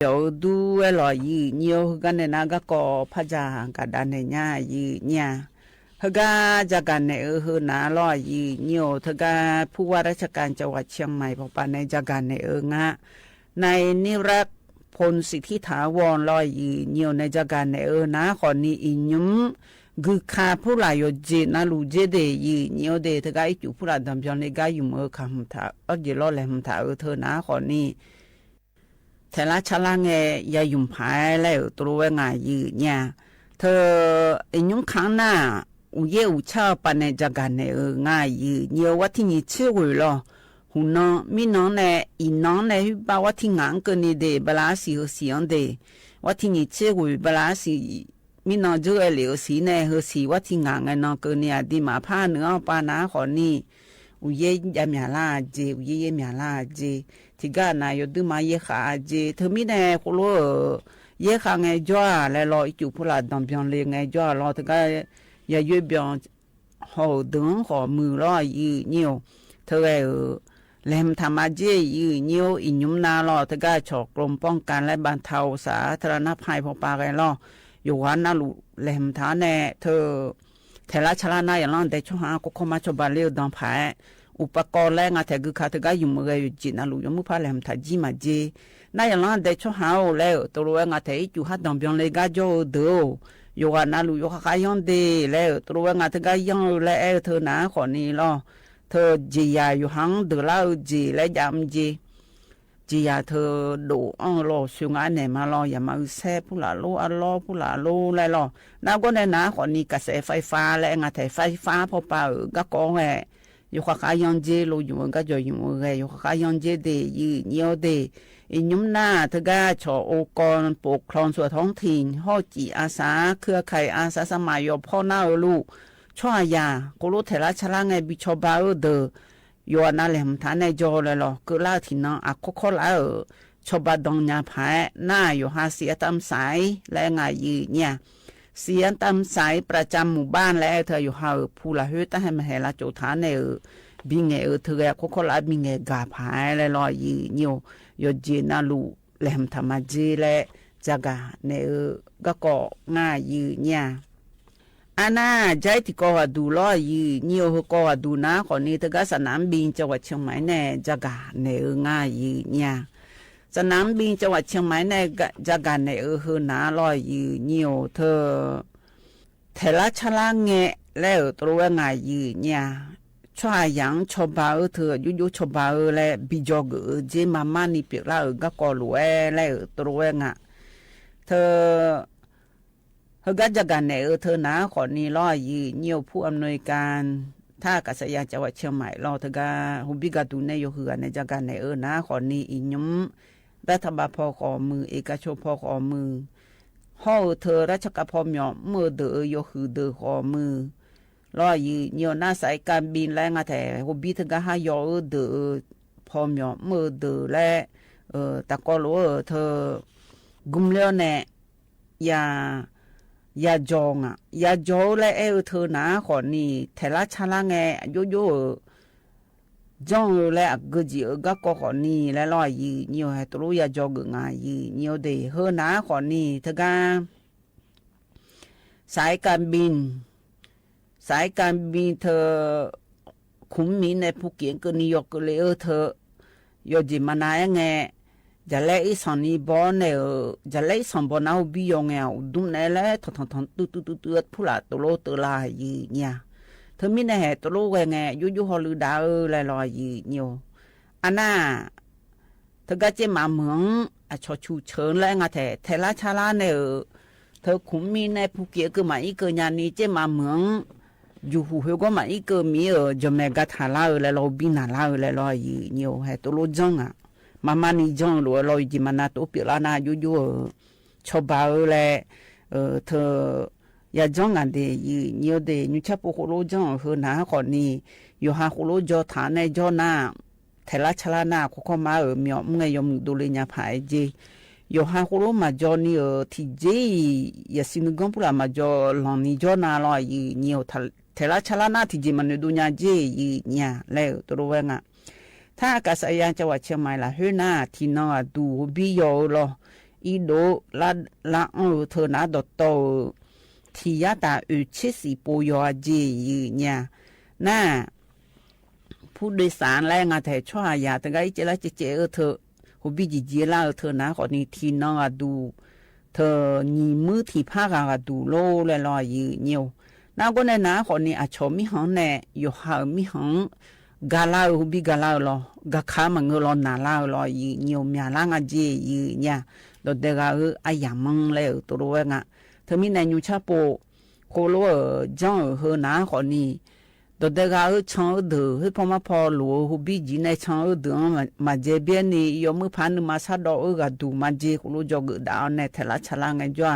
ပျီၣ်အီၤဒူဝဲလီၤ ယိုဝ်းယိုဝ်း ဟိုဂၤနဲၣ်နၤ ဂၤကီၢ်ဖးကၠၣ် ကဒါနဲၣ်ညါ ယိုဝ်းယိုဝ်း ဟိုဂၤ ကၠၣ်ကၣ်နဲၣ်အၢ ဟိုနာ်လီၤ ယိုဝ်းယိုဝ်း တဂၤ ဖူဝါရၢ်ၡကၣ် ကၠၣ်ဝၣ်ၡၢၣ်မၢႆႇ ပှၤပၢ်နဲၣ် ကၠၣ်ကၣ်နဲၣ်အၢ ငါ နဲၣ်နံရၢၣ် ဖိၼ်း သီၣ်ထံထၢဝ်ၼ် လီၤ ယိုဝ်းယိုဝ်း နဲၣ် ကၠၣ်ကၣ်နဲၣ်အၢ နာ်ဃီန့ၣ် အံၤညုမ်ဂုၢ်ခါဖုလၢ် ယိုဝ်းယိုဝ်း နလူၢ်ကၠ့ဒၣ် ယိုဝ်းယိုဝ်း ဒၣ် တဂၤ အံၤစူၣ်ဖုလၢ် ဒၢၣ်ပၠီၣ်န့ၣ် ဂၤယုမ်ၢ်အၢ ခၢၣ်မုၢ်ထၣ် အီၣ်ကၠ့လီၤ လဲၤမုၢ်ထၣ်အၢ ထၢၣ် နာ်ဃီန့ၣ် ထဲးလါဆါလါငဲၢ် ယၤယုမ်ၢ်ဖးလဲၣ် တရူဝဲ ငါ ယိုဝ်းယိုဝ်း ထၢၣ် အံၤညုမ်ခါနၢ် အိၣ်ယဲၢ်အိၣ်ဆၢ ပၢ်နဲၣ် ကၠၣ်ကၣ်နဲၣ်အၢ ငါ ယိုဝ်းယိုဝ်း ဝဲထံၣ်ညံၣ် ဆ့ဝ့ၢ်လီၤ ဟူၣ်နီၤ မံနီၤနဲၣ် အံၤနီၤနဲၣ် ဟူဘၣ် ဝဲထံၣ်ငၢ်အကၢၢ်န့ၣ်ဒၣ် ဘၣ်လၢအစံၣ် ဟၢၣ်စံၣ်အီၤဒၣ် ဝဲထံၣ်ညံၣ် ဆ့ဝ့ၢ် ဘၣ်လၢအစံၣ် မံနီၤ ကၠိအဲၣ်လၢ ဟၢၣ်စံၣ်န့ၣ် ဟၢၣ်စံၣ် ဝဲထံၣ်ငၢ် ငဲၢ်နီၤကၢၢ်န့ၣ် အဒံးမး ဖးနုာ်အီၤ ပၢ် နာ်ဃီန့ၣ် အိၣ်ယဲၢ်ယဲၢ် မၠၣ်လၢအကၠ့ အိၣ်ယဲၢ်ယဲၢ် မၠၣ်လၢအကၠ့ ထံၣ်ဂၤနၤ ယိၤဒုးမၤယဲၢ်ဃာ်အကၠ့ ထၢၣ် မံန့ၣ် ဃိလိ ယဲၢ်ဃာ် ငဲၢ်ယွၤလဲၣ်လီၤ အံၤစူၣ်ဖုလၢ် ဒၢၣ်ပၠီၣ်လၢ ငဲၢ်ယွၤလီၤ တဂၤ ယၤယွၤဘၠီၣ် ဟီၣ်ဒုးဃီမုၢ်လီၤ ယိုဝ်းယိုဝ်း ထၢၣ်ဂဲၢ်အၢ လဲၤမုၢ်ထၣ်မၤကၠ့ ယိုဝ်းယိုဝ်း အံၤညုမ်နၢ်လီၤ တဂၤ ဆှီၣ်ကျိၣ်ပီၣ်ကၣ်လဲၣ် ဘၣ်ထၢၣ်အိၣ်သး ထၢၣ်ရၣ်နၢ်ဖး ဖီၣ်ပၢ်ဂဲၤလီၤ ယွၤနၢ်လူၢ် လဲၤမုၢ်ထၣ်န့ၣ် ထၢၣ် ထဲးလါဆါလါ နၢ်ယလီၤဒဲး ဆီဟါ ခိၣ်ခိၣ်မၤ ဆီၣ်ဘၣ်လၢအဒံးဖး ဥပကီၢ်လၢ ငါထဲးဂုၢ်ခါ တဂၤယုမ်ၢ်ဂဲၤ ယိုဝ်းယိုဝ်း နလူၢ် ယမုၢ်ဖး လဲၤမုၢ်ထၣ်ကၠ့မၤကၠ့ နၢ်ယလီၤဒဲး ဆီဟါအိၣ်လဲၣ် တရူဝဲ ငါထဲး အံၤစူၣ်ဟး ဒၢၣ်ပၠီၣ်လၢ ဂၤကၠီအၢ ဒၢၣ် ယွၤနၢ်လူၢ် ယွၤဃၣ်ဃၣ်ယီၣ်ဒၣ်လဲၣ် တရူဝဲ ငါတဂၤယီၣ်အၢ လဲၣ် အဲၣ်ထၢၣ် နာ်ဃီန့ၣ်လီၤ ထၢၣ် ကၠ့ယၤ ယွၤဟးဒၢၣ်လၢအၢ ကၠ့လဲၣ် ယၤမ့ၢ်ကၠ့ ကၠ့ယၤ ထၢၣ် ဒိၣ်အီၣ်လီၤ ဆူငါနဲၣ်မးလီၤ ယမၤအုးစဲ ဖုလၢ်လိ အလီ ဖုလၢ်လိလဲၣ်လီၤ နၢ်ဂီၢ်န့ၣ် နာ်ဃီန့ၣ် ကးစဲး ไฟฟ้า လၢ ငါထဲး ไฟฟ้า ဖီၣ်ပၢ်အၢ ဂၤကီၢ်ဂဲၤ ယွၤဃၣ်ဃၣ်ယီၣ်ကၠ့ လိၤယုမ်ၢ်အၢ ဂၤကၠီယုမ်ၢ်အၢဂဲၤ ယွၤဃၣ်ဃၣ်ယီၣ်ကၠ့ဒၣ် ယိုဝ်းယိုဝ်းဒၣ် အံၤညုမ်နၢ် တဂၤ ဆီၣ်အိၣ်ကီၢ် ပိာ်ချီၣ် သူၣ်ထွန်းထင် ဟီၣ်ကၠံၣ်အါစး เครือข่ายอาสาสมัคร ယီၤဖီနၢ်အၢလူၢ် ဆီယၤ ဃိလိ ထဲးလါဆါလါငဲၢ် ဘံၣ်ဆီၣ်ဘၣ်အၢ ဒၢၣ် ယွၤနၢ် လဲၤမုၢ်ထၣ်န့ၣ် ကၠီလဲၣ်လီၤ ကၢၣ်လၢထံၣ်နီၤ အခီၣ်ခီၣ်လၢအၢ ဆီၣ်ဘၣ်ဒိၣ်ညါဖး နၢ် ယွၤဟး เสียงตามสาย လၢ ငါ ယိုဝ်းယိုဝ်း เสียงตามสายประจำหมู่บ้าน လၢ အဲၣ်ထၢၣ် ယွၤဟးအၢ ဖုလၢ်ဟုတၢ်ဟဲမဟဲလၢကၠိထၢၣ်န့ၣ်အၢ ဘံၣ်ငဲၢ်အၢ ထၢၣ်ဂဲၤ အခီၣ်ခီၣ်လၢအဘံၣ်ငဲၢ်ဂၤဖးလဲၣ်လီၤ ယိုဝ်းယိုဝ်း ယိုဝ်းယိုဝ်း နၢ်လူၢ် လဲၤမုၢ်ထၣ်မၤကၠ့လၢ ကၠၣ်ကၣ်နဲၣ်အၢ ဂၤကီၢ် ငါ ယိုဝ်းယိုဝ်း အါနၢ် ကၠဲတံၤ ကီၢ်ဂၤဒူၣ်လီၤ ယိုဝ်းယိုဝ်း ဟီၣ်ကီၢ်ဂၤဒူၣ် နာ်ဃီန့ၣ် တဂၤ สนามบินจังหวัดเชียงใหม่ န့ၣ် ကၠၣ်ကၣ်နဲၣ်အၢ ငါ ယိုဝ်းယိုဝ်း สนามบินจังหวัดเชียงใหม่ န့ၣ် ကၠၣ်ကၣ်နဲၣ်အၢ ဟၢနၢ်လီၤ ယိုဝ်းယိုဝ်း ထၢၣ် ထဲးလါဆါလါငဲၢ်လၢအၢ တရူဝဲ ငါ ယိုဝ်းယိုဝ်း ဆီယၤ ဆီၣ်ဘၣ်အၢ ထၢၣ် ယိုးယိုး ဆီၣ်ဘၣ်အၢလၢ ဘံၣ်ကၠီၣ်ဂၢၢ်အၢ ကၠ့မၤမါနံၤ ပၠိးလၢအၢ ဂၤကီၢ်လိၤဝဲလၢအၢ တရူဝဲ ငါ ထၢၣ် ဟၢဂၤ ကၠၣ်ကၣ်နဲၣ်အၢ ထၢၣ် နာ်ဃီန့ၣ်လီၤ ယိုဝ်းယိုဝ်း ผู้อำนวยการ ท่าอากาศยานจังหวัดเชียงใหม่ လီၤ တဂၤ ဟိုဘံၣ်ဂၤဒူၣ်န့ၣ် ယိုဝ်းဟုၣ်ဂၤန့ၣ် ကၠၣ်ကၣ်နဲၣ်အၢ နာ်ဃီန့ၣ် အံၤညုမ် รัฐบาล ဖီၣ်ဃီမုၢ် เอกชน ဖီၣ်ဃီမုၢ် ဟီၣ်အၢ ထၢၣ် ราชการ ဖီၣ်မၠီၤမုၢ်ဒၢၣ်အၢ ယိုဝ်းဟုၣ်ဒၢၣ်ဃီမုၢ် လီၤ ယိုဝ်းယိုဝ်း နၢ် สายการบิน လၢ ငါထဲး ဟိုဘံၣ်တဂၤ ဟးယီၤအၢ ဒၢၣ်အၢ ဖီၣ်မၠီၤမုၢ်ဒၢၣ်လၢ တၢ်ကီၢ်လိၤအၢ ထၢၣ် ကုမ်လၢန့ၣ် ယၤ ယၤကၠီၣ် ငါ ယၤကၠီၣ်အၢလၢ အဲၣ်အၢ ထၢၣ် နာ်ဃီန့ၣ် ထဲးလါဆါလါငဲၢ် ယိုးယိုးအၢ ကၠီၣ်အၢလၢ အဂုာ်ကၠံၣ်အၢ ဂၤကီၢ်ဃီန့ၣ် လဲၣ်လီၤ ယိုဝ်းယိုဝ်း ဟဲတရူယၤကၠီၣ်ဂၢၢ် ငါ ယိုဝ်းယိုဝ်း ဒၣ် ဟၢနၢ်ဃီန့ၣ် တဂၤ สายการบิน สายการบิน ထၢၣ် ขุนหมิง န့ၣ် ภูเก็ต ကၢၢ်န့ၣ် ယီၤကၢၢ်လၢအၢ ထၢၣ် ယီၤကၠ့မၤနၤအဲၣ်ငဲၢ် ယၤလဲအ့ၣ်စီၣ်န့ၣ်ဘီန့ၣ် ယၤလဲအ့ၣ်စီၣ်ဘီန့ၣ် ဟိုဘံၣ်ယီၤငဲၢ် အိၣ်ဒူၣ်န့ၣ်လၢ ထီၣ်ထီၣ်ထီၣ် တုတုတုတု ဖုလၢ်တလိတလၢ် ယိုဝ်းယိုဝ်း ထၢၣ် မံန့ၣ် ဟဲတရူဝဲငဲၢ် ယိုးယိုး ဟီၣ်လုၢ်ဒၣ်အၢ လဲၣ်လီၤ ယိုဝ်းယိုဝ်း အါနၢ် တဂၤ ကၠ့မၤမုာ် အဆီၣ်ဆူၣ်ဆၢၣ်လၢ ငါထဲး ထဲးလါဆါလါန့ၣ်အၢ ထၢၣ် ခုၣ်မံန့ၣ် ภูเก็ต ကၢၢ်မၤအံၤကၢၢ်ညါန့ၣ် ကၠ့မၤမုာ် ယူၢ်ဟူးဟဲဂီၢ်မၤအံၤကၢၢ်မံၤအၢ ကၠီၣ်မဲာ်ဂၤထၢၣ်လၢအၢ လဲၣ်လီၤ ဟိုဘံၣ်နၢ်လၢအၢ လဲၣ်လီၤ ယိုဝ်းယိုဝ်း ဟဲတလိကၠီၣ် ငါ မၤမါနံၤကၠီၣ်လိၤလီၤ ယကၠ့မၤနၤ တအိၣ်ပၠိးလၢနၢ် ယိုးယိုး ဆီၣ်ဘၣ်အၢလၢ ထၢၣ် ယၤကၠီၣ် ငါ ဒၣ် ယိုဝ်းယိုဝ်း ဒၣ် နုၢ်ဆၢဖိ ဃိလိကၠီၣ်အၢ ဟၢနၢ်ဃီန့ၣ် ယိၤဟးဃိလိကၠီၣ်ထၢၣ်န့ၣ်ကၠီၣ်နၢ် ထဲးလါဆါလါနၢ် ခိၣ်ခီၣ်မၤအၢ မၠီၤမုၢ်ငဲၢ် ယီၤမုၢ်ဒိၣ်လၢညါဖးအၢကၠ့ ယိၤဟးဃိလိမၤကၠီၣ်န့ၣ်အၢ ထံၣ်ကၠ့အံၤ ယစံးနုၢ်ဂီၢ်ဖုလၢ်မၤကၠီၣ် လီၤန့ၣ်ကၠီၣ်နၢ်လီၤ ယိုဝ်းယိုဝ်း ထဲးလါဆါလါနၢ် ထံၣ်ကၠ့မၤနၢၤဒိၣ်ညါကၠ့ ယိုဝ်းယိုဝ်း လဲၣ် တရူဝဲ ငါ ท่าอากาศยานจังหวัดเชียงใหม่ လၢဟၢနၢ် ထံၣ်နီၤအဒူၣ် ဟိုဘံၣ်ယီၤအၢလီၤ အီၤဒိး လၢ လၢအီၣ်အီၤ ထၢၣ်နၤ ဒီးတီၢ် ထံၣ်ယါတၢ်အုၣ် ဆံဆံၣ်ပူၤယီၤ အယံာ်ယံာ်ညါ နၢ် ผู้โดยสาร လၢ ငါထဲးဆီၣ်ယၤ တဂၤအံၤ ကဲလၢကဲကဲအီၤ ထၢၣ် ဟူးဘံၣ်ယံာ်ယံာ်လၢအီၤ ထၢၣ်နၤ ဃိးနံၣ် ထံၣ်နီၢ်ဂၤဒူၣ် ထၢၣ် ညံၣ်မုၢ်ထံၣ်ဖးဂၤဂၤဒူၣ်လိၤလဲၣ်လီၤ ယံာ်ညါ နၢ် ကီးနဲၣ်နၤ ဃိးနံၣ် အဆီၣ်မံဟီၣ်နဲၣ် ယိၤဟၣ်မံဟီၣ် ဂၤလၢအီၤ ဟူးဘံၣ်ဂၤလၢအီၤလီၤ ဂၤခးမၤငၢၢ်လီၤနၤလၢအီၤလီၤ ယံာ်ညါ မၠးလၢငါကဲ ယံာ်ညါ ဒီးတဂၤဧၢ အယၤမံလဲၣ်ဧၢ တရူးဝဲငါ ထၢၣ်မံနဲၣ်ညူဆါပိာ် ဃိးလိၤဧၢ ကၠီဧၢ ဟၢၣ်နၤ ဃိးနံၣ် ဒီးတဂၤဧၢ ဆၣ်ဧၢ ဒၢး ဟ့ၣ်ဖီမၤဖီ လိၣ်ဧၢ ဟူးဘံၣ်ယံာ်နဲၣ် ဆၣ်ဧၢ ဒၢး မၤကဲဘဲန့ၣ် ယီၤမုၢ်ဖး နုမၤဆါဒီးဧၢ ဂၤဒူၣ် မၤကဲ ဃိးလိၤ ကၠီကၢၣ်ဒၣ်အီၤနဲၣ် ထဲးလၢဆါလၢ ငါယွၤ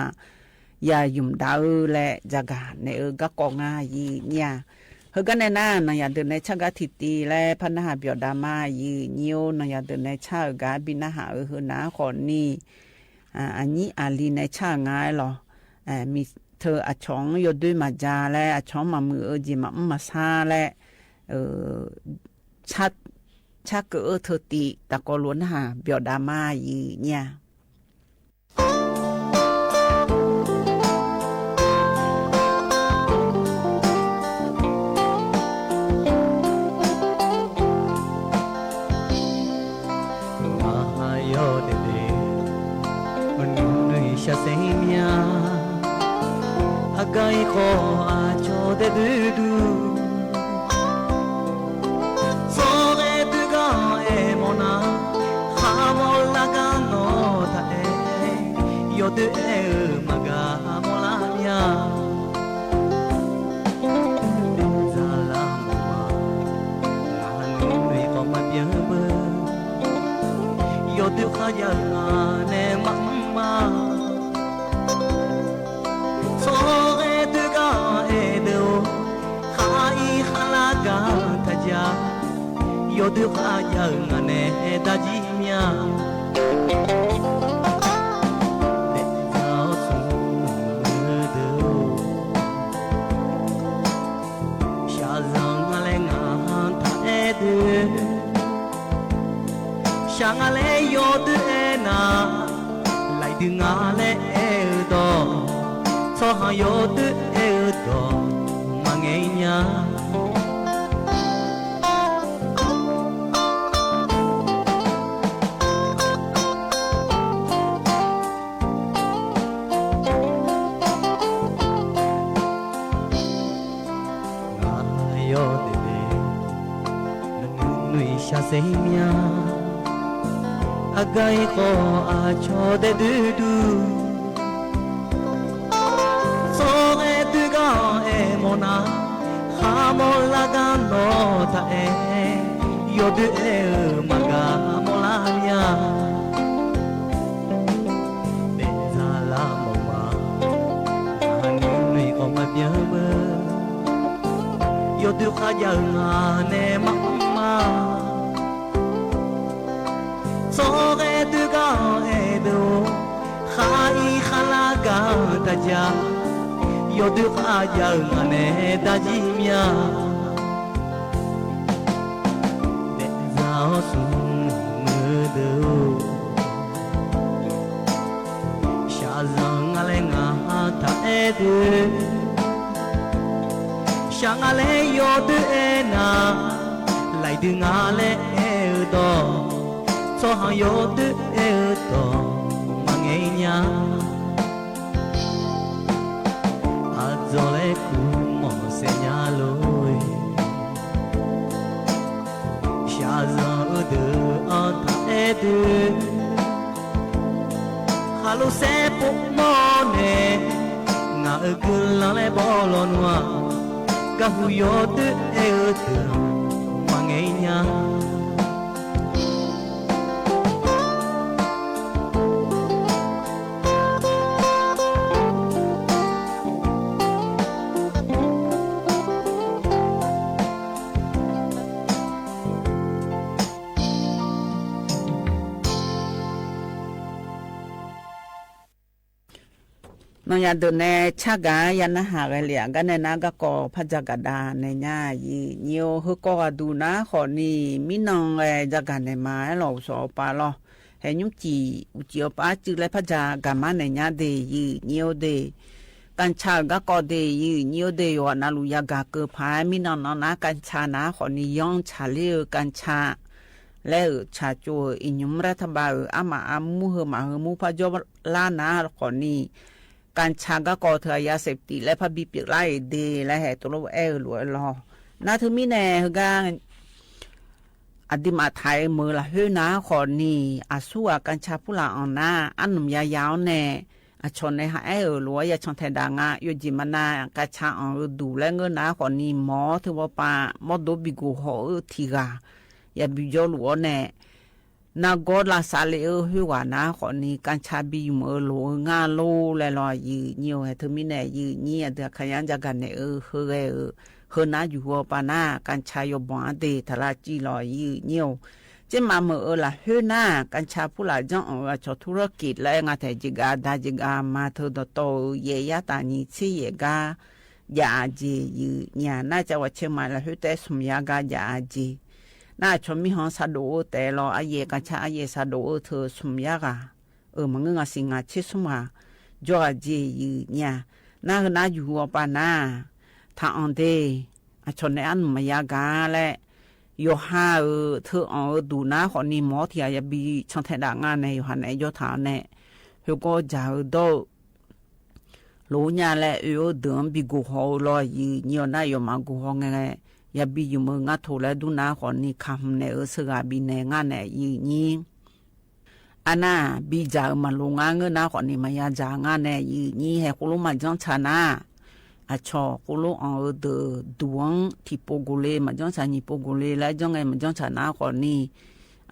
ယၤယုမ်ၣ်ဒၣ်ဧၢ လၢ ကၠီကၢၣ်နဲၣ်ဧၢ ဂၤကီး ငါယံာ်ညါ ဟၢၣ် ကီးနဲၣ်နၤ နၤယၤဒၢးနဲၣ် ဆၣ်ဂၤထံၣ်တံၢ်လၢ ဖးနဟၣ်ဘျီးဒါမါ ယံာ်ညါ နၤယၤဒၢးနဲၣ် ဆၣ်ဧၢ ဂၤဘံၣ်နဟၣ်ဧၢ ဟၢၣ်နၤ ဃိးနံၣ် အနံၣ်အလံၤနဲၣ် ဆၣ်ဧၢ ငါလီၤ မ့ၢ်ထၢၣ်အဆီၣ် ယိၤဒုး မၤကဲလဲၣ် အဆီၣ်မၤမုာ်ဧၢ ကဲမၤအုၣ်မၤဆါလဲၣ် ဆၣ် ဆၣ်ကၢၣ်အၢ ထၢၣ်တံၢ် တၢ်ကီလိာ်နဟၣ်ဘျီးဒါမါ ယံာ်ညါ အဂၤအံၤဃီ အဆီၣ်ဒဲးဒုဒု ဆီၣ်ဂဲဒုးဂၤအဲၣ်မီၢ်နၤ ဟးမီၢ်လၢကနီၤတၢ်အဲၣ် ယီၤဒုးအဲၣ်ဧၢ မၤဂၤမီၢ်လၢမၠး ဒဲးစၢ်လၢမီၢ်မး နဟးနုၢ်နွံၣ်ဃီမၤပျၢၤဘၢ ယီၤဒုးဃးယၤဂၤနဲၣ်မးမး ဆီၣ်ဂဲဒုးဂၤအဲၣ်ဒုး ဟးအံၤဟးလၢကတၢ်ယၤ ယီၤဒုးဃးယၤဂၤနဲၣ်ဒါကံမၠး ဒဲးစၢ်အိၣ်ဆူၣ်မုၢ်ဒုး စှၤစၢ်ငါလဲၣ် ငါဟးတၢ်အဲၣ်ဒုး စှၤငါလဲၣ် ယီၤဒုးအဲၣ်နၤ လၢဒုးငါလဲၣ်အဲၣ်အၢဒီး ဆီၣ်ဟးယီၤဒုးအဲၣ်အၢဒီး မၤငဲညါ နယီၤဒဲးဒဲး နနုၢ်နွံၣ်စှၤစဲမၠး အဂၤအံၤဃီ အဆီၣ်ဒဲးဒုဒု ဆီၣ်ဂဲဒုးဂၤအဲၣ်မီၢ်နၤ ဟးမီၢ်လၢကနီၤတၢ်အဲၣ် ယီၤဒုးအဲၣ်အၢ မၤဂၤမီၢ်လၢမၠး ဒဲးစၢ်လၢမီၢ်မး နဟးနုၢ်နွံၣ်ဃီမၤပျၢၤဘၢ ယီၤဒုးဃးယၤဂၤနဲၣ်မးမး ဆီၣ်ဂဲဒုးဂၤအဲၣ်ဒုး ဟးအံၤဟးလၢကတၢ်ယၤ ယီၤဒုးဃးယၤဂၤနဲၣ်ဒါကံမၠး ဒဲးစၢ်အိၣ်ဆူၣ်မုၢ်ဒုး စှၤစၢ်ငါလဲၣ် ငါဟးတၢ်အဲၣ်ဒုး စှၤငါလဲၣ် ယီၤဒုးအဲၣ်နၤ လၢဒုးငါလဲၣ်အဲၣ်အၢဒီး ဆီၣ်ဟးယီၤဒုးအဲၣ်အၢဒီး မၤငဲညါ အဒိးလဲၣ်ကူမီၢ်စဲညါလိၤ စှၤစၢ်အၢဒုးအတၢ်အဲၣ်ဒုး ဟးလိာ်စဲပိာ်မီၢ်နဲၣ် ငါအၢကလီၤလဲၣ်ဘီလီၤနွၤ ကဟူယီၤဒုးအဲၣ်အၢဒုး မၤငဲညါ နီၢ်ယၤဒုးနဲ ဆၣ်ဂၤ ယနၢ်ဟူဂ့ၤလံ ကန့ၣ်နၤ ကၠီကီၢ်ဖးယၢ်ကဒါနဲၣ်ညါ ယံာ်ညိ ဟၢကီၢ်ဂၤဒုးနၤ ဃိးနံၣ် မံနီၢ်ဂ့ၤ ယၢ်ကဒါနဲၣ်မးလီၤ အိၣ်စီၤအပၤလီၤ ဟဲညုၣ်စံၣ် အိၣ်စံၣ်အီၤပၢ်စုလဲၤဖးယၢၤ ကမၣ်နဲၣ်ညါဒ့ၣ် ယုၢ်ညိဒ့ၣ် กัญชา ဂီၢ်ကီၢ်ဒ့ၣ် ယုၢ်ညိဒ့ၣ် ယွၤနၢ်လူၢ်ယၤဂၤကၢၢ်ဖး မ့ၢ်နီၢ်နီၢ်နၤ กัญชา နၤ ဃိးနံၣ် ย้อน ဆၣ်လ့ၣ်ဧၢ กัญชา လဲၤဧၢ ဆၣ်ကၠိဧၢ အံၣ်ညူမ် รัฐบาล ဧၢ အါမးအါမူ ဟၢမးဟၢမူ ဖးယိၢ်လါနၤ ဃိးနံၣ် กัญชา ဂီၢ်ကီၢ် ထၢၣ်အယၤစဲးပတံး လဲၤဖးဘံပၠးလါအံၤဒ့ၣ် လဲၤဟဲတလိၣ်အဲၣ်အၢၣ်လိာ်အၢၣ်လီၤ နၤ ထၢၣ်မံန့ၣ် ဟဲဂၤ အဒံးမးထဲးမုၢ်လၢဟၢနၤ ဃိးနံၣ် အဆူၣ်အ กัญชา ဖုလၢ်အီၣ်နၤ အနီၢ်မယါယၤအီၤန့ၣ် အဆီၣ်န့ၣ် ဟးအဲၣ်အၢၣ်လိာ် ယဆီၣ်ထဲဒၣ်နၤ ယိၣ်ကၠံၣ်မနၤ กัญชา အီၣ်အၢဒူၣ်လဲၤငၢနၤ ဃိးနံၣ် မ်ထၢၣ်ဝီပၤ မ်ဒိဘံၣ်ကိၢ်ဟီၣ်အၢထံၣ်ဂၤ ယဘံၣ်ယီလူၤအီၤန့ၣ် နၤ ဂီၤလၢ်စးလ့ၣ်အၢ ဟၢဝဲနၤ ဃိးနံၣ် กัญชา ဘံၣ်ယုမ်ၢ်အၢၣ်လိာ်အၢ ငါလိၤလဲၤလီၤ ယုၢ်ညိ ဟဲထၢၣ်မံန့ၣ် ယုၢ်ညိ အဒုးခါယါယၤဂၤနဲၣ်အၢ ဟၢဂဲၤအၢ ဟၢနၤယူၢ်ဟူပၤနၤ กัญชา ယိၣ်ဘီၣ်အါဒ့ၣ် ထၢၣ်လၢကၠံလီၤ ယုၢ်ညိ ကၠ့မးမုၢ်အၢလၢဟၢနၤ กัญชา ဖုလၢ် ย้อน အီၣ်အၢ အဆီၣ် ธุรกิจ လၢအဲၣ် ငါထဲးယဲၢ်ဂၤ ဒၣ်ယဲၢ်ဂၤ မၤထၢၣ်ဒီးတီၢ်အၢ ယဲၢ်ယါတၢ်နံၣ်ဆံယဲၢ်ဂၤ ယၤအၢ်ကၠ့ ယုၢ်ညိ နၤ ကၠၢဝးဆဲးမးလၢဟၢ တဲဆူၣ်ယါဂၤ ယၤအၢ်ကၠ့ နၤ အဆီၣ်မံဟီၣ် ဆၣ်ဒိၣ်အၢတဲလီၤ အယဲၢ် กัญชา အယဲၢ် ဆၣ်ဒိၣ်အၢထၢၣ်ဆူၣ်ယါဂၤ အၢ မၤငၢ ငါးဆံ ငါးဆံဆူၣ်မး ယွၤအၢ်ကၠ့ ယုၢ်ညိ နၤ ဟၢနၤယူၢ်ဟူပၤနၤ ထၢၣ်အီၣ်ဒ့ၣ် အဆီၣ်န့ၣ် အနီၢ်မယါဂၤလဲၣ် ယိၤဟၣ်ဧၢ ထၢၣ်အီၣ်အၢဒူၣ်နၤ ဃိးနံၣ် မ်ထံၣ်အယၤဘံၣ် ဆီၣ်ထဲဒၣ်နၤန့ၣ် ယိၤဟၣ်န့ၣ် ယီၣ်ထၢၣ်အီၤန့ၣ် ဟၢဂီၤကၠၢ်ဧၢဒီး လိာ်ညါလဲၣ် အၢဒုၣ်ဘံၣ်ကိၢ်ဟီၣ်အၢလီၤ ယုၢ်ညိ နၤ ယွၤမၤကိၢ်ဟီၣ်ငဲ ယၤဘံၣ်ယုမ်ၢ်အၢ ငါထိၣ်လဲၤဒုးနၤ ဃိးနံၣ် ခးမုၢ်နဲၣ်အၢ ဆၢဂၤဘံၣ်နဲၣ် ငါနဲၣ် ယုၢ်ညိ အနၤ ဘံၣ်ကၠၢ်ဧၢ မၤလိာ်ငါ ငၢနၤ ဃိးနံၣ် မၤယါကၠၢ် ငါနဲၣ် ယုၢ်ညိ ဟဲဃိလိမး ย้อน ဆၣ်နၤ အဆီၣ်ဃိလိအီၣ်အၢဒုၣ်ဒူၣ်အၢ ထံၣ်ပိာ်ကိၢ်လ့ မၤ ย้อน ဆၣ် နံၣ်ပိာ်ကိၢ်လ့ လၢ ย้อน ငဲ မၤ ย้อน ဆၣ်နၤ ဃိးနံၣ်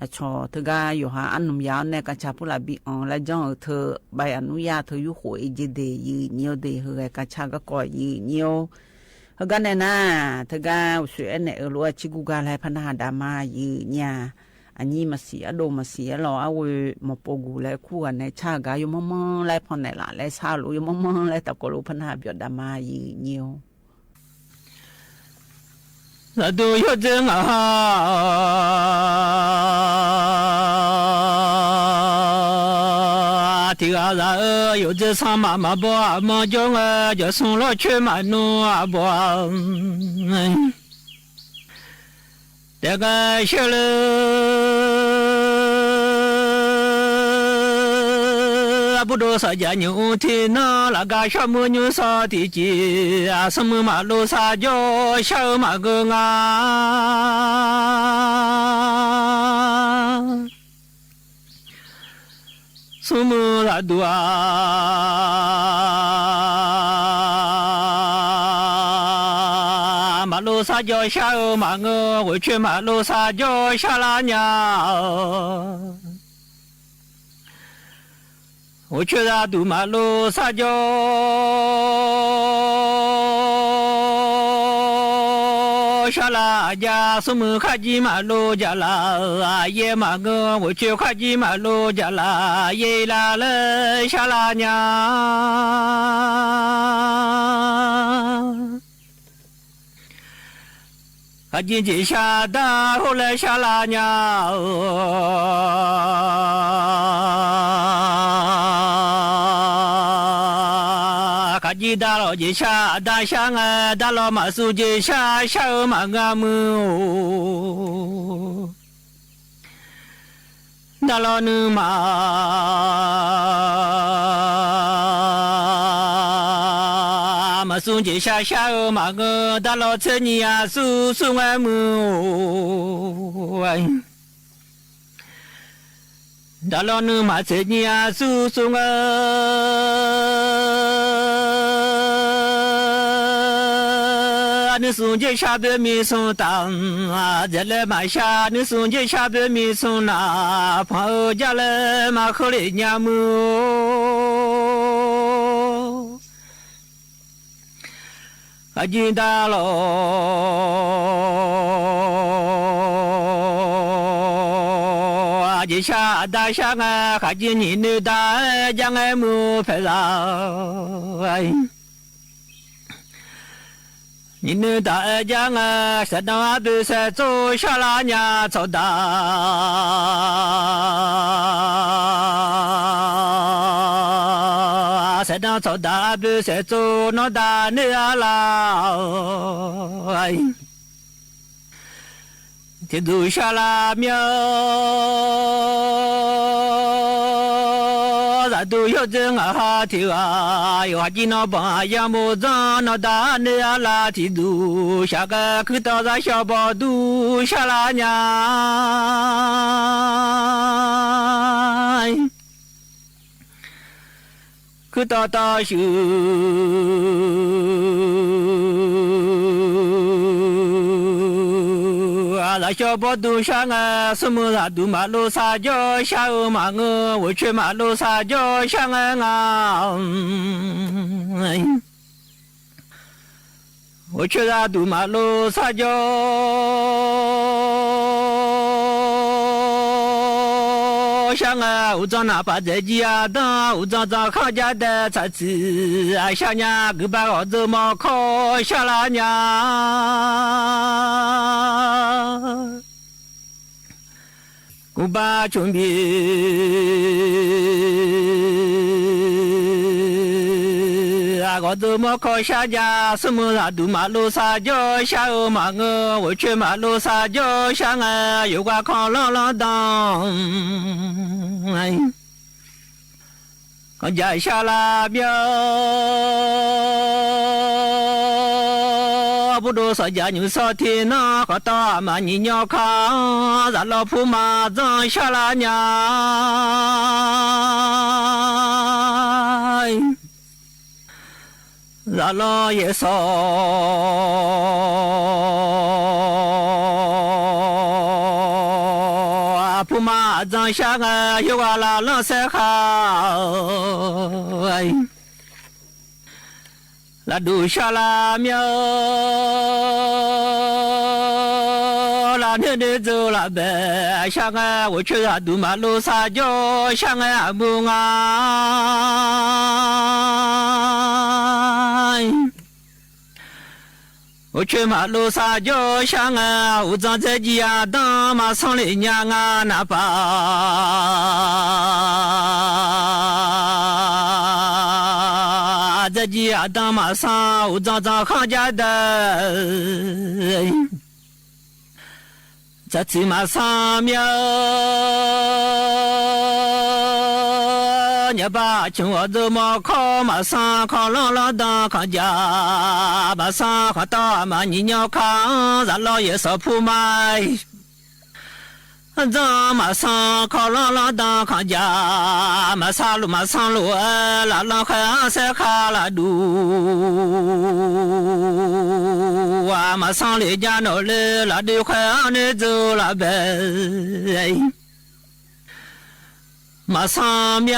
အဆီၣ် တဂၤ ယိၤဟၣ် အနီၢ်မယါန့ၣ် กัญชา ဖုလၢ် ဘံၣ်အီၣ်လၢ ย้อน အၢထၢၣ် ใบอนุญาต ထၢၣ်ယူၢ်ဃိးအ့ၣ်ကၠ့ဒ့ၣ် ယုၢ်ညိဒ့ၣ် ဟၢဂဲၤ กัญชา ဂီၢ်ကီၢ် ယုၢ်ညိ ဟဲဂၤနဲၣ်နၤ တဂၤ အိၣ်ဆူၣ်အဲၣ်နဲၣ်အၢလိာ် အဆံကူဂၤလဲၤ ဖးနၢ်ဟးဒၣ်မး ယုၢ်ညိ အညံမဆံး အဒိၣ်မဆံး အလီၢ်အဝဲ မီၢ်ပိာ်ကိၢ်လဲၤခူဂၤနဲၣ် ဆၣ်ဂၤ ယိမိၢ်မိၢ်လဲၤဖီၣ်နဲၣ်လၢ် လဲၤဆါလိာ် ယိမိၢ်မိၢ်လဲၤ တၢ်ကိၢ်လိာ် ဖးနၢ်ဟးပျီၣ်ဒၣ်မး ယုၢ်ညိ လၢဒုးယိၣ်ကၠ့ ငါ ထံဂၤလၢ်အၢ ယိၣ်ကၠ့ ဆၣ်မးမၤဘီ အမီၢ်ကၠိငဲ ယွၤဆိလီၢ်ချ့မးနီၢ်အဘီ တဲကဲရှဲလၢ အဘူးဒီး စီၤယၤညိၣ်အူထံနီၢ် လၢကါ ဆီၣ်မုၢ်ညိၣ် ဆီၣ်ထံကံ အဆိမိၢ်မၤလိဆါကၠီ ဆၣ်ဧၢ မၤဂၢၢ်ငါ ဆိမိၢ်လၢဒူၣ်ဧါ မၤလိဆါကၠီ ဆၣ်ဧၢ မၤဂၢၢ် ဂီၤဆဲးမၤလိဆါကၠီ ဆၣ်လၢညါ ဂီၤဆဲးလၢဒူၣ် မၤလိဆါကၠီ ဆၣ်လၢအယၤ ဆိမိၢ်ခါကံ မၤလိကၠၢ်လၢအယဲၢ် မၤဂၢၢ် ဂီၤဆဲးခါကံ မၤလိကၠၢ်လၢအယဲၢ် လၢလၢ ဆၣ်လၢညါ ခါကံကၠ့ဆၣ်ဒါ ဟိုလၢဆၣ်လၢညါ ခါကံဒါလီၤကၠ့ဆၣ် ဒါဆၣ်ငါ ဒါလီၤမၤဆူကၠ့ဆၣ် ဆၣ်ဧၢ မၤဂၢၢ်မုၢ် ဒါလီၤနုာ်မး မၤဆူကၠ့ဆၣ် ဆၣ်ဧၢ မၤဂၢၢ် ဒါလီၤဆဲးနံၣ်အဆူ ဆူငဲမုၢ် ဒါလီၤနုာ်မး ဆဲးနံၣ်အဆူ ဆူငဲ နုာ်ဆူကၠ့ဆၣ် ဘၣ်မံဆူတၢ် ဒဲးလဲးမၤဆါ နုာ်ဆူကၠ့ဆၣ် ဘၣ်မံဆူနၤ ဖီၣ်ဧၢ ကၠၢ်လဲးမၤ ဃုလ့ၣ်ညါမုၢ် ခါကံဒါလီၤ ကၠ့ဆၣ်ဒါဆၣ်ငါ ခါကံနံၣ်နုာ်ဒါ ကၠၢ်ငဲမုၢ်ဖဲလၢ နုာ် နံၣ်နွံတၢ်အဲၣ်ကၠၢငါ စဲးဒၣ်အဘျုးစဲးတိၢ် ဆါလၢညါ စီၤဒၣ် စဲးဒၣ်စီၤဒၣ်အဘျုးစဲးတိၢ် နီၢ်ဒၣ်န့ၣ်အလၢ် ထံဒူဆါလၢမဵဝ်း သးဒူယိၣ်ဒိၣ်ငါဟးထံဂၤ ယွၤကံနီၤဘၣ်ယမိၢ်ဒၣ် နီၢ်ဒၣ်န့ၣ်အလၢ် ထံဒူဆါကဲ ခုတီၤသးဆှီဘီဒူဆါလၢညါ ခုတီၤတီၤဆူ သးဆှီဘီဒူဆါငါ ဆိမိၣ်သးဒူမၤလိဆါယိၣ်ဆါဧိၤမး ငိုဝဲဆှဲမၤလိဆါယိၣ်ဆါငါ ငါ ဝဲဆှဲသးဒူမၤလိဆါယိၣ်ဆါငါ အိၣ်ဒၣ်နၢ်ပၢၼ်ဒဲကံအဒၢ အိၣ်ဒၣ်တၢ်ခီၣ်ယါဒဲး သးထံအဆါညါ ဂုာ်ဘါဂီၤဒိၣ်မီခီၣ်ဆါလၢညါ ကူဘါဆိမိၣ် အဂီၤဒိၣ်မီခီၣ်ဆါညါ ဆိမိၣ်သးဒူမၤလိဆါယိၣ်ဆါဧိၤမး ငိုဝဲဆှဲမၤလိဆါယိၣ်ဆါငါ ယိၤကွၢ်ခီလီလီဒၣ် ခီၣ်ယါဆါလၢမဵဝ်း ပူၤဒိၣ်စီၤယၤညူးစီၤထံနီၤ ခီတီၤအမၤညံၣ်ညီခါ သးလီဖိမၤဒၣ်ဆါလၢညါ သးလီယဲၢ်စီၤ ဖိမၤဒၣ်ဆါငါ ယိၤဂၤလၢလီၤစဲခါ လၢဒူဆါလၢမဵဝ်း လၢန့ၣ်ဒ်သိးလၢဘဲ ဆါငါ ဝဲဆှဲသးဒူမၤလိဆါယိၣ်ဆါငါ အမုၢ်ငါ အိၣ်ဆှဲမၤလိဆါယိၣ်ဆါငါ အိၣ်ဒၣ်ဒဲကံအဒၢ မၤသီလၢညါ ငါနၢ်ပၢၼ် ဒဲကံအဒၢမၤသီ အိၣ်ဒၣ်တၢ်ခီၣ်ယါဒဲး သးထံမၤသီမဵဝ်း ညါဘၣ်ဆိမိၣ်အီၤဒိၣ်မီခီၣ် မၤသီခီလီလီဒၣ် ခီၣ်ယါ မၤသီ ခီတီၤအမၤညံၣ်ညီခါ သးလီယဲၢ်စီၤဖိမၤ ဒၣ်မၤသီခီလီလီဒၣ် ခီၣ်ယါ မၤသီလိာ်မၤသီလိာ် လၢလီၤဃဲၤစဲခါလၢဒူ မၤသီလၢညါနီၤလၢ လၢဒူဃဲၤန့ၣ်ဒိၣ်လၢဘဲ မၤသီမဵဝ်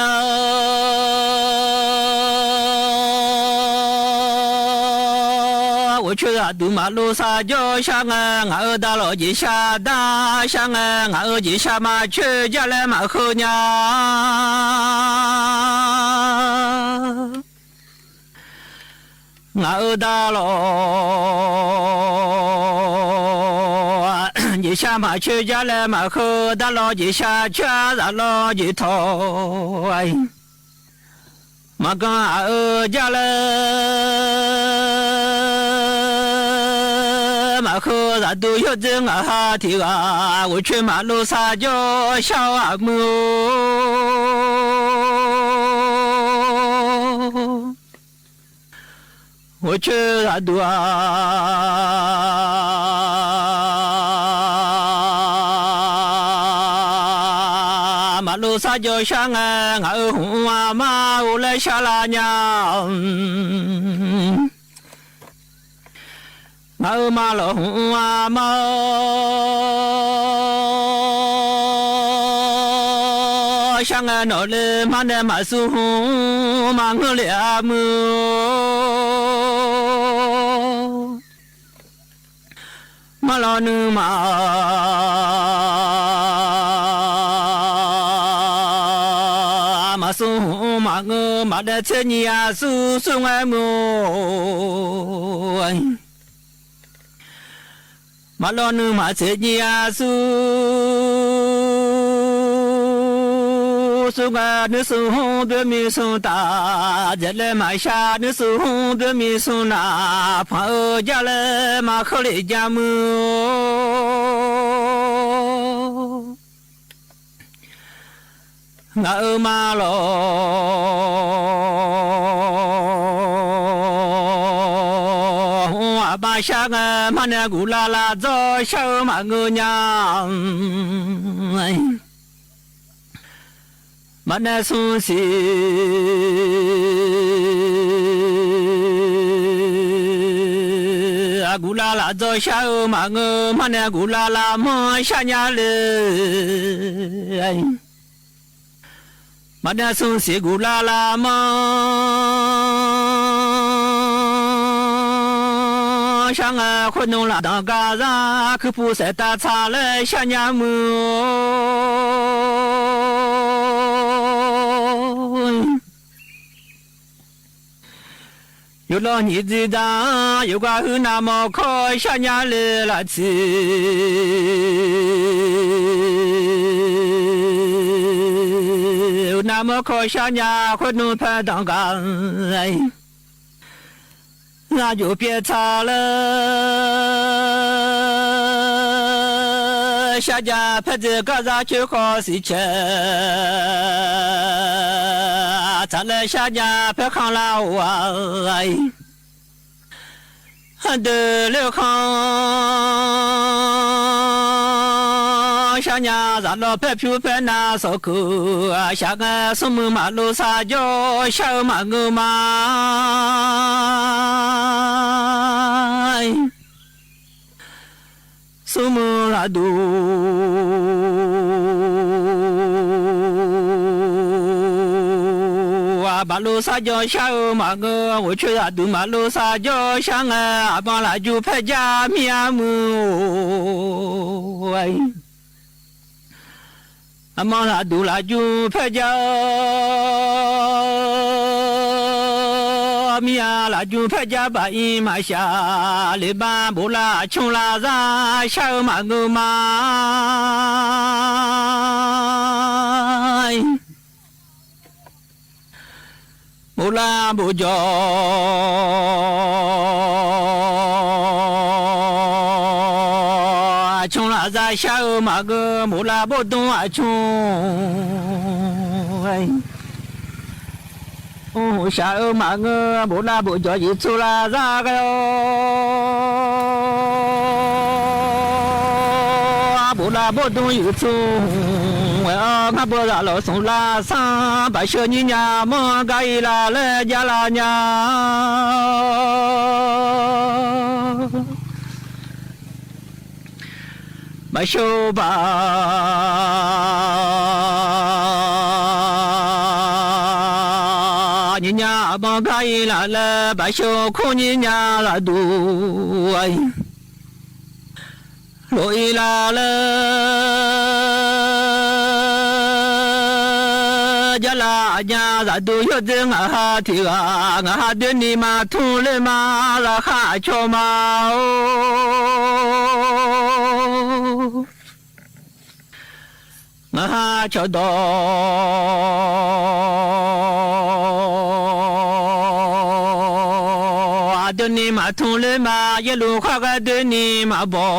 း ဝဲဆှဲသးဒူမၤလိဆါယိၣ်ဆါငါ ငါအၢဒၣ်လီၤယ့ၣ်ဆါဒၣ်ဆါငါ ငါအၢယ့ၣ်ဆါမၤဆၢယလဲမၤဃုညါ ငါအၢဒၣ်လီၤ ယ့ၣ်ဆါမၤဆၢယလဲမၤဃု ဒၣ်လီၤယ့ၣ်ဆါဆၢ ဒၣ်လီၤယ့ၣ်ထီၣ် မၤကီအအၢယလဲ မၤဃုသးဒူယိၣ်ဒိၣ်ငါဟးထံဂၤ ဝဲဆှဲမၤလိဆါယိၣ်ဆါအမုၢ် ဝဲဆှဲသးဒူ မၤလိဆါယိၣ်ဆါငါ ငါအၢဟုၣ်အမါအိၣ်လၢဆါလၢညါ ငါအၢမၤလီၤဟုၣ်အမါ ဆါငါနီၤလၢမၤနဲမၤဆူဟုၣ် မၤငုာ်လၢအမုၢ် မၤလီၤနုာ်မၤ မၤဆူဟုၣ်မၤငုာ် မၤဒဲထဲညံအဆူ ဆူငါမုၢ် မၤလီၤနုာ်မၤစ့ၣ်ကၠံအစု စုငါနုာ်စုဟူဘၣ်မံၤစုတၢ် ဒ်လဲၣ်မၤရှါနုာ်စုဟူဘၣ်မံၤစုနၢ် ဖှၣ်အၢယၢ်လၢမၤဃုလ့ၣ်ယၢ်မုၢ် ငါအၢမၤလီၤ အဘၣ်ရှါငါ မၤနၢၤဂူၤလၢ်လၢ် စီၤရှါအၢမၤငၢၢ်ညါ မၤနၢၤစုစ့ၣ် အဂူၤလၢ်လၢ် စီၤရှါအၢမၤငၢၢ် မၤနၢၤဂူၤလၢ်လၢ် မၤရှါညါလၢ မၤနၢၤစုစ့ၣ်ဂူၤလၢ်လၢ် မၤရှါငါ ဃုနူလၢ် တၢ်ကၤစၢ် ခုပူၤစဲးတၢ်ဆါလၢရှါညါမုၢ် ယိၤလီၤနံၤဒုၣ်ဒါ ယိၤကဟုနၢ်မီၢ်ခီ ရှါညါလၢလၢ်ထံ နၢ်မီၢ်ခီရှါညါ ဃုနူဖဲတၢ်ကၤ လၢယိၤပျဲၢ်ထါလၢ ရှါညါဖဲတၢ်ကၤစၢ် ဆၢဃီၤစံးဆဲး ထါလၢရှါညါဖဲခီလၢဝါ ဒၢးလၢခီ ရှါညါ စးလီၤဖဲဖၠူဖဲနၢ် စီၤခုၣ် ရှါငါ စုမုၢ်မၤလိစၢ်ယီၤ ရှါအၢမၤငၢၢ်မါ စုမုၢ်လၢ်ဒူ ဘၣ်လိစၢ်ယီၤ ရှါအၢမၤငၢၢ် အိၣ်ဆူလၢ်ဒူ မၤလိစၢ်ယီၤ ရှါငါ အမီၢ်လၢ်ယူၤဖဲယၢ်မံၤအမုၢ် အမီၢ်လၢ်ဒူလၢ်ယူၤဖဲယၢ် မံၤအလၢ်ယူၤဖဲယၢ်ဘၣ်အံၤ မၤရှးလံဘၣ် ဘိးလၢ်အဆူလၢ်စၢ် ရှါအၢမၤငၢၢ်မါ ဘိးလၢ်ဘိးကၠီ အဆူလၢ်စၢ် ရှါအၢမၤငၢၢ် ဘိးလၢ်ဘိးဒူအဆူ ရှါအၢမၤငၢၢ် ဘိးလၢ်ဘိးကၠီ ယံၤဆူလၢ်စၢ်ကီ ဘိးလၢ်ဘိးဒူယံၤဆူ ဝဲအီၤ ငါဘိးလၢ်လီၤဆူလၢ်စၢ် ဘၣ်ဆၢညါ မီၢ်ကါအံၤလၢ်လၢယါလၢ်ညါ ဘၣ်ဆၢဘၣ် ညါညါ မီၢ်ကါအံၤလၢ်လၢ ဘၣ်ဆၢခိၣ်ညါညါလၢ်ဒူ လီၤအံၤလၢ်လၢ ယါလၢ်ညါ သးဒူယိၣ်ဒိၣ် ငါဟးထံဂၤ ငါဟးဒုးနံၤမၤထူလၢမၤ သးဟးဆီၣ်မၤအိၣ် ငါဟးဆီၣ်ဒီး အဒုးနံၤမၤထူလၢမၤ ယဲလူၤဃၣ်ကဒုးနံၤမၤဘီ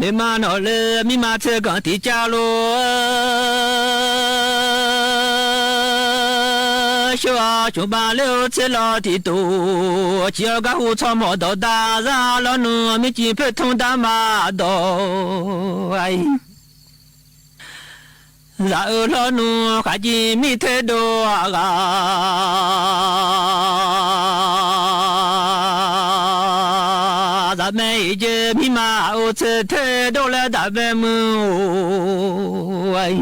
လၢမၤနီၣ်လၢ မံမၤထၢကီၢ်တံာ်ကၢ်လိာ် ဆှၢအီၤဆိဘၣ်လၢအိၣ်ဆ့လီၤတံၢ်တိာ် စံးအီၤကဟူထီၣ်မီၢ်ဒီးဒါ စၢ်လီၤနုာ် မ့ၢ်စံးဖဲထူဒါမၤဒီး စၢ်အၢလီၤနုာ် ဃးကံမံထဲဒိအဂၤ သးမ့ၢ်အံၤယဲ မံမၤအိၣ်ဆၢထဲဒိလၢတၢ်ဘဲမုၢ်အိၣ်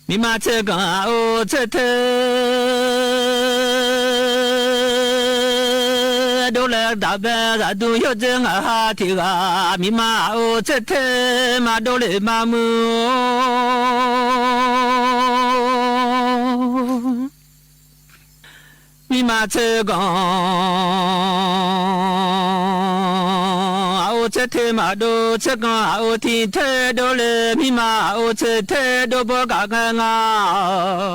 မံမၤထၢကီၢ်အိၣ်ဆၢထဲ ဒိလၢတၢ်ဘဲ သးဒူယိၣ်ဒိၣ် ငါဟးထံဂၤ မံမၤအိၣ်ဆၢထဲ မၤဒိလၢမၤမုၢ်အိၣ် မံမၤဆဲးကီၢ် အအိၣ်ဆဲးထဲမၤဒိၣ် ဆဲးကီၢ်အအိၣ်ထံထဲဒိၣ်လဲၣ် မံမၤအအိၣ်ဆဲးထဲဒိၣ်ဘိကဂၤငါ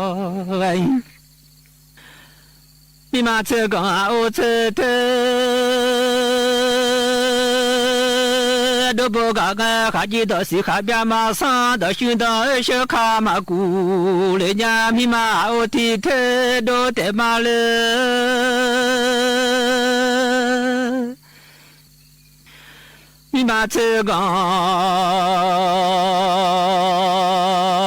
မံမၤဆဲးကီၢ်အအိၣ်ဆဲးထဲ ဒိၣ်ဘိကဂၤ ဃးကံဒီးစံးဃာ်ဘျါမၤဆါ ဒီးရှုံးဒီးအၢၣ်ဆၢခါမၤကူၣ်လၢညါ မံမၤအအိၣ်ထံထဲဒိၣ်တဲာ်မးလၢ မံမၤဆဲးကီၢ်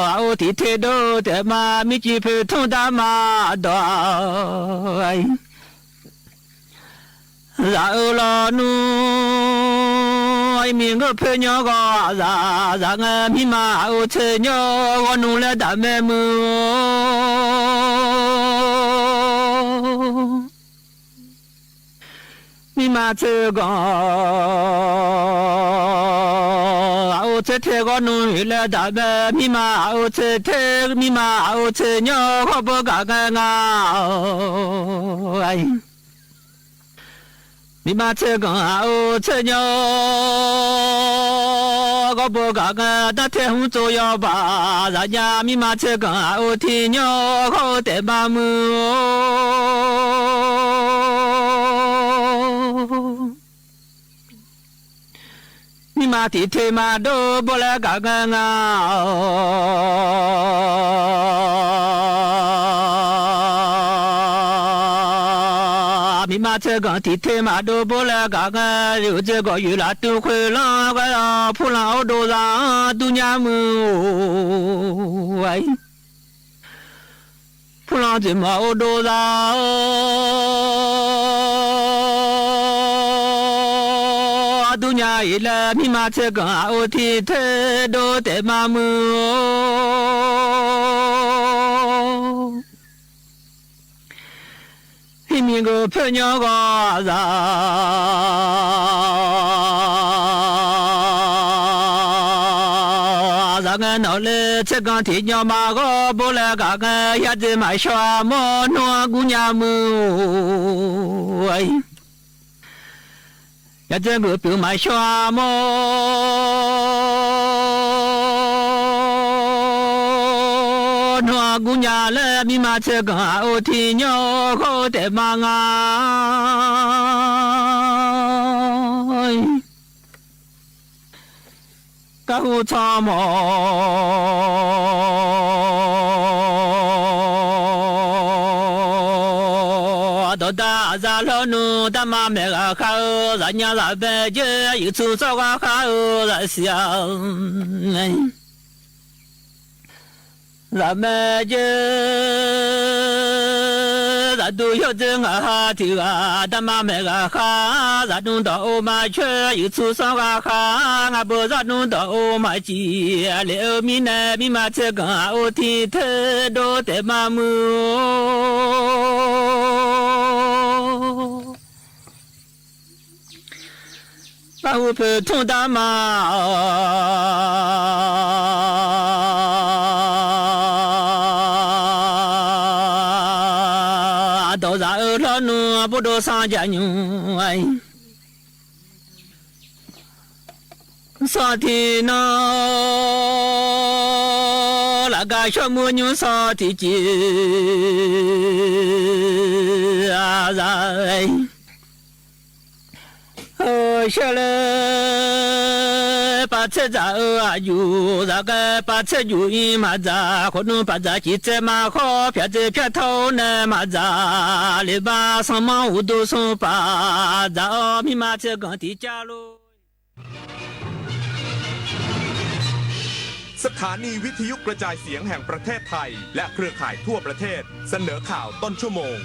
အအိၣ်ထံထဲဒိၣ်တဲာ်မး မံကံဖုးထီၣ်တၢ်မၤဒီး စးအၢလီၤနူ မံဂုၢ်ဖၢညီဂီၢ် စး စးငါ မံမၤအအိၣ်ဆဲးညီဂီၢ်နူလၢတၢ်မဲာ်မုၢ် မံမၤဆဲးကီၢ် အအိၣ်ဆဲးထဲဂီၢ်နူလၢတၢ်မဲာ် မံမၤအအိၣ်ဆဲးထဲ မံမၤအအိၣ်ဆဲးညီဂီၢ်ဘိကဂၤငါ မံမၤဆဲးကီၢ်အအိၣ်ဆဲးညီ ဂီၢ်ဘိကဂၤ တၢ်ထဲဟူစိယီၤဘၣ် စးညါ မံမၤဆဲးကီၢ်အအိၣ်ထံညီ ဂီၢ်အိၣ်တဲာ်မးမုၢ် မံမၤထံထဲမၤဒိၣ်ဘိလၢကဂၤငါ မံမၤဆဲးကီၢ်ထံထဲမၤဒိၣ်ဘိလၢကဂၤ ယုၢ်စ့ၢ်ကီးယုၢ်လၢတုၤခွ့လီၤ ကဲဒီးဖူလီၤအိၣ်ဒိၣ်သး ဒူညါမုၢ် ဖူလီၤစ့ၢ်မီၤအိၣ်ဒိၣ်သး ဒူညါအံၤလၢ မံမၤဆဲးကီၢ်အအိၣ်ထံထဲဒိၣ်တဲာ်မးမုၢ် ဟံးမံဂုၢ်ဖၢညီဂီၢ်စး စးငါနီၢ်လၢဆဲးကီၢ်ထံညီမး ဂီၢ်ဘိလၢကဂၤ ယၤစ့ၢ်မၤဆှီမီၤ နီၢ်ဂူညါမုၢ် ယၤစ့ၢ်ဂုၢ်ပျုၢ်မၤဆှီမီၤ နီၢ်ဂူညါလၢ မံမၤဆဲးကီၢ်အအိၣ်ထံညီ ဂီၢ်အိၣ်တဲာ်မးငါ ကဟူထီၣ်မီၤ ဒီးတၢ်အစၢလီၤနူ တၢ်မၤမဲာ်ဂၤဃါဧၢ စးညါ စးဘဲကၢ ယုၢ်ဆူစီၤဂၤဃါဧၢ စးစံး စးဘဲကၢ စးဒူယိၣ်စ့ၢ် ငါဟးထံဂၤ တၢ်မၤမဲာ်ဂၤဃါ စးနူဒီးအိၣ်မၤဆှၢ ယုၢ်ဆူစီၤဂၤဃါ ငါဘိစးနူဒီးအိၣ်မၤစံၣ် လဲၤအၢမံနဲ မံမၤဆဲးကီၢ်အအိၣ်ထံထဲဒိၣ်တဲာ်မးမုၢ် ပၢ်ဟူဖုးထီၣ်တၢ်မၤ ဒီးစးအၢလီၤနူ ဘိၣ်ဒိၣ်ဆၣ်ကၠၣ်ညူ စီၤထံနီၤ လၢကဆှီမုၢ်ညူစီၤထံကံ အစး အၢ ဆှၢလၢ ပာ်ဆဲးစးအၢအယူၤ စးကဲ ပာ်ဆဲးယူၤအံၤမၤစး ခိၣ်နူာ်ပာ်စး စံးဆဲးမၤဃီ ဖျါစ့ၢ်ဖျါထီၣ်နဲမၤစး လၢဘၣ်ဆၣ်မီၢ်ဟူဒိၣ်ဆိပာ်စးအီၤ မံမၤဆဲးကီၢ်ထံကၢ်လိၤ สถานีวิทยุกระจายเสียงแห่งประเทศไทย และเครือข่ายทั่วประเทศ เสนอข่าวต้นชั่วโมง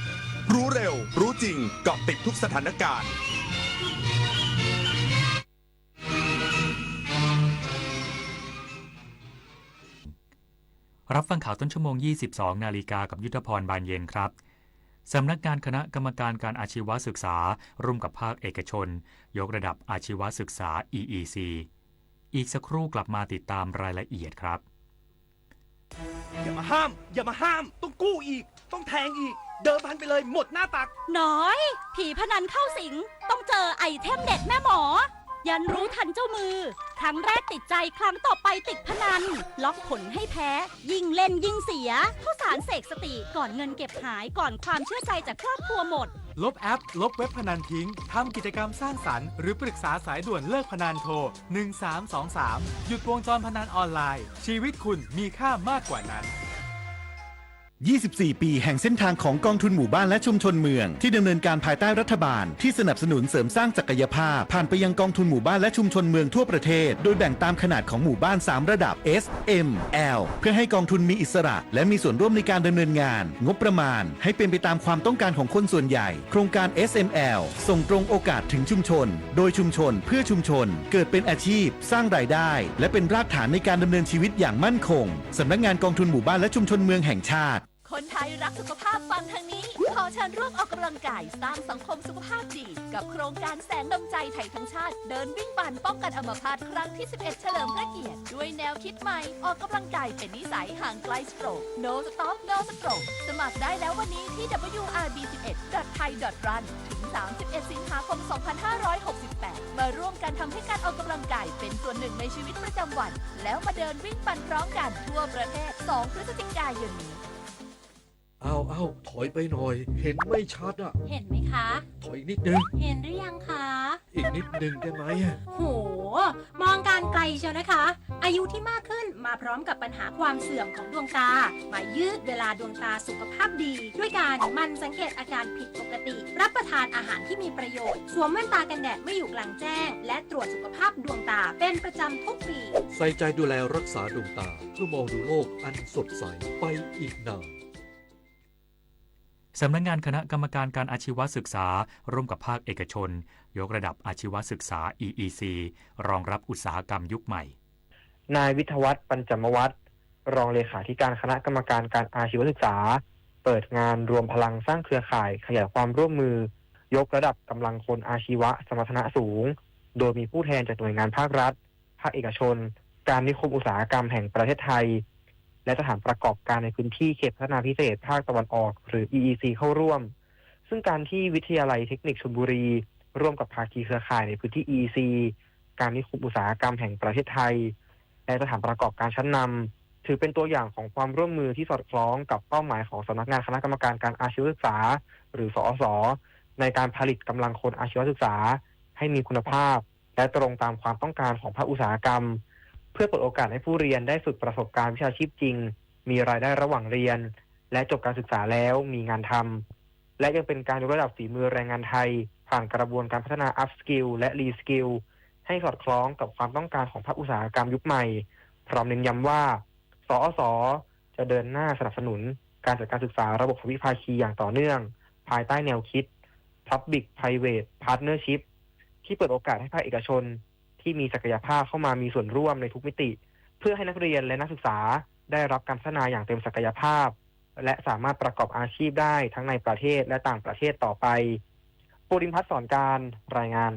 รู้เร็ว รู้จริง เกาะติดทุกสถานการณ์ รับฟังข่าวต้นชั่วโมง ยี่สิบสองนาฬิกา กับยุทธพร บานเย็นครับ สำนักงานคณะกรรมการการอาชีวศึกษา ร่วมกับภาคเอกชน ยกระดับอาชีวศึกษา อีอีซี อีกสักครู่กลับมาติดตามรายละเอียดครับ อย่ามาห้าม อย่ามาห้าม ต้องกู้อีก ต้องแทงอีก เดิมพันไปเลยหมดหน้าตัก น้อย ผีพนันเข้าสิง ต้องเจอไอเทมเด็ดแม่หมอ ยันรู้ทันเจ้ามือ ครั้งแรกติดใจ ครั้งต่อไปติดพนัน ล็อกผลให้แพ้ ยิ่งเล่นยิ่งเสีย ข้าวสารเสกสติ ก่อนเงินเก็บหาย ก่อนความเชื่อใจจากครอบครัวหมด ลบแอป ลบเว็บพนันทิ้ง ทำกิจกรรมสร้างสรรค์ หรือปรึกษาสายด่วนเลิกพนัน โทร หนึ่งสามสองสาม หยุดวงจรพนันออนไลน์ ชีวิตคุณมีค่ามากกว่านั้น ยี่สิบสี่ ปีแห่งเส้นทางของกองทุนหมู่บ้านและชุมชนเมือง ที่ดำเนินการภายใต้รัฐบาล ที่สนับสนุนเสริมสร้างศักยภาพ ผ่านไปยังกองทุนหมู่บ้านและชุมชนเมืองทั่วประเทศ โดยแบ่งตามขนาดของหมู่บ้าน สาม ระดับ S M L เพื่อให้กองทุนมีอิสระ และมีส่วนร่วมในการดำเนินงาน งบประมาณให้เป็นไปตามความต้องการของคนส่วนใหญ่ โครงการ S M L ส่งตรงโอกาสถึงชุมชน โดยชุมชน เพื่อชุมชน เกิดเป็นอาชีพ สร้างรายได้ และเป็นรากฐานในการดำเนินชีวิตอย่างมั่นคง สำนักงานกองทุนหมู่บ้านและชุมชนเมืองแห่งชาติ คนไทยรักสุขภาพฟังทางนี้ ขอเชิญร่วมออกกำลังกายสร้างสังคมสุขภาพดี กับโครงการแสงดวงใจไทยทั้งชาติ เดินวิ่งปั่นป้องกันอัมพาตครั้งที่ สิบเอ็ด เฉลิมพระเกียรติ ด้วยแนวคิดใหม่ ออกกำลังกายเป็นนิสัย ห่างไกลสโตรก No Stop No Stroke สมัครได้แล้ววันนี้ที่ ดับเบิลยู อาร์ บี สิบเอ็ด ดอท ไทย ดอท รัน ถึง สามสิบเอ็ด สิงหาคม สองพันห้าร้อยหกสิบแปด มาร่วมกันทำให้การออกกำลังกายเป็นส่วนหนึ่งในชีวิตประจำวัน แล้วมาเดินวิ่งปั่นพร้อมกันทั่วประเทศ สอง พฤศจิกายนนี้ อ้าว อ้าว ถอยไปหน่อย เห็นไม่ชัดอะ เห็นไหมคะ ถอยอีกนิดนึง เห็นหรือยังคะ อีกนิดนึงได้ไหมอะ โห มองการไกลเชียวนะคะ อายุที่มากขึ้นมาพร้อมกับปัญหาความเสื่อมของดวงตา มายืดเวลาดวงตาสุขภาพดี ด้วยการหมั่นสังเกตอาการผิดปกติ รับประทานอาหารที่มีประโยชน์ สวมแว่นตากันแดดเมื่ออยู่กลางแจ้ง และตรวจสุขภาพดวงตาเป็นประจำทุกปี ใส่ใจดูแลรักษาดวงตา เพื่อมองดูโลกอันสดใสไปอีกนาน สำนักงานคณะกรรมการการอาชีวศึกษา ร่วมกับภาคเอกชน ยกระดับอาชีวศึกษา อีอีซี รองรับอุตสาหกรรมยุคใหม่ นายวิทยวัฒน์ ปัญจมวัฒน์ รองเลขาธิการคณะกรรมการการอาชีวศึกษา เปิดงานรวมพลังสร้างเครือข่ายขยายความร่วมมือ ยกระดับกำลังคนอาชีวะสมรรถนะสูง โดยมีผู้แทนจากหน่วยงานภาครัฐ ภาคเอกชน การนิคมอุตสาหกรรมแห่งประเทศไทย และสถานประกอบการในพื้นที่เขตพัฒนาพิเศษภาคตะวันออก หรือ อีอีซี เข้าร่วม ซึ่งการที่วิทยาลัยเทคนิคชลบุรี ร่วมกับภาคีเครือข่ายในพื้นที่ อีอีซี การนิคมอุตสาหกรรมแห่งประเทศไทย และสถานประกอบการชั้นนำ ถือเป็นตัวอย่างของความร่วมมือที่สอดคล้องกับเป้าหมายของสำนักงานคณะกรรมการการอาชีวศึกษา หรือ สอส ในการผลิตกำลังคนอาชีวศึกษา ให้มีคุณภาพ และตรงตามความต้องการของภาคอุตสาหกรรม เพื่อเปิดโอกาสให้ผู้เรียนได้ฝึกประสบการณ์วิชาชีพจริง มีรายได้ระหว่างเรียน และจบการศึกษาแล้วมีงานทำ และยังเป็นการยกระดับฝีมือแรงงานไทย ผ่านกระบวนการพัฒนา อัพสกิล และ รีสกิล ให้สอดคล้องกับความต้องการของภาคอุตสาหกรรมยุคใหม่ พร้อมเน้นย้ำว่า สอส จะเดินหน้าสนับสนุนการจัดการศึกษาระบบทวิภาคีอย่างต่อเนื่อง ภายใต้แนวคิด Public Private Partnership ที่เปิดโอกาสให้ภาคเอกชนที่มีศักยภาพเข้ามามีส่วนร่วมในทุกมิติ เพื่อให้นักเรียนและนักศึกษาได้รับการพัฒนาอย่างเต็มศักยภาพ และสามารถประกอบอาชีพได้ทั้งในประเทศและต่างประเทศต่อไป ภูรินทร์ พัฒน์สอนการ รายงาน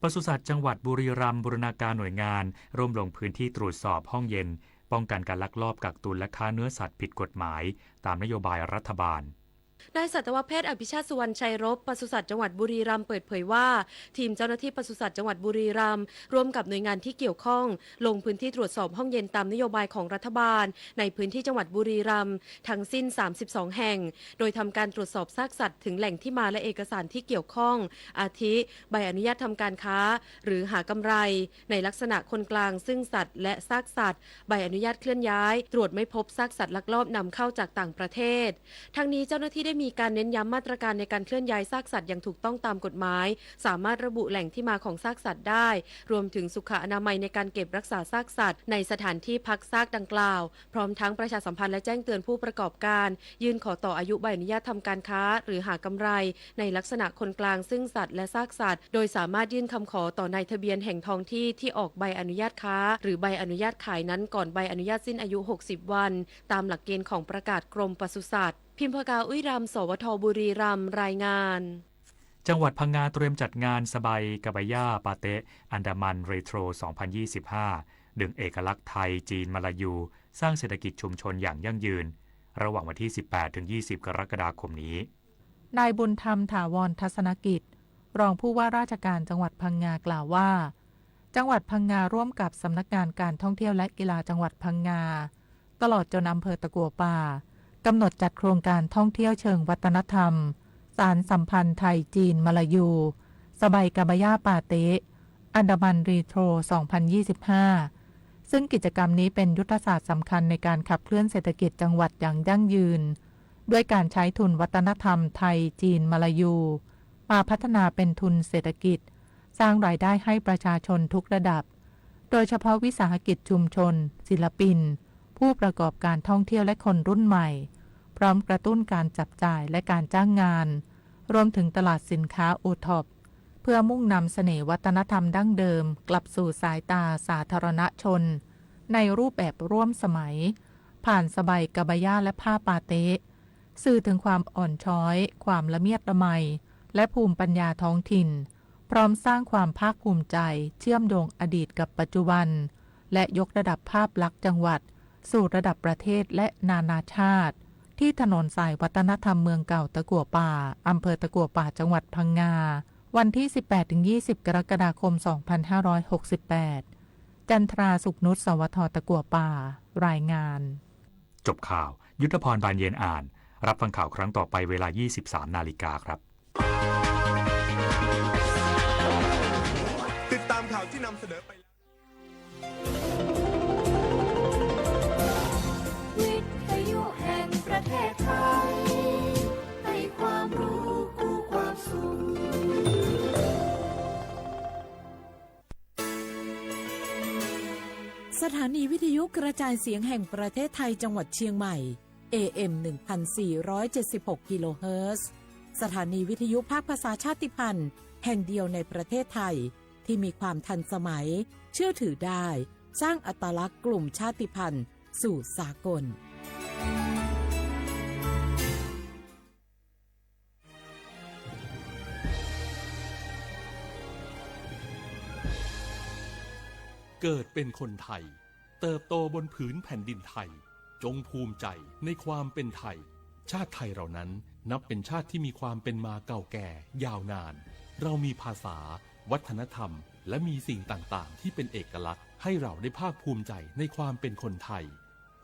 ปศุสัตว์จังหวัดบุรีรัมย์บูรณาการหน่วยงานร่วมลงพื้นที่ตรวจสอบห้องเย็น ป้องกันการลักลอบกักตุนและค้าเนื้อสัตว์ผิดกฎหมาย ตามนโยบายรัฐบาล นายสัตวแพทย์อภิชาติสุวรรณชัยรบ ปศุสัตว์จังหวัดบุรีรัมย์เปิดเผยว่า ทีมเจ้าหน้าที่ปศุสัตว์จังหวัดบุรีรัมย์ ร่วมกับหน่วยงานที่เกี่ยวข้อง ลงพื้นที่ตรวจสอบห้องเย็นตามนโยบายของรัฐบาล ในพื้นที่จังหวัดบุรีรัมย์ ทั้งสิ้น สามสิบสอง แห่ง โดยทำการตรวจสอบซากสัตว์ถึงแหล่งที่มาและเอกสารที่เกี่ยวข้อง อาทิ ใบอนุญาตทำการค้า หรือหากำไร ในลักษณะคนกลางซึ่งสัตว์และซากสัตว์ ใบอนุญาตเคลื่อนย้าย ตรวจไม่พบซากสัตว์ลักลอบนำเข้าจากต่างประเทศ ทั้งนี้เจ้าหน้าที่ได้มีการเน้นย้ำมาตรการในการเคลื่อนย้ายซากสัตว์อย่างถูกต้องตามกฎหมาย สามารถระบุแหล่งที่มาของซากสัตว์ได้ รวมถึงสุขอนามัยในการเก็บรักษาซากสัตว์ในสถานที่พักซากดังกล่าว พร้อมทั้งประชาสัมพันธ์และแจ้งเตือนผู้ประกอบการ ยื่นขอต่ออายุใบอนุญาตทำการค้า หรือหากำไร ในลักษณะคนกลางซึ่งสัตว์และซากสัตว์ โดยสามารถยื่นคำขอต่อนายทะเบียนแห่งท้องที่ที่ออกใบอนุญาตค้า หรือใบอนุญาตขายนั้นก่อนใบอนุญาตสิ้นอายุ หกสิบ วัน ตามหลักเกณฑ์ของประกาศกรมปศุสัตว์ พิมพากา อุ้ยรำ สวท บุรีรัมย์ รายงาน จังหวัดพังงาเตรียมจัดงานสบายกะบาย่าปาเต๊ะอันดามันเรโทร สองพันยี่สิบห้า ดึงเอกลักษณ์ไทย จีน มลายู สร้างเศรษฐกิจชุมชนอย่างยั่งยืน ระหว่างวันที่ สิบแปด ถึง ยี่สิบ กรกฎาคมนี้ นายบุญธรรม ถาวรทัศนกิจ รองผู้ว่าราชการจังหวัดพังงากล่าวว่า จังหวัดพังงาร่วมกับสำนักงานการท่องเที่ยวและกีฬาจังหวัดพังงา ตลอดจนอำเภอตะกั๋วป่า กำหนดจัดโครงการท่องเที่ยวเชิงวัฒนธรรม สานสัมพันธ์ไทยจีนมลายู สะใบกาบาย่าปาเต๊ะ อันดามันรีโทร สองพันยี่สิบห้า ซึ่งกิจกรรมนี้เป็นยุทธศาสตร์สำคัญในการขับเคลื่อนเศรษฐกิจจังหวัดอย่างยั่งยืน ด้วยการใช้ทุนวัฒนธรรมไทยจีนมลายู มาพัฒนาเป็นทุนเศรษฐกิจ สร้างรายได้ให้ประชาชนทุกระดับ โดยเฉพาะวิสาหกิจชุมชน ศิลปิน ผู้ประกอบการท่องเที่ยวและคนรุ่นใหม่ พร้อมกระตุ้นการจับจ่ายและการจ้างงาน รวมถึงตลาดสินค้าโอท็อป เพื่อมุ่งนำเสน่ห์วัฒนธรรมดั้งเดิมกลับสู่สายตาสาธารณชน ในรูปแบบร่วมสมัย ผ่านสะใบกาบาย่าและผ้าปาเต๊ะ สื่อถึงความอ่อนช้อย ความละเมียดละไม และภูมิปัญญาท้องถิ่น พร้อมสร้างความภาคภูมิใจ เชื่อมโยงอดีตกับปัจจุบัน และยกระดับภาพลักษณ์จังหวัด สู่ระดับประเทศและนานาชาติ ที่ถนนสายวัฒนธรรมเมืองเก่าตะกั๋วป่า อำเภอตะกั๋วป่า จังหวัดพังงา วันที่ สิบแปด ถึง ยี่สิบ กรกฎาคม สองพันห้าร้อยหกสิบแปด จันทรา สุขนุช สวท ตะกั๋วป่า รายงาน จบข่าว ยุทธพร บานเย็นอ่าน รับฟังข่าวครั้งต่อไปเวลา ยี่สิบสาม นาฬิกาครับ ติดตามข่าวที่นำเสนอไปแล้ว วิทยุแห่งประเทศไทย ให้ความรู้คู่ความสุข สถานีวิทยุกระจายเสียงแห่งประเทศไทยจังหวัดเชียงใหม่ เอ เอ็ม หนึ่งพันสี่ร้อยเจ็ดสิบหก กิโลเฮิรตซ์ สถานีวิทยุภาคภาษาชาติพันธุ์แห่งเดียวในประเทศไทย ที่มีความทันสมัย เชื่อถือได้ สร้างอัตลักษณ์กลุ่มชาติพันธุ์สู่สากล เกิดเป็นคนไทย เติบโตบนผืนแผ่นดินไทย จงภูมิใจในความเป็นไทย ชาติไทยเรานั้นนับเป็นชาติที่มีความเป็นมาเก่าแก่ยาวนาน เรามีภาษา วัฒนธรรม และมีสิ่งต่างๆ ที่เป็นเอกลักษณ์ ให้เราได้ภาคภูมิใจในความเป็นคนไทย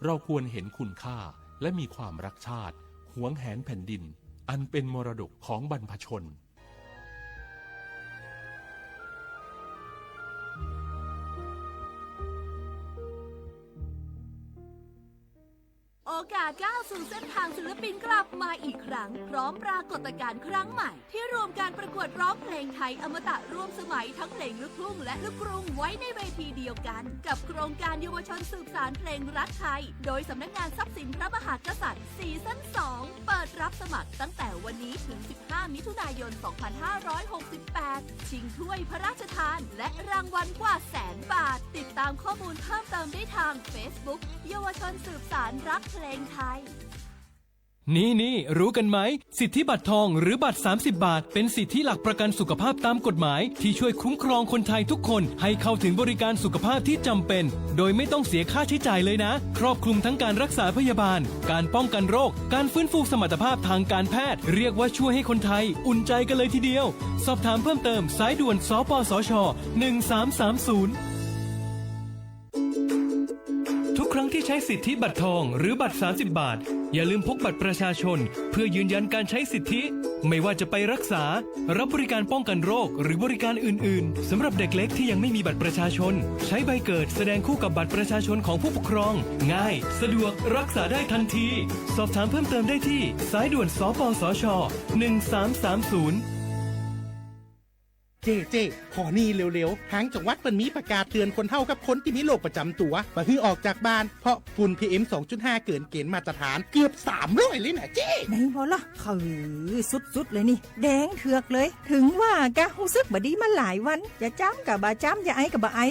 เราควรเห็นคุณค่า และมีความรักชาติ หวงแหนแผ่นดิน อันเป็นมรดกของบรรพชน โอกาสก้าวสู่เส้นทางศิลปินกลับมาอีกครั้ง พร้อมปรากฏการณ์ครั้งใหม่ ที่รวมการประกวดร้องเพลงไทยอมตะร่วมสมัยทั้งเพลงลูกทุ่งและลูกกรุงไว้ในเวทีเดียวกัน กับโครงการเยาวชนสืบสานเพลงรักไทย โดยสำนักงานทรัพย์สินพระมหากษัตริย์ ซีซั่นสอง เปิดรับสมัครตั้งแต่วันนี้ถึง สิบห้า มิถุนายน สองพันห้าร้อยหกสิบแปด ชิงถ้วยพระราชทาน และรางวัลกว่าแสนบาท ติดตามข้อมูลเพิ่มเติมได้ทางเฟซบุ๊ก เยาวชนสืบสานรักเพลงไทย นี่ๆ รู้กันไหม สิทธิบัตรทองหรือบัตร สามสิบ บาท เป็นสิทธิหลักประกันสุขภาพตามกฎหมาย ที่ช่วยคุ้มครองคนไทยทุกคนให้เข้าถึงบริการสุขภาพที่จำเป็น โดยไม่ต้องเสียค่าใช้จ่ายเลยนะ ครอบคลุมทั้งการรักษาพยาบาล การป้องกันโรค การฟื้นฟูสมรรถภาพทางการแพทย์ เรียกว่าช่วยให้คนไทยอุ่นใจกันเลยทีเดียว สอบถามเพิ่มเติมสายด่วน สปสช หนึ่งสามสามศูนย์ ทุกครั้งที่ใช้สิทธิบัตรทองหรือบัตร สามสิบ บาท อย่าลืมพกบัตรประชาชน เพื่อยืนยันการใช้สิทธิ ไม่ว่าจะไปรักษา รับบริการป้องกันโรค หรือบริการอื่นๆ สำหรับเด็กเล็กที่ยังไม่มีบัตรประชาชน ใช้ใบเกิดแสดงคู่กับบัตรประชาชนของผู้ปกครอง ง่าย สะดวก รักษาได้ทันที สอบถามเพิ่มเติมได้ที่สายด่วน สปสช หนึ่งสามสามศูนย์ เจ้ เจ้ ขอนี่เร็วๆ ตางจังหวัดเปิ้นมีประกาศเตือนคนเฒ่ากับคนตี้มีโรคประจ๋ำตั๋ว บ่หื้อออกจากบ้าน เพราะฝุ่น พีเอ็ม สองจุดห้า เกินเกณฑ์มาตรฐานเกือบ สามร้อย เลยนะเจ้ ไหนบ่ล่ะ คือสุดๆ เลยนี่ แดงเถือกเลย ถึงว่ากะ ฮู้สึกบ่ดีมาหลายวัน จะจามกะบ่จาม จะไอก็บ่ไอ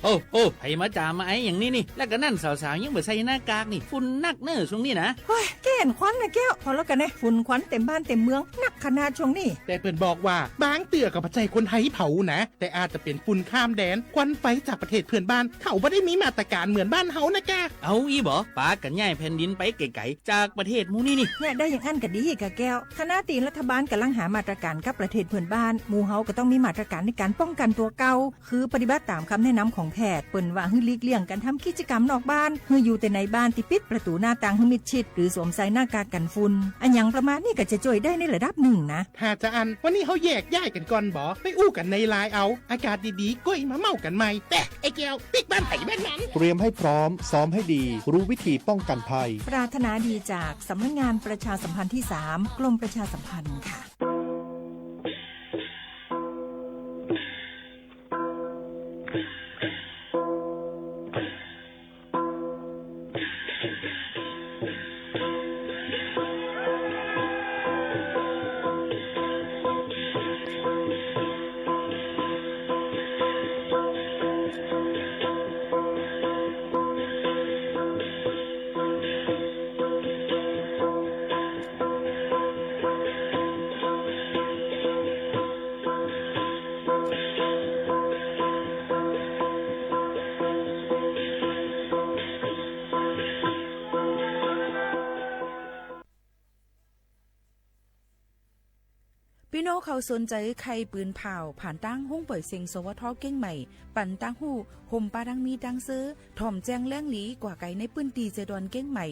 โอ้ โอ้ ใผมาจ๋ามาไออย่างนี้นี่ แล้วก็นั่นสาวๆ ยังบ่ใส่หน้ากากนี่ ฝุ่นนักเน่อช่วงนี้นะ เฮ้ย แก้หันควันนะแก้ว พอแล้วกั๋นเน่อ ฝุ่นควันเต็มบ้านเต็มเมือง นักขนาดช่วงนี้ แต่เปิ้นบอกว่า บางเตื้อก็บ่ใจ้คนไทยเผานะ แต่อาจจะเป๋นฝุ่นข้ามแดน ควันไฟจากประเทศเพื่อนบ้าน เขาบ่ได้มีมาตรการเหมือนบ้านเฮานะกา เอาอี้บ่ ปากั๋นย้ายแผ่นดินไปไก๋ๆ จากประเทศหมู่นี้นี่ เนี่ย ได้อย่างอั้นก็ดีกาแก้ว ขณะตี้รัฐบาลก่ำลังหามาตรการกับประเทศเพื่อนบ้าน หมู่เฮาก็ต้องมีมาตรการในก๋านป้องกั๋นตั๋วเก่า คือปฏิบัติต๋ามกำแนะนำของแพทย์ เปิ้นว่าหื้อหลีกเลี่ยงก๋านทำกิจกรรมนอกบ้าน หื้ออยู่แต่ในบ้านตี้ปิดประตู๋หน้าต่างหื้อมิดชิด หรือสวมใส่หน้ากากกั๋นฝุ่น อะหยังประมาณนี้ก็จะจ้วยได้ในระดับนึ่งนะ ถ้าจาอั้น วันนี้เฮาแยกย้ายกั๋นก่อนบ่ ไปอู้กั๋นในไลน์เอา โอกาสดีๆ ก้อยมาเม้ากั๋นใหม่ แปะ ไอ้แก้ว ปิ๊กบ้านไผบ้านมัน เตรียมให้พร้อม ซ้อมให้ดี รู้วิธีป้องกันภัย ปรารถนาดีจากสำนักงานประชาสัมพันธ์ที่สาม กรมประชาสัมพันธ์ค่ะ ปี้น้องเขาสนใจ๋ใค่ปืนผ่าว ผ่านตางห้องป่อยเสียง สวท เกียงใหม่ ปันตางฮู้ ห่มปาดังมีดังเซอ ถ่อมแจ้งแหล่งหลีกว่าไก๋ในปื้นตี้เจดอนเกียงใหม่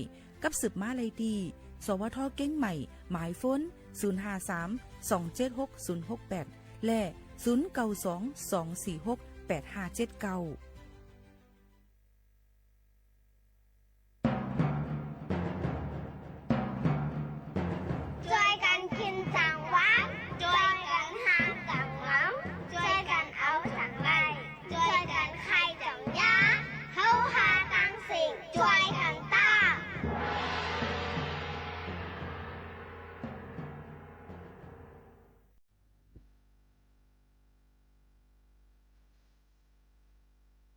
กับสืบมาไล่ตี้ สวท เกียงใหม่ หมายโฟน ศูนย์ห้าสาม สองเจ็ดหก ศูนย์หกแปด และ ศูนย์เก้าสอง สองสี่หก แปดห้าเจ็ดเก้า จ้วยกั๋นกิ๋นจังหวัง จ้วยกั๋นห้ามจังหวัง จ้วยกั๋นเอาจังไร จ้วยกั๋นใค่จังยา เฮาฮาตังสิ่ง จ้วยกั๋นต้าน เ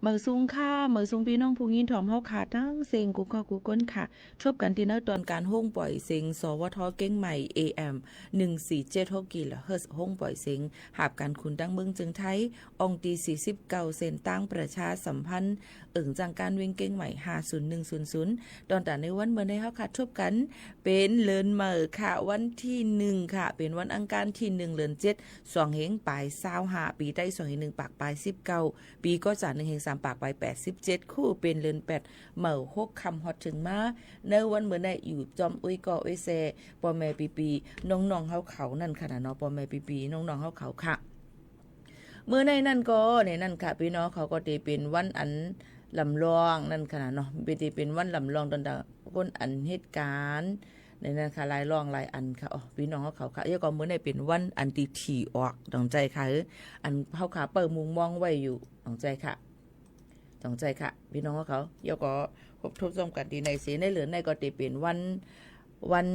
เมิดสูงค่ะ เมิดสูงปี้น้องผู้ยินถ่อมเฮาค่ะ ตึงเส้นกู้ก้อกู้ก้นค่ะ ทบกั๋นตี้เน่อตอนก๋านโฮงป่อยเสียง สวท เกียงใหม่ เอเอ็ม หนึ่งสี่เจ็ดหก กิโลเฮิรตซ์ โฮงป่อยเสียง หับก๋านขุนตางเมืองเจิงไทย อ่องตี้สี่สิบเก้า เส้นตางประชาสัมพันธ์ เอิงจ้างก๋านวิ่งเกียงใหม่ ห้าศูนย์หนึ่งศูนย์ศูนย์ ตอนตางในวันเมื่อนี้เฮาค่ะ ทบกั๋น เป๋นเลินใหม่ค่ะ วันตี้หนึ่งค่ะ เป๋นวันอังคารตี้หนึ่ง เดือนเจ็ด สองเฮงป๋ายซาวห้า ปี๋ไต้สองเฮงหนึ่งปากป๋ายสิบเก้า ปี๋ก๋อจ๋าหนึ่งเฮงสามปากป๋ายแปดสิบเจ็ด คู่เป๋นเลินแปด เมื่อหกค่ำฮอดเถิงมา ในวันเมื่อนี้อยู่จ้อมอุ้ยก้ออุ้ยแซ่ ป้อแม่ปี้ๆ น้องๆ เฮาเขานั่นค่ะนะเนาะ ป้อแม่ปี้ๆ น้องๆ เฮาเขาค่ะ เมื่อในนั้นก็ ในนั้นค่ะ ปี้น้องเขาก็ตี้เป๋นวันอันลำลองนั่นค่ะนะเนาะ เป๋นตี้เป๋นวันลำลองตอนตางคนอันเหตุก๋ารณ์ ในนั้นค่ะ หลายลองหลายอันค่ะ อ๋อ ปี้น้องเฮาเขาค่ะ แล้วก็เมื่อในเป๋นวันอันตี้ถี่ออก ต้องใจ๋ค่ะ เออ อันเฮาค่ะ เปิ้นมุงมองไว้อยู่ ต้องใจ๋ค่ะ ต้องใจ๋ค่ะ ปี้น้องเฮาเขา แล้วก็พบทบจ้อมกั๋นตี้ในเสีย ในเลินในก็ตี้เป๋นวัน วัน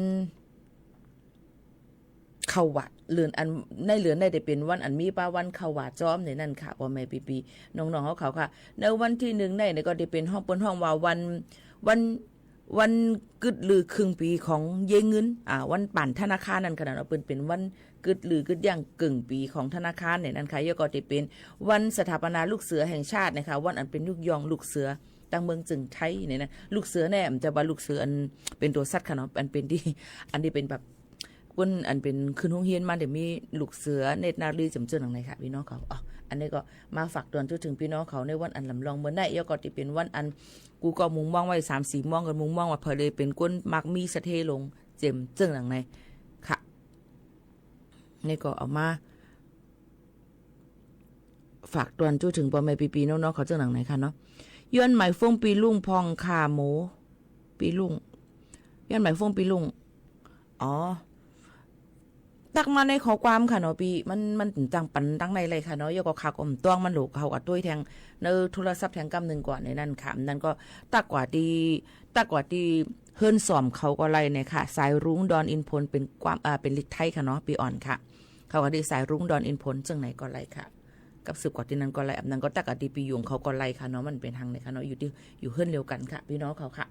เข้าวัด เลินอัน ในเลินในตี้เป๋นวันอันมีป้าวันเข้าวัดจ้อมในนั้นค่ะ ป้อแม่ปี้ๆ น้องๆ เฮาเขาค่ะ ในวันตี้หนึ่งในนี่ก็ตี้เป๋นฮ้อง เปิ้นฮ้องว่าวัน วัน วันกึ๊ดลือครึ่งปี๋ของเย้ยเงิน อ่า วันป๋านธนาคารนั่นค่ะนะเนาะ เปิ้นเป๋นวันกึ๊ดลือกึ๊ดยั้งเกิ่งปี๋ของธนาคารในนั้นค่ะ แล้วก็ตี้เป๋นวันสถาปนาลูกเสือแห่งชาตินะคะ วันอันเป๋นยุกย่องลูกเสือตางเมืองเจิงไทยในนั้น ลูกเสือแน่ บ่ใจ้ว่าลูกเสืออันเป๋นตั๋วสัตว์ค่ะเนาะ อันเป๋นตี้ อันตี้เป๋นแบบ คนอันเป๋นขึ้นโฮงเฮียนมาเดี๋ยวมีลูกเสือเนตรนารีแจ่มเจิ่งหนังในค่ะ ปี้น้องเขา อ๋อ อันนี้ก็มาฝากตวนจุ๊เถิงปี้น้องเขาในวันอันลำลองเมื่อใน แล้วก็ตี้เป๋นวันอัน กู้ก็มุงมองไว้สามสี่มองกั๋น มุงมองว่าเผยเลยเป๋นคนมักมีสะเทลงแจ่มเจิ่งหนังในค่ะ นี่ก็เอามา ฝากตวนจุ๊เถิงป้อแม่ปี้ๆ น้องๆ เขาเจิ่งหนังในค่ะเนาะ ย้อนหมายโฟนปี้ลุงพ่องค่ะ หมูปี้ลุง ย้อนหมายโฟนปี้ลุง อ๋อ ตั๊กมาในข้อความค่ะเนาะปี้ มัน มันจั้งปันตังในเลยค่ะเนาะ แล้วก็ข้าก็บ่ต้องมันลูก เขาก็ตวยแทงในโทรศัพท์แทงกำนึ่งก่อนในนั้นค่ะ นั้นก็ตั๊กกว่าตี้ ตั๊กกว่าตี้เฮือนซ่อมเขาก็ไล่เนี่ยค่ะ สายรุ้งดอนอินทนนท์เป๋นความ อ่า เป๋นลิกไทยค่ะเนาะ ปี้อ่อนค่ะ เขาก็ตี้สายรุ้งดอนอินทนนท์เจิ่งไหนก็ไล่ค่ะ กับสืบกว่าตี้นั้นก็ไล่ อันนั้นก็ตั๊กกว่าตี้ปี้หยงเขาก็ไล่ค่ะเนาะ มันเป๋นหังเนี่ยค่ะเนาะ อยู่ตี้ อยู่เฮือนเดียวกั๋นค่ะ ปี้น้องเขาค่ะ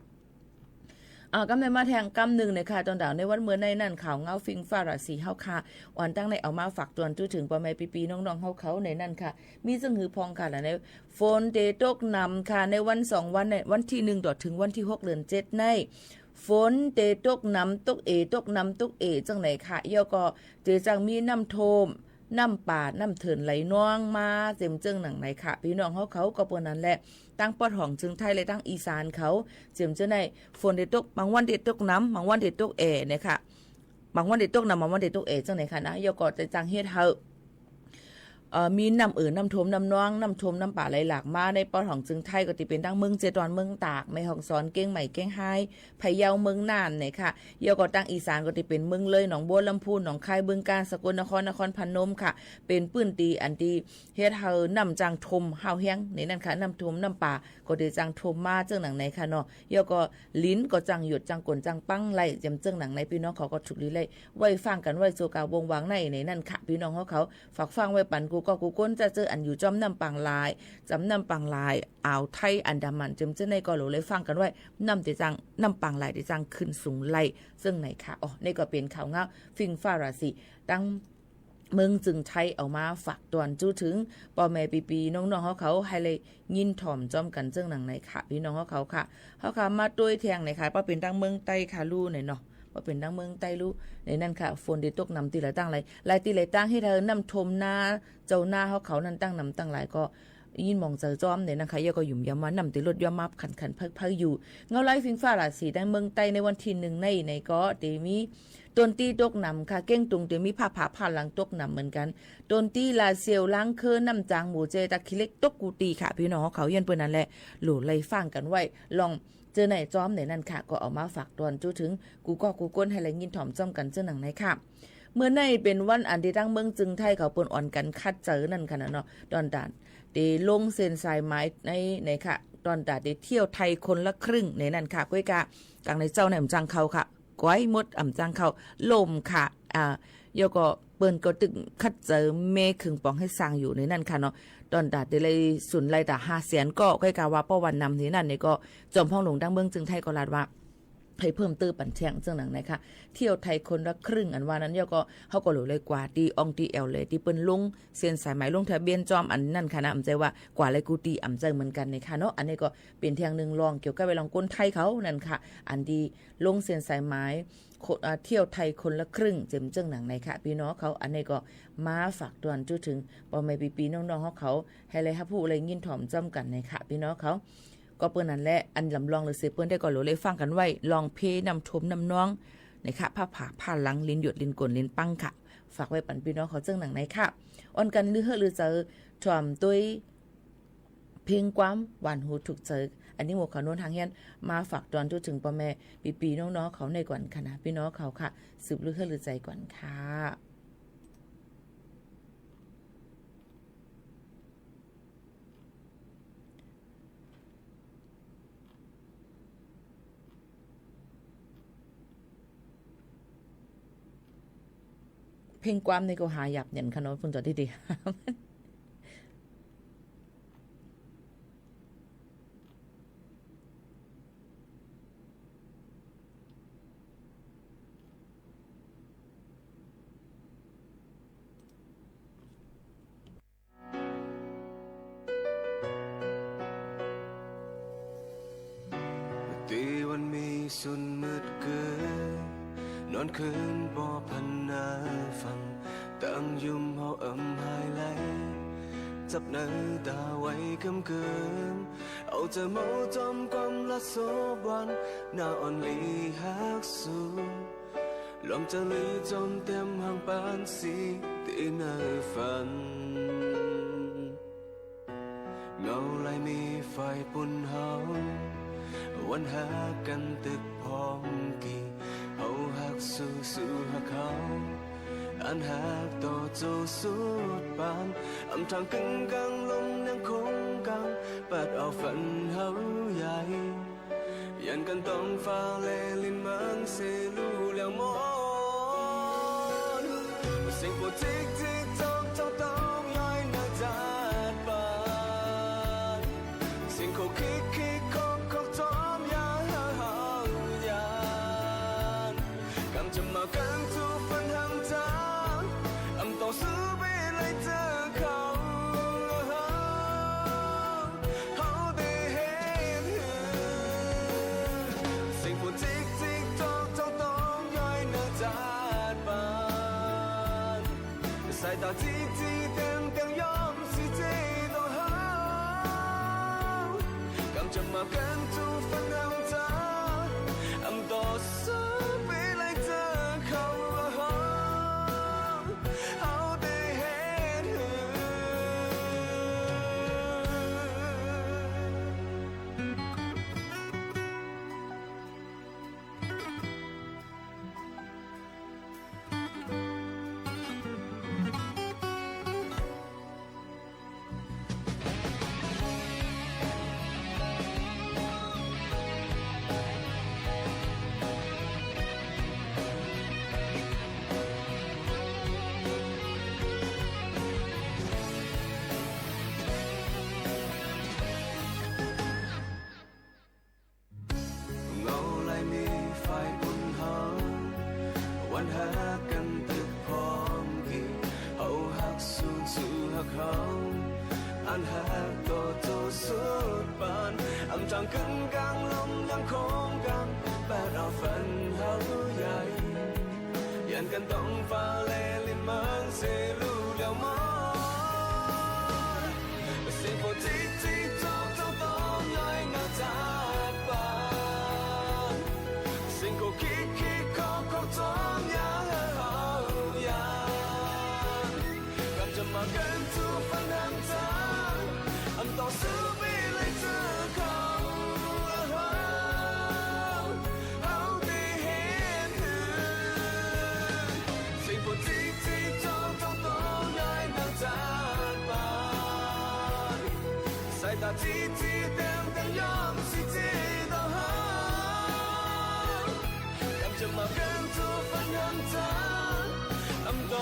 อ่า กำในมาแทงกำนึ่งเนี่ยค่ะ ตอนตางในวันเมื่อในนั้น ข่าวเงาฟิงฟ้าราศีเฮาค่ะ อ่อนตังในเอามาฝากตวนจุ๊เถิงป้อแม่ปี้ๆ น้องๆ เฮาเขาในนั้นค่ะ มีเจิ่งหื้อพ่องค่ะ และใน ฝนเตตกหนำค่ะ ในวันสองวันใน วันตี้หนึ่งต่อเถิงวันตี้หกเดือนเจ็ดใน ฝนเตตกหนำตกเอ๋ ตกหนำตกเอ๋เจิ่งไหนค่ะ แล้วก็เตจั้งมีน้ำท่วม น้ำป่า น้ำเถินไหลนองมาแจ่มเจิ่งหนังในค่ะ ปี้น้องเฮาเขาก็เปิ้นนั้นแหละ ตางปอดของเจิงไทยและตางอีสานเขา แจ่มเจิ่งใน ฝนเตตก บางวันเตตกหนำ บางวันเตตกเอ๋เนี่ยค่ะ บางวันเตตกหนำ บางวันเตตกเอ๋เจิ่งไหนค่ะนะ แล้วก็เตจั้งเฮ็ดหื้อ เอ่อ มีน้ำเอ่อ น้ำท่วม น้ำนอง น้ำท่วม น้ำป่าไหลหลากมาในปอดของเจิงไทย ก็ตี้เป๋นตางเมืองเจตอน เมืองตาก แม่ฮ่องสอน เกียงใหม่ เกียงฮาย พะเยา เมืองน่านเนี่ยค่ะ แล้วก็ตางอีสานก็ตี้เป๋นเมืองเลย หนองบัวลำภู หนองคาย บึงกาฬ สกลนคร นครพนมค่ะ เป๋นปื้นตี้อันตี้เฮ็ดหื้อน้ำจั้งท่วมห้าวแฮงในนั้นค่ะ น้ำท่วม น้ำป่าก็ตี้จั้งท่วมมาเจิ่งหนังในค่ะเนาะ แล้วก็ ลิ้นก็จั้งหยดจั้งก๋นจั้งปังไหลแจ่มเจิ่งหนังใน ปี้น้องเขาก็ถูกลี้ไล่ ไว้ฟังกั๋นไว้ โจกาวงวางใน ในนั้นค่ะ ปี้น้องเฮาเขา ฝากฟังไว้ปันกู้ก็กู้ก้น จะเจออันอยู่จ้อมน้ำปางลาย จ้อมน้ำปางลาย อ่าวไทย อันดามัน แจ่มเจิ่งในก็หลูไล่ฟังกั๋นไว้ น้ำเตจั้ง น้ำปางลายเตจั้งขึ้นสูงไหลเจิ่งไหนค่ะ อ๋อ นี่ก็เป๋นข่าวเงาฟิงฟ้าราศี ตาง เมืองเจิงไทยเอามาฝากตวนจุ๊เถิงป้อแม่ปี้ๆ น้องๆ เฮาเขา หื้อได้ยินถ่อมจ้อมกั๋นเจิ่งหนังในค่ะ ปี้น้องเฮาเขาค่ะ เฮาค่ะ มาตวยแทงในค่ะ ป้อเป๋นตางเมืองใต้ค่ะลู่ในเนาะ ป้อเป๋นตางเมืองใต้ลู่ในนั้นค่ะ ฝนเตตกหนำตี้หลายตางหลาย หลายตี้หลายตางเฮ็ดหื้อน้ำท่วมนา เจ้านาเฮาเขานั้นตางหนำตางหลายก็ ยินหมองใจ๋จ้อมในนั้นค่ะ แล้วก็หยุมยามว่าน้ำเตลดย่อมมาขันๆ เพิ่งๆ อยู่ เงาไล่ฟิงฟ้าราศีตางเมืองใต้ในวันตี้หนึ่งใน ในก็เตมี ต้นตี้ตกหนำค่ะ เก้งตุงเตมีผ้าผ่าผ่าหลังตกหนำเหมือนกั๋น ต้นตี้ลาเซียว ล้างเคิน น้ำจาง หมู่เจ ตาขี้เหล็ก ตกกู้ตี้ค่ะ ปี้น้องเฮาเขา เยียะเปิ้นนั้นแหละ หลูไล่ฟังกั๋นไว้ ลองเจอในจ้อมในนั้นค่ะ ก็เอามาฝากตวนจุ๊เถิงกู้ก็กู้ก้น หื้อได้ยินถ่อมจ้อมกั๋นเจิ่งหนังในค่ะ เมื่อในเป๋นวันอันตี้ตางเมืองเจิงไทยเขาเปิ้นอ่อนกั๋นคัดเจอนั่นค่ะนะเนาะ ตอนตางเตลงเส้นสายหมายใน ในค่ะ ตอนตางเตเที่ยวไทยคนละครึ่งในนั้นค่ะ ก้อยก่า กั๋งในเจ้าในบ่จั้งเข้าค่ะ ก้อยมดบ่จั้งเข้า ล่มค่ะ อ่า แล้วก็ ปิ้นก็ตึงคัดเจิมแม่เคิงป๋องหื้อสร้างอยู่ในนั้นค่ะเนาะ ตอนตาเตเลยสุนไล่ตาห้าแสนก่อ ก้อยกาว่าป้อวันนำตี้นั้นนี่ก็ จอมพ่องหลวงดั้งเมืองเจิงไทยก็ลาดว่า หื้อเพิ่มเตื้อปันแท่งเจิ่งหนังในค่ะ เที่ยวไทยคนละครึ่งอันว่านั้น แล้วก็เฮาก็หลูเลยกว่าตี้อ่องตี้แอวเลย ตี้เปิ้นลงเส้นสายหมายลงทะเบียนจอมอันนั้นค่ะนะ บ่ใจ้ว่ากว่าเลยกู้ตี้ บ่ใจ้เหมือนกั๋นในค่ะเนาะ อันนี้ก็เป๋นแท่งนึ่งลองเกี่ยวกับเวลาของคนไทยเขานั้นค่ะ อันตี้ลงเส้นสายหมาย โค- อ่า เที่ยวไทยคนละครึ่งเจิ่งเจิ่งหนังในค่ะ ปี้น้องเขา อันนี้ก็มาฝากตวนจู้เถิงป้อแม่ปี้ๆน้องๆเฮาเขา หื้อได้ฮับฮู้ได้ยินถ่อมจ้อมกั๋นในค่ะ ปี้น้องเขา ก็เปิ้นนั้นแหละ อันลำลองหรือเสียงเปิ้นได้ก็หลูเลยฟังกั๋นไว้ ลองเพน้ำท่วมน้ำนองในค่ะ ผ้าผ่าผ้าหลัง ลินหยดลินก๋นลินปังค่ะ ฝากไว้ปันปี้น้องเขาเจิ่งหนังในค่ะ อ่อนกั๋นลือเฮ้อลือเจ๋อ ถ่อมตวย เพลงความหวานหูถูกใจ๋ อันนี้หมวกขาวโน้นหางเฮียน มาฝากตอนจู้เถิงป้อแม่ปี้ๆน้องๆเขาในก่อนค่ะนะ ปี้น้องเขาค่ะ สืบลือเฮ้อลือใจ๋ก่อนค่ะ เพลงความนี่ก็หาหยาบเหยินค่ะเนาะ เปิ้นจ๋อดีๆ เต๋วันมีสุนมืดเกิน นอนคืนบ่ผันหน้าฝัน ตังยุมเฮาอ่ำหายไหล จับเนื้อต๋าไว้กำเกิน เอาใจ๋เมาจอมความละโสบวัน หน้าอ่อนหลีฮักสู ลมจะลือจมเต็มห้างปานสีตี้เนอฝัน เงาลายมีฝ่ายปุ้นเฮา วันฮักกั๋นตึกพร้อมกี่ เฮาฮักสู้ สู้ฮักเฮา อันฮักต่อโจสุดปาน อ่ำทางกึ่งกลางลมยังคงกัง ปัดเอาฝันเฮาใหญ่ ยันกั๋นต้องฟ้าแลลิ้นเมืองเสลูแล้วหมด เสียงโปจิกจิกจอกจอกต้องย้อยเนอจาดปาน เสียงโคกคิกคิกคอกคอกจอมยาเฮายัน กำจะมากั๋นจู้ฟันห้ามจ๋า อ่ำต่อสู้ไปไล่เจอเขา เฮาได้เห็นหื้อ เสียงโปจิกจิกจอกจอกต้องย้อยเนอจาดปาน สายต๋าจี้จี้เตียงเตียงยอมสิเจต่อเฮา กำจะมากั๋นจู้ฟันห้ามจ๋า อ่ำต่อสู้ไปไล่เจอเขา เฮาได้เห็นหื้อ เงาลายมีฝ่ายปุ้นเฮา วันฮักกั๋นตึกพร้อมกี่ เฮาฮักสู้ สู้ฮักเฮา อันฮักต่อโจสุดปาน อ่ำจางกึ่งกลางลมยังคงกัง ปัดเอาฝันเฮาใหญ่ ยันกั๋นต้องฟ้าแลลิ้นเมืองเสลูแล้วหมด เสียงโปจิกจิกจอกจอกต้องย้อยเนอจาดปาน เสียงโคกคิกคิกคอกคอกจอมยาเฮายัน กำจะมากั๋นจู้ฟันห้ามจ๋า อ่ำต่อสู้ไปไล่เจอเขา เฮา เฮาได้เห็นหื้อ เสียงโปจิกจิกจอกจอกต้องย้อยเนอจาดปาน สายต๋าจี้จี้เตียงเตียงยอมสิเจต่อเฮา กำจะมากั๋นจู้ฟันห้ามจ๋า อ่ำ เ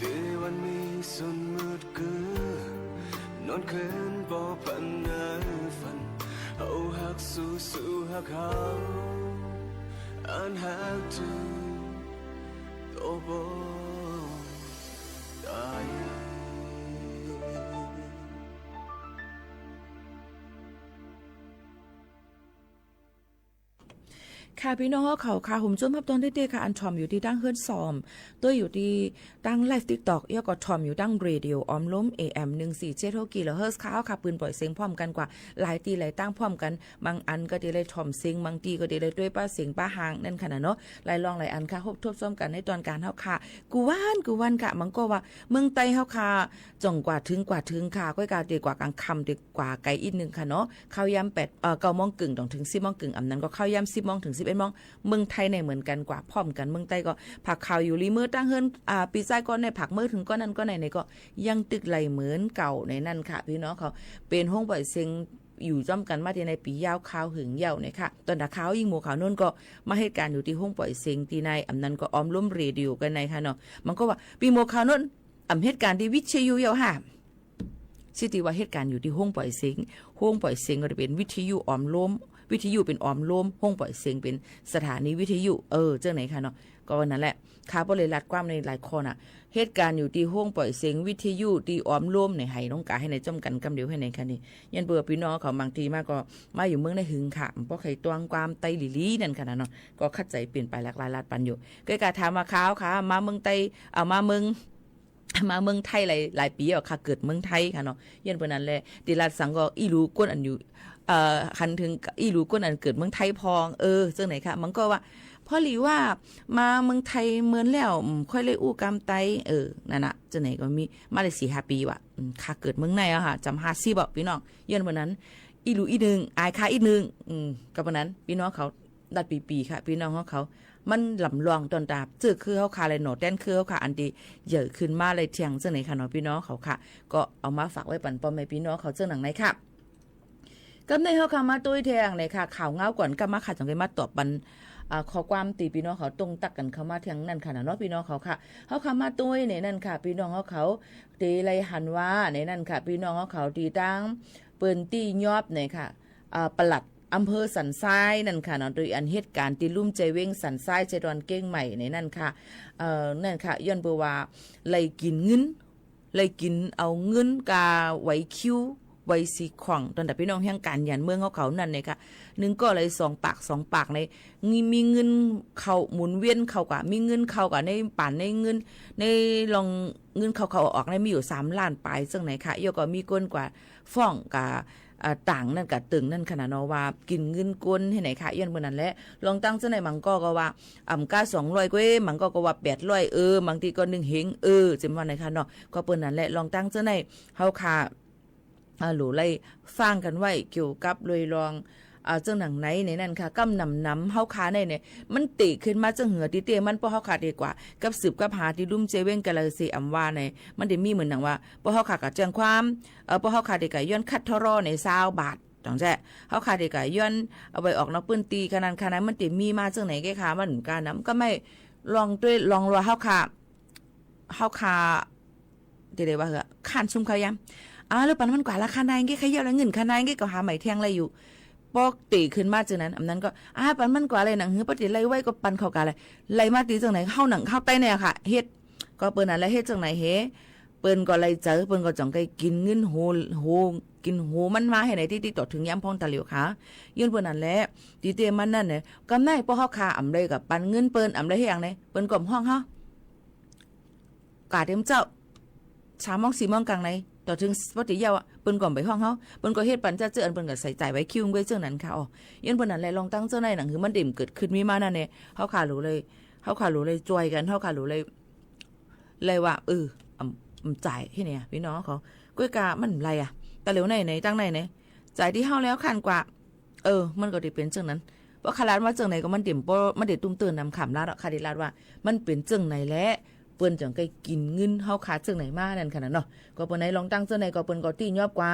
ต๋วันมีสุนมืดกือ นอนเคินบ่ปันเนอฝัน เฮาฮักสู้ สู้ฮักเฮา อันฮักจึงโตบ่ต๋าย ค่ะ ปี้น้องเฮาเขา ค่ะ ผมจวบฮับตอนเต๊ๆ ค่ะ อันถ่อมอยู่ตี้ตังเฮือนซ่อม ตวยอยู่ตี้ตังไลฟ์ติ๊กต็อก แล้วก็ถ่อมอยู่ตังเรดิโอออมลม เอเอ็ม หนึ่งสี่เจ็ดหก กิโลเฮิรตซ์ ค่ะ เฮาค่ะ ปืนป่อยเสียงพร้อมกั๋นกว่าหลายตี้หลายตังพร้อมกั๋น บางอันก็จะได้ถ่อมเสียง บางตี้ก็จะได้ตวยป้าเสียงป้าฮาง นั่นค่ะนะเนาะ หลายรองหลายอันค่ะ ฮบทบซ้อมกั๋นในตอนกลางเฮาค่ะ กู้วันกู้วันค่ะ มันก็ว่าเมืองใต้เฮาค่ะ จ่องกว่าเถิงกว่าเถิงค่ะ ก้อยกาเตียกว่ากลางค่ำเตียกว่าไกลอิดนึ่งค่ะเนาะ ข้าวยามแปด เอ่อ เก้าโมงเกิ่งต้องเถิงสิบโมงเกิ่ง อำนั้นก็ข้าวยามสิบโมงเถิงสิบเอ็ดโมง เมืองไทยในเหมือนกั๋นกว่าพร้อมกั๋น เมืองใต้ก็ผากข้าวอยู่ลีเมือตังเฮือน อ่า ปี้จ้ายก้อนในผากเมือเถิงก้อนนั้นก้อนในในก็ยังตึกไหลเหมือนเก่าในนั้นค่ะ ปี้น้องเขา เป๋นโฮงป่อยเสียงอยู่จ้อมกั๋นมาตี้ในปียาวคาวเหิงเย้าเนี่ยค่ะ ตอนตาข้าวยิ่งหมู่ข้าวนุ่นก็มาเฮ็ดก๋านอยู่ตี้โฮงป่อยเสียงตี้ใน อำนั้นก็ออมลมเรดิโอกั๋นในค่ะเนาะ มันก็ว่าปี้หมู่ข้าวนุ่น อ่ำเฮ็ดก๋านตี้วิทยุเย้าห้าม ซิตี้ว่าเฮ็ดก๋านอยู่ตี้โฮงป่อยเสียง โฮงป่อยเสียงก็จะเป๋นวิทยุออมลม วิทยุเป๋นออมลม โฮงป่อยเสียงเป๋นสถานีวิทยุ เออ เจ้าไหนคะเนาะ ก็วันนั้นแหละ ข้าเปิ้นเลยลัดความในหลายข้อน่ะ เฮ็ดก๋านอยู่ตี้โฮงป่อยเสียงวิทยุตี้ออมลมเนี่ย หื้อน้องก๋าหื้อในจ้อมกั๋นกำเดียวหื้อในค่ะนี่ ยันเปื้อปี้น้องเขาบางตี้มาก็มาอยู่เมืองในหึงค่ะ บ่ใค่ตวงความใต้หลีๆ นั่นค่ะนะเนาะ ก็คัดใจ๋เป๋นไปหลากหลายลัดปันอยู่ ก้อยกาถามว่าข้าวค่ะ มาเมืองใต้ เอามาเมือง มาเมืองไทยหลาย หลายปี๋แล้วค่ะ เกิดเมืองไทยค่ะเนาะ เยียะเปิ้นนั้นแหละ ตี้ลาดสังก็อี้หลูก้นอันอยู่ เอ่อ หันเถิงอี้หลูก้นอันเกิดเมืองไทยพอง เออ เจ้าไหนคะ มันก็ว่า พอหลีว่ามาเมืองไทยเมินแล้ว อืม ค่อยเลยอู้กำไต เออ นั่นน่ะ เจ้าไหนก็มี มาได้สี่ห้าปี๋ว่ะ อืม ข้าเกิดเมืองในอะค่ะ จำห้าสิบอะ ปี้น้อง เยียะเปิ้นนั้น อี้หลูอี้นึ่ง อายข้าอี้นึ่ง อืม ก็เปิ้นนั้น ปี้น้องเขา ดัดปี๋ๆ ค่ะ ปี้น้องของเขา มันลำลองตอนตา เจื้อคือเฮาข้าเลยหนอ แตนคือเฮาข้า อันตี้ใหญ่ขึ้นมาเลยเถียงเจ้าไหนค่ะเนาะ ปี้น้องเขาค่ะ ก็เอามาฝากไว้ปันป้อแม่ปี้น้องเขาเจ้าหนังในค่ะ กำในเฮาข้ามาตวยแทงในค่ะ ข่าวเงาก่อน กำมาข้าจ๋องได้มาตอบปัน อ่า ข้อความตี้ปี้น้องเขาตรงตักกั๋นเข้ามาแทงนั่นค่ะนะเนาะ ปี้น้องเขาค่ะ เฮาข้ามาตวยในนั่นค่ะ ปี้น้องเฮาเขา ตี้ไล่หันว่าในนั่นค่ะ ปี้น้องเฮาเขาตี้ตัง เปิ้นตี้ยอบในค่ะ อ่า ปลัดอำเภอสันทรายนั่นค่ะเนาะ โดยอันเหตุก๋ารณ์ตี้ลุ่มใจเว้งสันทราย ใจดอนเก้งใหม่ในนั่นค่ะ เอ่อ นั่นค่ะ ย้อนเปื้อว่า ไล่กิ๋นเงิน ไล่กิ๋นเอาเงินกาไหวคิว ไหวสีของ ตอนตาปี้น้องแห่งก๋านหยันเมืองเฮาเขานั่นในค่ะ นึ่งก็ไล่สองปาก สองปากใน มี มีเงินเข้าหมุนเวียนเข้ากา มีเงินเข้ากาในป๋านในเงิน ในลองเงินเข้าๆ ออกๆ ในมีอยู่สามล้านป๋ายเจ้าไหนค่ะ แล้วก็มีก้นกว่า ฟ้องกา อ่า ต่างนั่นกาตึงนั่นค่ะนะเนาะ ว่ากิ๋นเงินก้นหื้อไหนค่ะ ย้อนเปิ้นนั้นแหละ ลองตั้งเจ้าไหน บางก็ก็ว่า อ่ำก้าสองร้อยกว่า บางก็ก็ว่าแปดร้อย เออ บางตี้ก็นึ่งเฮง เออ เจ้าว่าไหนค่ะเนาะ ก็เปิ้นนั้นแหละ ลองตั้งเจ้าไหน เฮาข้า อ่า หลูไล่ฟังกั๋นไว้เกี่ยวกับโดยรอง อ่า เจ้าหนังในในนั่นค่ะ กำหนำๆ เฮาข้าในเนี่ย มันเต๋ขึ้นมาเจ้าเหือตี้เต้ มันป้อเฮาข้าดีกว่า กับสืบกับหาตี้ลุ่มใจเว้งกาเลยเซอำว่าใน มันได้มีเหมือนหนังว่า ป้อเฮาข้าก็แจ้งความ เอ่อ ป้อเฮาข้าดีกว่าย้อนคัดทอรอในซาวบาท จ๋องแจ้ เฮาข้าดีกว่าย้อนเอาไปออกนอกพื้นตี้ ขนาด ขนาดมันได้มีมาเจิ่งไหนแก่ค่ะ มันกล้านำ ก็ไม่ลองตวย ลองว่าเฮาข้า เฮาข้า จะได้ว่าเหอะ ค้านซุมเขายำ อ่า แล้วปันมันกว่าละ ขนาดแก่ขะเยียะละ เงินขนาดแก่ก็หาใหม่แทงได้อยู่ ปอกเต๋ขึ้นมาเจิ่งนั้น อำนั้นก็ อ่า ปันมันกว่าเลย หนังหื้อปะเต๋ไล่ไว้ก็ปันเขากาเลย ไล่มาตี้เจิ่งไหน เฮาหนัง เฮาไต้เนี่ยค่ะ เฮ็ด ก็เปิ้นนั่นแหละ เฮ็ดเจิ่งไหนเห เปิ้นก็ไล่เจอ เปิ้นก็จ่องใก้กิ๋นเงินโห โห กิ๋นโหมันมาหื้อไหนตี้ ตี้ต่อเถิงยามพ่องตาเหลียวค่ะ ย้อนเปิ้นนั่นแหละ ตี้เต้มันนั่นเนี่ย กำไหนป้อเฮาข้าอำไลก็ปันเงินเปิ้น อำไลเฮ็ดหยังเนี่ย เปิ้นก็ฮ้องเฮา กาเต็มเจ้า สามโมงสี่โมงกลางใน ต่อเถิงปอตี้เย้าอะ เปิ้นก็บ่ฮ้องเฮา เปิ้นก็เฮ็ดปันจ้าเจื้ออันเปิ้นก็ใส่ใจ๋ไว้คิวไว้เจ้านั้นค่ะ อ้อ ย้อนเปิ้นนั้นแหละ รองตั้งเจ้าในหนังหือมันเดี่ยมเกิดขึ้นมีมานั้นแน่ เฮาค่ะหลูเลย เฮาค่ะหลูเลยจ้วยกั๋น เฮาค่ะหลูเลย เลยว่า เออ อำ อำจ๋ายตี้เนี่ย ปี้น้องเขา ก้อยกามันบ่าไรอะ ต๋าเหลียวใน ใน ตังใน ใน จ่ายตี้เฮาแล้วคันกว่า เออ มันก็ได้เป๋นเจ้านั้น เพราะข้าลาดว่าเจ้าไหนก็มันเดี่ยมบ่ มันเดี่ยมตุ้มเตื้อนนำขำลาดอะ ข้าได้ลาดว่า มันเป๋นเจ้าไหนแหละ เปิ้นจั่งใก้กิ๋นเงินเฮาข้าเจ้าไหนมานั่นค่ะนะเนาะ ก็เปิ้นในรองตั้งเจ้าไหนก็เปิ้นก็ตี้ยอบกว่า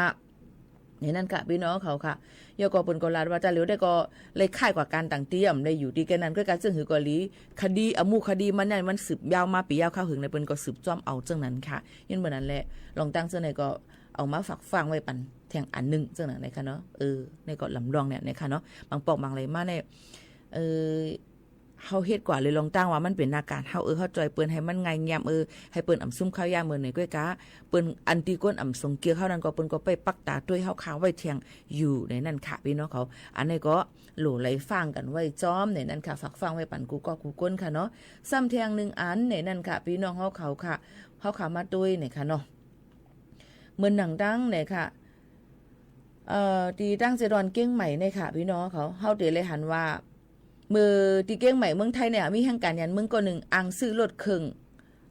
ในนั้นค่ะ ปี้น้องเขาค่ะ แล้วก็เปิ้นก็ลาดว่าต๋าเหลียวได้ก็เลยค่ายกว่าก๋านตังเตี้ยม ได้อยู่ตี้แก่นั้น ก้อยกาเจ้าหือก็หลี คดี อมูคดีมันเนี่ย มันสืบยาวมาปี๋ยาวคาวหึงใน เปิ้นก็สืบจ้อมเอาเจ้านั้นค่ะ ย้อนเปิ้นนั้นแหละ รองตั้งเจ้าไหนก็เอามาฝากฟังไว้ปัน แถมอันนึ่งเจ้านั้นเลยค่ะเนาะ เออ ในก็ลำลองเนี่ย ในค่ะเนาะ บางปอกบางอะไรมาใน เออ เฮาเฮ็ดกว่าเลยรองตั้งว่ามันเป๋นหน้าก๋านเฮา เออ เฮาจ้วยเปิ้นหื้อมันง่ายเงียบ เออ หื้อเปิ้นอำซุ่มข้าวยามเมินใน ก้อยกา เปิ้นอันตี้ก้นอำสงเกียกเฮานั้นก็เปิ้นก็ไปปักต๋าต้วยเฮาข้าไว้แถมอยู่ในนั้นค่ะ ปี้น้องเขา อันนี้ก็หลูไหลฟังกั๋นไว้จ้อมในนั้นค่ะ ฝากฟังไว้ปันกู้ก้อกู้ก้นค่ะเนาะ ซ้ำแถมนึ่งอันในนั้นค่ะ ปี้น้องเฮาเขาค่ะ เฮาข้ามาต้วยในค่ะเนาะ เมินหนังตังในค่ะ เอ่อ ตี้ตังเจดอนเกียงใหม่ในค่ะ ปี้น้องเขา เฮาเต๋เลยหันว่า เมื่อตี้เกียงใหม่เมืองไทยเนี่ย มีแฮงก๋านยานเมืองก้อนนึ่ง อั้งซื้อรถเคิง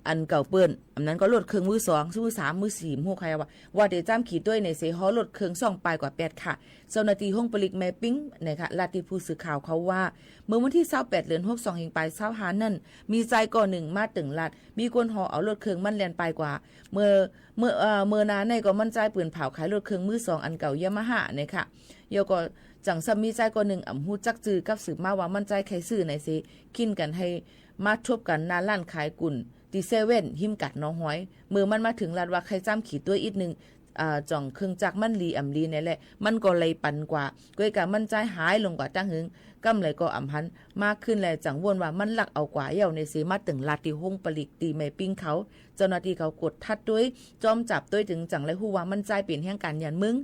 อันเก่าเปิ้น อันนั้นก็รถเคิงมือสอง มือสาม มือสี่ บ่ฮู้ใผว่า ว่าเต๋จ้ำขี่ต้วยในเส ฮอรถเคิงส่องป้ายกว่าแป๊ดค่ะ เจ้าหน้าตี้ห้องปลีกแม่ปิ๊งในค่ะ ลาดตี้ผู้สื่อข่าวเขาว่า เมื่อวันตี้ซาวแปด เดือนหก สองเฮงปายซาวห้านั้น มีจายก้อนนึ่งมาเติ่งลาด มีคนฮอเอารถเคิงมันแล่นป้ายกว่า เมื่อ เมื่อ เอ่อ เมื่อหน้าในก็มันจายปืนเผาขายรถเคิงมือสองอันเก่ายามาฮ่าในค่ะ แล้วก็จั่งซ้ำมีจายก้อนนึ่งอำฮู้จักจื้อกับสืบมาว่ามันจายใค่ซื่อในเส ขิ้นกั๋นหื้อมาทบกั๋นหน้าร้านขายกุ่นตี้เซเว่น ฮิมกาดหนองหอย เมื่อมันมาเถิงลาดว่าใค่จ้ำขี่ต้วยอีกนึ่ง อ่า จ่องเคิงจักรมันหลีอำหลีในแหละ มันก็เลยปันกว่า ก้อยกามันจายหายลงกว่าตั้งหึง ก้ำไหลก็อำหันมาขึ้นแล จั่งว่นว่ามันลักเอากว่าเย้าในเส มาเติ่งลาดตี้ห้องปลีกตี้แม่ปิ๊งเขา เจ้าหน้าตี้เขากวดทัดต้วย จ้อมจับต้วย ตึงจั่งไหลฮู้ว่ามันจายเป๋นแฮงก๋านยานเมือง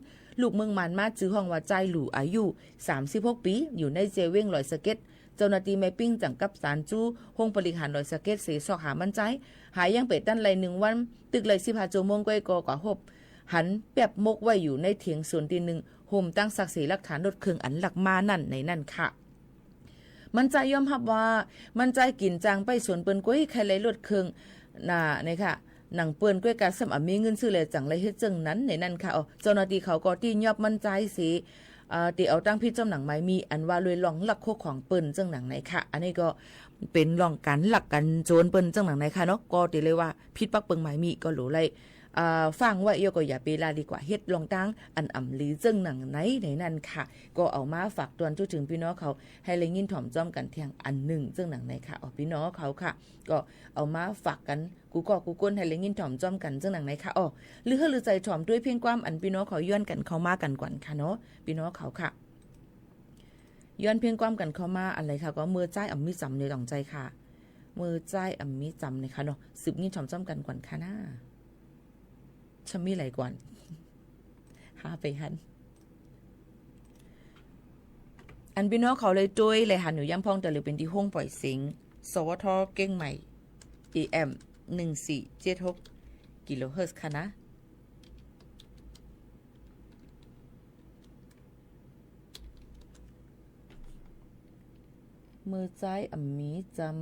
ลูกเมืองมานมา จื้อห้องว่าจายหลู่ อายุสามสิบหกปี๋ อยู่ในเจเว้งดอยสะเก็ด เจ้าหน้าตี้แม่ปิ๊งจั่งกับสานจู้ห้องปลีกหานดอยสะเก็ดเส ซอกหามันจาย หายังเป๋นตันไหลนึ่งวัน ตึกไหลสิบห้าจั่วโมงก้อยก็กว่าฮบหันแป๊บมกไว้อยู่ในเถียงสวนตี้นึ่ง โฮมตังซักเสหลักฐานรถเคิงอันลักมานั้นในนั้นค่ะ มันจายยอมฮับว่า มันจายกิ๋นจางไปสวนเปิ้นก้อย ใค่ไหลรถเคิง น่ะ ในค่ะ หนังเปิ้นก้อยกาซ้ำอำมีเงินซื้อแล จั่งไหลเฮ็ดเจิ่งนั้นในนั้นค่ะ อ้อ เจ้าหน้าตี้เขาก็ตี้ยอบมันจายเส เอ่อ ตี้เอาตังผิดจ้อมหนังหมายมี้ อันว่าลวยล่องลักโคของเปิ้นเจิ่งหนังในค่ะ อันนี้ก็เป๋นล่องก๋านลักก๋านโจรเปิ้นเจิ่งหนังในค่ะเนาะ ก็ตี้เลยว่าผิดปักเปิงหมายมี้ ก็หลูไหล อ่า ฟังไว้ แล้วก็อย่าไปละลีกว่า เฮ็ดรองตั้งอันอ่ำหลีเจิ่งหนังในในนั้นค่ะ ก็เอามาฝากตวนทั่วเถิงปี้น้องเขา หื้อได้ยินถ่อมจ้อมกั๋นแถมอันนึ่งเจิ่งหนังในค่ะ อ้อ ปี้น้องเขาค่ะ ก็เอามาฝากกั๋นกู้ก้อกู้ก้น หื้อได้ยินถ่อมจ้อมกั๋นเจิ่งหนังในค่ะ อ้อ หรือหื้อลือใจ๋ถ่อมต้วยเพียงความอันปี้น้องเขาย้อนกั๋นเข้ามากั๋นก่อนค่ะเนาะ ปี้น้องเขาค่ะ ย้อนเพียงความกั๋นเข้ามาอันไหลค่ะ ก็เมื่อจายอ่ำมีจ๋ำในต้องใจ๋ค่ะ เมื่อจายอ่ำมีจ๋ำในค่ะเนาะ สืบยินถ่อมจ้อมกั๋นก่อนค่ะนา จะมีไหลก่อน หาไปหัน อันปี้น้องเขาเลยต้วยเลยหันอยู่ย่ำพ่อง ต๋าเหลียวเป๋นตี้ห้องป่อยเสียง สวท เกียงใหม่ เอเอ็ม หนึ่งสี่เจ็ดหก กิโลเฮิรตซ์ค่ะนา เมื่อจายอ่ำมีจ๋ำ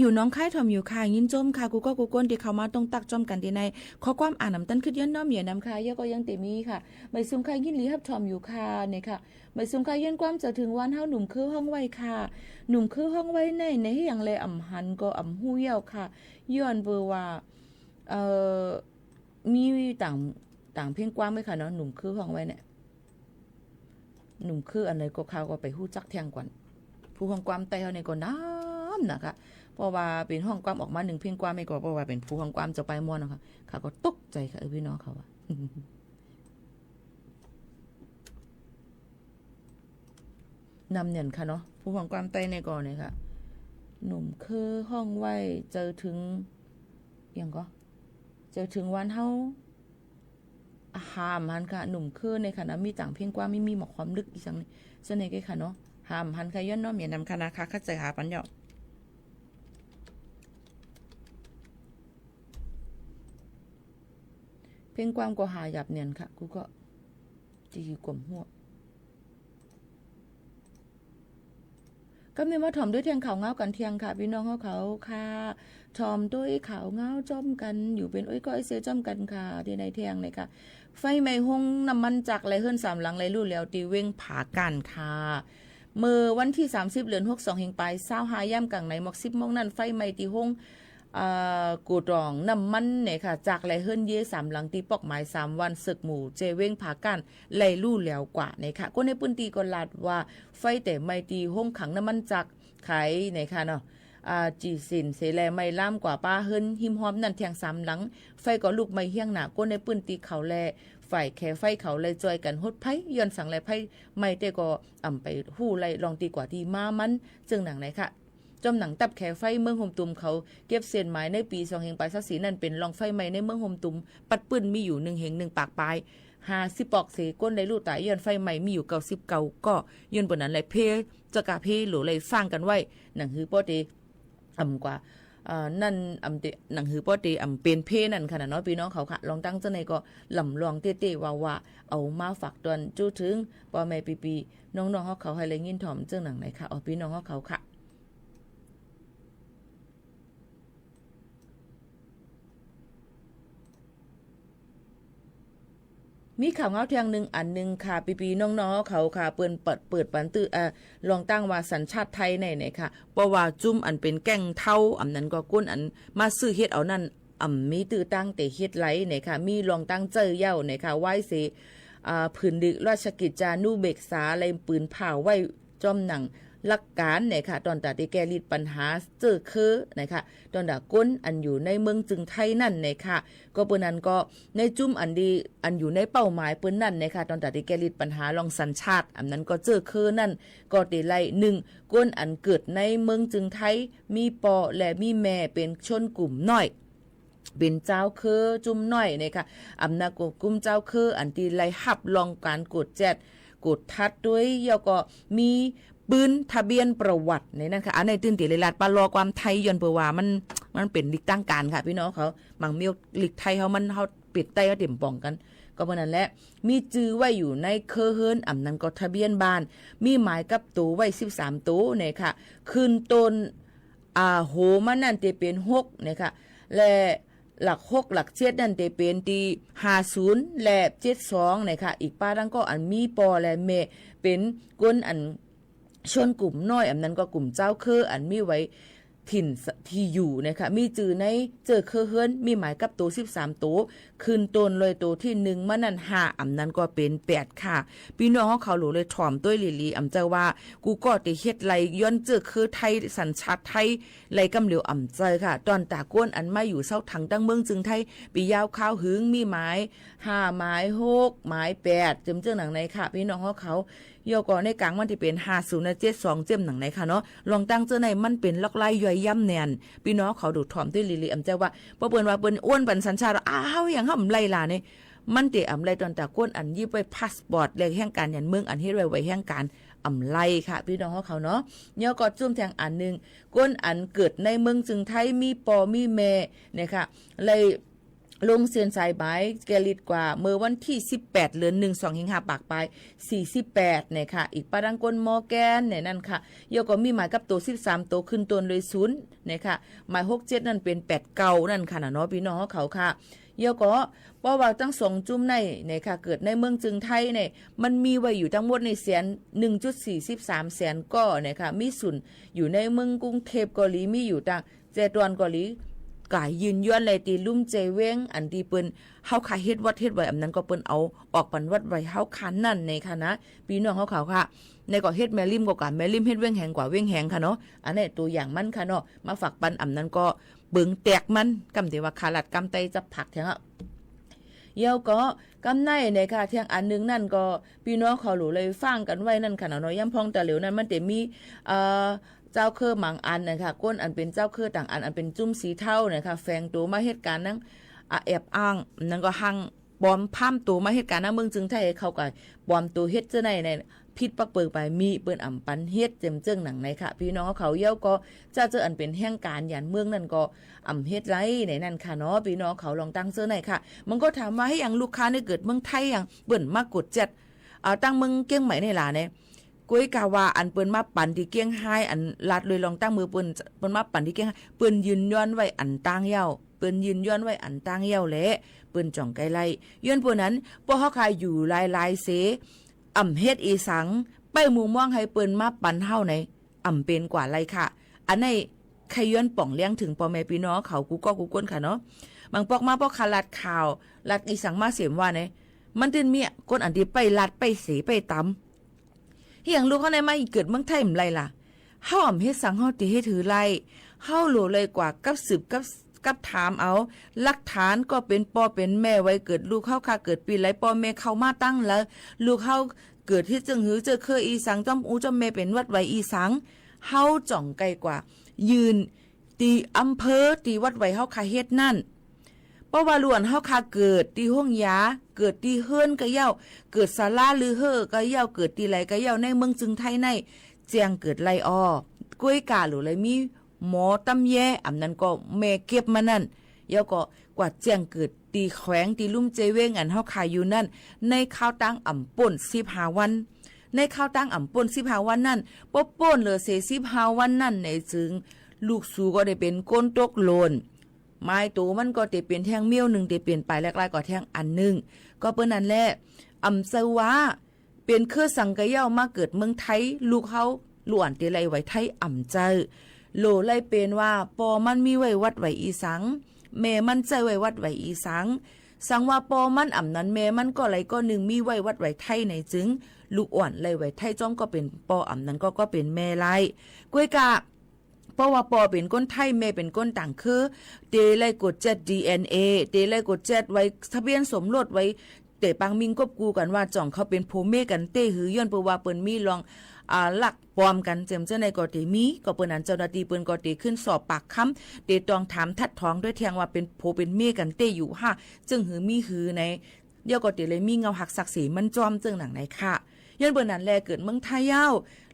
อยู่หนองคายถ่อมอยู่ค่ะ ยินจมค่ะ กู้ก๊อกกู้ก้นตี้เข้ามาตรงตั๊กจ้อมกั๋นตี้ใน ข้อความอ่านนำตันขึ้นย้อนน้อมเยียะนำค่ะ แล้วก็ยังเตมีค่ะ หมายสุงค่ะ ยินดีฮับถ่อมอยู่ค่ะ เนี่ยค่ะ หมายสุงค่ะ ย้อนความจะเถิงวันเฮาหนุ่มคือฮ้องไว้ค่ะ หนุ่มคือฮ้องไว้ใน ในเฮายังแลอ่ำหันก็อ่ำฮู้เย้าค่ะ ย้อนเปื้อว่า เอ่อ มีต่าง ต่างเพลงความไว้ค่ะเนาะ หนุ่มคือฮ้องไว้เนี่ย หนุ่มคืออันใดก็ข้าก็ไปฮู้จักแท่งก่อน ผู้ฮ้องความใต้เฮานี่ก็นำนะคะ เพราะว่าเป๋นฮ้องความออกมานึ่งเพลงความนี่ก็ เพราะว่าเป๋นผู้ฮ้องความเจ้าป้ายม่วนนะคะ ข้าก็ตกใจ๋ค่ะ เออ ปี้น้องเขาอะ นำเนี่ยค่ะเนาะ ผู้ฮ้องความใต้นี่ก็เนี่ยค่ะ หนุ่มคือฮ้องไว้ จะเถิง อะหยังก็ จะเถิงวันเฮา หาอ่ำหันค่ะ หนุ่มคือในค่ะนะ มีต่างเพลงความ มี มีหมวกความลึกอีสังนี่ เส้นในก็ค่ะเนาะ หาอ่ำหันค่ะ ย้อนน้อมเยียะนำค่ะนะคะ เข้าใจ๋หาปันเย้า เพลงความก็หาหยาบเนี่ยค่ะ กูก็ ตี้กวมหัว ก็มีมาถ่อมด้วยแท่งข่าวเงากั๋นแท่งค่ะ ปี้น้องเฮาเขาค่ะ ถ่อมด้วยข่าวเงาจ้อมกั๋น อยู่เป๋นโอ้ยก้อยเซจ้อมกั๋นค่ะ ตี้ในแท่งเนี่ยค่ะ ไฟไหม้โฮงน้ำมันจักรและเฮือนสามหลังไร้ลู่แล้ว ตี้เวียงผาก้านค่ะ เมื่อวันตี้สามสิบ เดือนหก สองเฮงปายซาวห้า ยามก๋างในหมอกสิบโมงนั้น ไฟไหม้ตี้โฮง อ่า โกดังน้ำมันเนี่ยค่ะ จักรและเฮือนเย้ยสามหลัง ตี้ปอกหมายสามวัน เสิกหมู่ เจ้าเวียงผาก้าน ไร้ลู่แล้วกว่าเนี่ยค่ะ คนในปื้นตี้ก็ลาดว่า ไฟแต่ไหม้ตี้โฮงขังน้ำมันจักรขายเนี่ยค่ะเนาะ อ่า จี๋สินเสยแล ไหม้ลามกว่าป้าเฮือนฮิมฮอมนั้นแท่งสามหลัง ไฟก็ลุกไหม้เฮี้ยงหนา คนในปื้นตี้เขาและฝ่ายแขไฟเขาเลยจ้อยกั๋นหดไฟ ย้อนสังแลไฟไหม้แต่ก็อ่ำไปฮู้ไล่ลองตี้กว่าตี้มามัน เจิ่งหนังไหนค่ะ จ้อมหนังตับแขไฟเมืองโฮมตุมเขา เก็บเส้นหมายในปี๋สองเฮงปายซาวสี่นั้น เป๋นลองไฟไหม้ในเมืองโฮมตุม ปัดปื้นมีอยู่นึ่งเฮงนึ่งปากปาย ห้าสิบปอกเสย คนไร้ลู่ต๋ายย้อนไฟไหม้มีอยู่เก้าสิบเก้าก็ ย้อนเป๋นนั้นแหละ เพ จะกะเพโหลไล่ฟังกั๋นไว้ หนังหื้อป้อเต อ่ำกว่า เอ่อ นั่นอ่ำเต หนังหื้อป้อเตอ่ำเป๋นเพนั่นค่ะนะเนาะ ปี้น้องเขาค่ะ ลองตั้งเจ้าในก็ลำลองเต้ๆ ว่าๆ เอามาฝากตอนจู้เถิง ป้อแม่ปี้ๆ น้องๆ เฮาเขาหื้อได้ยินถ่อมเจิ่งหนังไหนค่ะ อ๋อ ปี้น้องเฮาเขาค่ะ มีข่าวเงาแท่งนึ่งอันนึ่งค่ะ ปี้ๆ น้องๆ เขาค่ะ เปิ้นเปิด เปิดปันตื้อ เอ่อ ลองตั้งว่าสัญชาติไทยในเนี่ยค่ะ เพราะว่าจุ้มอันเป๋นแก๊งเทา อ่ำนั้นก็คนอันมาซื้อเฮ็ดเอานั้น อ่ำมีตื้อตั้งแต่เฮ็ดไหลเนี่ยค่ะ มีลองตั้งเจ้าเย้าเนี่ยค่ะ ไหว้เสย อ่า ผืนดึกราชกิจจานุเบกษา ไล่ปืนผ่าไว้ จ้อมหนังหลักก๋านเนี่ยค่ะ ตอนต๋าตี้แก้ฤทธิ์ปัญหาเจ้อเคือเนี่ยค่ะ ตอนต๋าคนอันอยู่ในเมืองจึงไทยนั่นเนี่ยค่ะ ก็เปิ้นนั้นก็ในจุ้มอันดี อันอยู่ในเป้าหมายเปิ้นนั่นเนี่ยค่ะ ตอนต๋าตี้แก้ฤทธิ์ปัญหาลองสัญชาติ อ่ำนั้นก็เจ้อคือนั่น ก็ตี้ไล่นึ่ง คนอันเกิดในเมืองจึงไทย มีป้อและมีแม่เป๋นชนกุ่มน้อย เป๋นจาวคือจุ้มน้อยเนี่ยค่ะ อ่ำนั้นก็กุ่มจาวคืออันตี้ไล่ฮับลองก๋านกวดแจ๊ด กวดทัดตวย แล้วก็มีปืนทะเบียนประวัติในนั้นค่ะ อันนี้ตื้นตี้ไล่ลาดปะลอความไทย ย้อนเปื้อว่ามัน มันเป๋นลีกตั้งก๋านค่ะ ปี้น้องเขา บางเมี้ยวลีกไทยเฮามัน เฮาเป๋นใต้เฮาเต๋มป่องกั๋น ก็เปื้อนั้นแหละ มีจื้อไว้อยู่ในคือเฮือน อ่ำนั้นก็ทะเบียนบ้าน มีหมายกับตั๋วไว้สิบสามตั๋วเนี่ยค่ะ ขึ้นต้น อ่า โหมานั่นตี้เป๋นหกเนี่ยค่ะ และหลักหกหลักเจ็ดนั่นตี้เป๋นตี้ห้าศูนย์และเจ็ดสองเนี่ยค่ะ อีกป้าดังก็อันมีป้อและแม่เป๋นคนอันชนกุ่มน้อย อ่ำนั้นก็กุ่มจาวคืออันมีไว้ถิ่นที่อยู่เนี่ยค่ะ มีจื้อในเจ้อคือเฮือน มีหมายกับตั๋วสิบสามตั๋ว ขึ้นต้นเลยตั๋วตี้นึ่งมานั่นห้า อ่ำนั้นก็เป๋นแปดค่ะ ปี้น้องเฮาเขาหลู่เลยถ่อมตวยหลีๆ อ่ำเจ้าว่า กูก็ตี้เฮ็ดไล่ย้อนเจ้อคือไทย สัญชาติไทย ไล่กำเหลียวอ่ำเจ้าค่ะ ตอนต๋าคนอันมาอยู่เซาถังตั้งเมืองจึงไทย ปี้ยาวคาวหึง มีหมายห้า หมายหก หมายแปด เจิ่มเจิ่งหนังไหนค่ะ ปี้น้องเฮาเขา แล้วก็ในก๋างมันตี้เป๋นห้าศูนย์และเจ็ดสอง เจิ่มหนังไหนค่ะเนาะ ลองตั้งเจ้าในมันเป๋นลอกไล่ย่อยย้ำแน่น ปี้น้องเขาดูถ่อมตวยหลีๆ อ่ำเจ้าว่า ป้อเปิ้นว่าเปิ้นอ้วนปันสัญชาติ อ้าว อย่างเฮาบ่ไล่ล่ะเนี่ย มันตี้อ่ำไล่ตอนต๋าคนอันหยิบไว้พาสปอร์ตและแห้งก๋านหยันเมือง อันเฮ็ดไว้ไว้แห้งก๋าน อ่ำไล่ค่ะ ปี้น้องเฮาเขาเนาะ แล้วก็จุ้มแท่งอันนึ่ง คนอันเกิดในเมืองจึงไทย มีป้อมีแม่เนี่ยค่ะ ไล่ ลงเส้นสายหมายแก้ฤทธิ์กว่าเมื่อวันตี้สิบแปด เดือนหนึ่ง สองเฮงห้าปากปาย สี่สิบแปด เนี่ยค่ะ อีกปะดังคนมอร์แกนเนี่ยนั่นค่ะ เยี่ยวก็มีหมายกับตั๋วสิบสามตั๋วขึ้นต้นโดยศูนย์เนี่ยค่ะ หมายหกเจ็ดนั่นเป๋นแปดเก้านั่นค่ะน่ะเนาะ ปี้น้องเฮาเขาค่ะ เยี่ยวก็ เพราะว่าตึงสองจุ้มในเนี่ยค่ะ เกิดในเมืองเจิงไทยเนี่ย มันมีไว้อยู่ตึงหมดในแสน หนึ่งจุดสี่สิบสามแสนก่อเนี่ยค่ะ มีสุนอยู่ในเมืองกรุงเทพฯก็ดี มีอยู่ต่าง แจ้ต้วนก็ดี ก๋ายยืนยวนเลยตี้ลุ่มเจเว้ง อันตี้เปิ้น เฮาค่ะเฮ็ดวัดเฮ็ดไหว อันนั้นก็เปิ้นเอาออกปันวัดไหวเฮาค่ะนั่นเนี่ยค่ะนะ ปี้น้องเฮาเขาค่ะ ในก็เฮ็ดแม่ริมก็กว่าแม่ริม เฮ็ดเว้งแหงกว่าเว้งแหงค่ะเนาะ อันนี้ตั๋วอย่างมันค่ะเนาะ มาฝากปัน อันนั้นก็เปิงแตกมัน กำเตียวว่าข้าลัดกำไตจับผักแทงอะ เยี่ยวก็กำในเนี่ยค่ะ แทงอันนึ่งนั่นก็ ปี้น้องเขาหลู่เลยฟังกั๋นไว้นั่นค่ะเนาะ ยามพ่องตะเหลียวนั้นมันเต๋มี เอ่อ เจ้าเค้อหมางอันนะคะ คนอันเป๋นเจ้าเค้อต่างอัน อันเป๋นจุ้มสีเทานะคะ แฝงตั๋วมาเฮ็ดก๋านนั่ง อ่ะ แอบอ้าง นั่นก็หังปลอมพรามตั๋วมาเฮ็ดก๋านนั่งเมืองเจิงไทย เขาก็ปลอมตั๋วเฮ็ดเจ้าในในผิดปักเปิงไป มีเปิ้นอ่ำปันเฮ็ดเจิมเจิ้งหนังในค่ะ ปี้น้องเขา เยี่ยวก็ เจ้าเจ้ออันเป๋นแห่งก๋านหยันเมืองนั่นก็อ่ำเฮ็ดไรในนั่นค่ะเนาะ ปี้น้องเขา ลองตั้งเจ้อในค่ะ มันก็ถามว่า เฮ้ย อย่างลูกค้าเนี่ยเกิดเมืองไทย อย่างเปิ้นมากดแจ็ต อ่า ตั้งเมืองเกียงใหม่ในหล่ะเนี่ย ก้วยกาว่าอันเปิ้นมาปันตี้เกียงไฮ้ อันลัดเลยลองตั้งเมืองเปิ้น เปิ้นมาปันตี้เกียงไฮ้ เปิ้นยืนยวนไว้อันตั้งเยี่ยว เปิ้นยืนยวนไว้อันตั้งเยี่ยวแหละ เปิ้นจ่องใก้ไล่ ย้อนเปิ้นนั้น ป้อเฮาค่ะอยู่หลายๆ เส อ่ำเฮ็ดอีสัง ไปมุงมองหื้อเปิ้นมาปันเฮาใน อ่ำเป๋นกว่าไรค่ะ อันนี้ใค่ย้อนป่องเลี้ยงเถิงป้อแม่ปี้น้องเขากู้ก้อกู้ก้นค่ะเนาะ บางปอกมาป้อข้าลัดข่าว ลัดอีสังมาเสียมว่าเนี่ย มันตึงมีคนอันตี้ไปลัดไปเสไปตำ เฮ้ย อย่างลูกเฮาในมาเกิดเมืองไทยบ่าไรล่ะ เฮาอ่ำเฮ็ดสัง เฮาตี้เฮ็ดหื้อไร เฮาหลู่เลยกว่ากับสืบกับ กับถามเอา หลักฐานก็เป๋นป้อเป๋นแม่ไว้เกิดลูกเฮาค่ะ เกิดปี๋ไร ป้อแม่เข้ามาตั้งเลิก ลูกเฮาเกิดเฮ็ดเจิงหื้อ เจ้าเค้ออีสัง จ้อมอู้จ้อมแม่เป๋นวัดไหวอีสัง เฮาจ่องใก้กว่า ยื่นตี้อำเภอตี้วัดไหวเฮาค่ะเฮ็ดนั่น ป้อว่าลูกอ่อนเฮาค่ะเกิดตี้โฮงยา เกิดตี้เฮือนก็เย้า เกิดศาลาลือเฮ่อก็เย้า เกิดตี้ไรก็เย้า ในเมืองเจิงไทยใน แจ้งเกิดไรอ้อ ก้วยกาหลู่เลยมี หมอตำแย อันนั้นก็แม่เก็บมานั่น เยี่ยวก็กว่าแจ้งเกิดตี้แขวงตี้ลุ่มเจเว้งอันเฮาค่ะอยู่นั่น ในคาวตั้งอ่ำป้นสิบห้าวัน ในคาวตั้งอ่ำป้นสิบห้าวันนั่น ป้อป้นเหลือเสสิบห้าวันนั่นในจึง ลูกสูก็ได้เป๋นคนตกหล่น หมายตั๋วมันก็เต๋เป๋นแทงเมี้ยวนึ่ง เต๋เป๋นไปแลกๆ ก็แทงอันนึ่ง ก็เปิ้นนั่นแหละ อ่ำเจ้าว่า เป๋นเค้อสังก็เย้ามาเกิดเมืองไทย ลูกเฮา ลูกอ่อนเต๋ไล่ไหวไทยอ่ำเจ้า หลู่ไล่เป๋นว่าป้อมันมีไว้วัดไหวอีสัง แม่มันใจ๊ไว้วัดไหวอีสัง สังว่าป้อมันอ่ำนั้น แม่มันก็ไหลก็นึ่งมีไว้วัดไหวไทยในจึง ลูกอ่อนไล่ไหวไทยจ้อมก็เป๋นป้ออ่ำนั้นก็ ก็เป๋นแม่ไล่ ก้วยกา ป้อว่าป้อเป๋นคนไทย แม่เป๋นคนต่างเค้อ เต๋ไล่กดแจ็ตดีเอ็นเอ เต๋ไล่กดแจ็ตไว้ทะเบียนสมรสไว้ เต๋ปางมิ่งกบกู้กั๋นว่าจ่องเขาเป๋นผัวเมียกั๋นเต๊หื้อ ย้อนเปิ้นว่าเปิ้นมีเรื่อง อ่า ลักปลอมกั๋น เจิมเจ้าในก็เต๋มี ก็เปิ้นนั้นเจ้าหน้าตี้เปิ้นก็เต๋ขึ้นสอบปากคำ เต๋ตวงถามถัดถองตวยแทงว่าเป๋นผัวเป๋นเมียกั๋นเต๊อยู่ฮะ จึงหื้อมีหื้อใน เดี๋ยวก็เต๋เลยมีเงาหักศักดิ์ศรีมันจ้อมเจิ่งหนังในค่ะ ย้อนเปิ้นนั้นแลเกิดเมืองไทยเย้า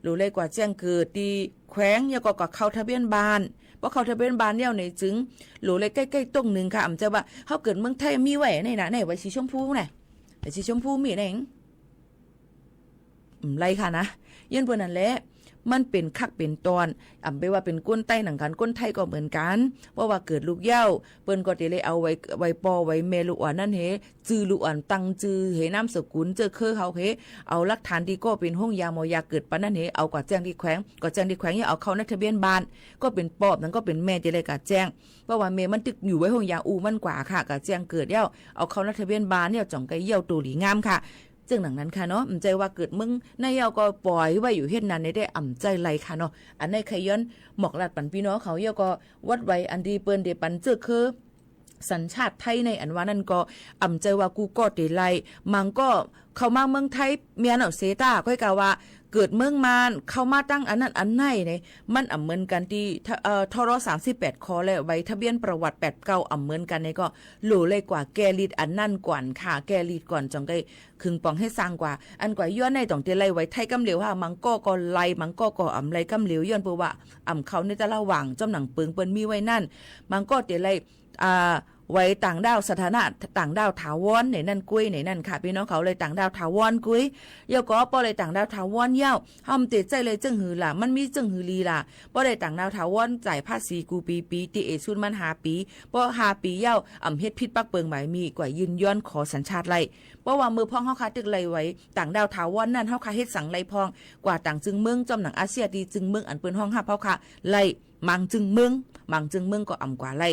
หลู่เลยกว่าแจ้งเกิดตี้แขวง เดี๋ยวก็กว่าเข้าทะเบียนบ้าน ป้อเข้าทะเบียนบ้านเย้าในจึง หลู่เลยใก้ๆ ต้งนึ่งค่ะ อ่ำเจ้าว่าเฮาเกิดเมืองไทยมีไว้ในน่ะ ในใบสีชมพูน่ะ ใบสีชมพูมีใน อืม ไรค่ะนะ ย้อนเปิ้นนั้นแล มันเป๋นคักเป๋นตอน อ่ำไปว่าเป๋นคนใต้หนังกั๋น คนไทยก็เหมือนกั๋น เพราะว่าเกิดลูกเย้า เปิ้นก็เต๋เลยเอาไว้ ไว้ป้อไว้แม่ลูกอ่อนนั้นเห จื้อลูกอ่อนตั้งจื้อเห นามสกุล เจ้าเค้อเฮาเห เอาหลักฐานตี้ก็เป๋นโฮงยาหมอยาเกิดปันนั้นเห เอากว่าแจ้งตี้แขวง ก็แจ้งตี้แขวง เยียะเอาเข้าในทะเบียนบ้าน ก็เป๋นป้อนั้นก็เป๋นแม่เต๋เลยกาแจ้ง เพราะว่าแม่มันตึกอยู่ไว้โฮงยาอู้มันกว่าค่ะ กาแจ้งเกิดเย้า เอาเข้าในทะเบียนบ้านเย้า จ่องใก้เย้าโตหลีงามค่ะ เจิ่งหนังนั้นค่ะเนาะ บ่ใจ้ว่าเกิดเมืองในเย้าก็ป่อยไว้อยู่เฮ็ดนั้นในได้ อ่ำใจ้ไรค่ะเนาะ อันในใค่ย้อนหมอกลัดปันปี้น้องเขา เย้าก็วัดไหวอันตี้เปิ้นเต๋ปันเจ้าเค้อสัญชาติไทยในอันว่านั้นก็ อ่ำใจ้ว่ากู้ก็เต๋ไล่ มังก็เข้ามาเมืองไทย เมียนเอาเสต้า ก้อยกาว่าเกิดเมืองมาน เข้ามาตั้งอันนั้นอันในใน มันอ่ำเหมือนกั๋นตี้ ท- เอ่อ ทร สามสิบแปด ค และใบทะเบียนประวัติแปดเก้า อ่ำเหมือนกั๋นในก็ หลู่เลยกว่าแก้ฤทธิ์อันนั้นก่อนค่ะ แก้ฤทธิ์ก่อนจ่องใก้ ขึงป๋องเฮ็ดสังกว่า อันกว่าย้อนในต้องเต๋ไล่ไหวไทยกำเหลวค่ะ มังก็ก็ไล่ มังก็ก็อ่ำไล่กำเหลว ย้อนเปิ้นว่าอ่ำเข้าในตะละหว่าง จ้อมหนังเปิงเปิ้นมีไว้นั่น มังก็เต๋ไล่ อ่า ไหวต่างด้าว สถานะต่างด้าวถาวรในนั้นกุ้ย ในนั้นค่ะ ปี้น้องเขา เลยต่างด้าวถาวรกุ้ย แล้วก็ป้อเลยต่างด้าวถาวรแล้ว เฮาเตใจ๊เลยเจิ่งหื้อล่ะ มันมีเจิ่งหื้อลีล่ะ ป้อเลยต่างด้าวถาวร จ่ายภาษีกู้ปี๋ปี๋ ตี้เอสุดมันห้าปี๋ ป้อห้าปี๋แล้ว อ่ำเฮ็ดผิดปักเปิงบ่มี กว่ายื่นย้อนขอสัญชาติได้ เพราะว่าเมื่อพ้องเฮาข้าตึกไล่ไหวต่างด้าวถาวรนั้น เฮาข้าเฮ็ดสังได้พ้อง กว่าต่างจึงเมือง จ้อมหนังอาเซียตี้จึงเมืองอันเปิ้นฮ้องฮับเฮาข้าไล่ บางจึงเมือง บางจึงเมืองก็อ่ำกว่าไล่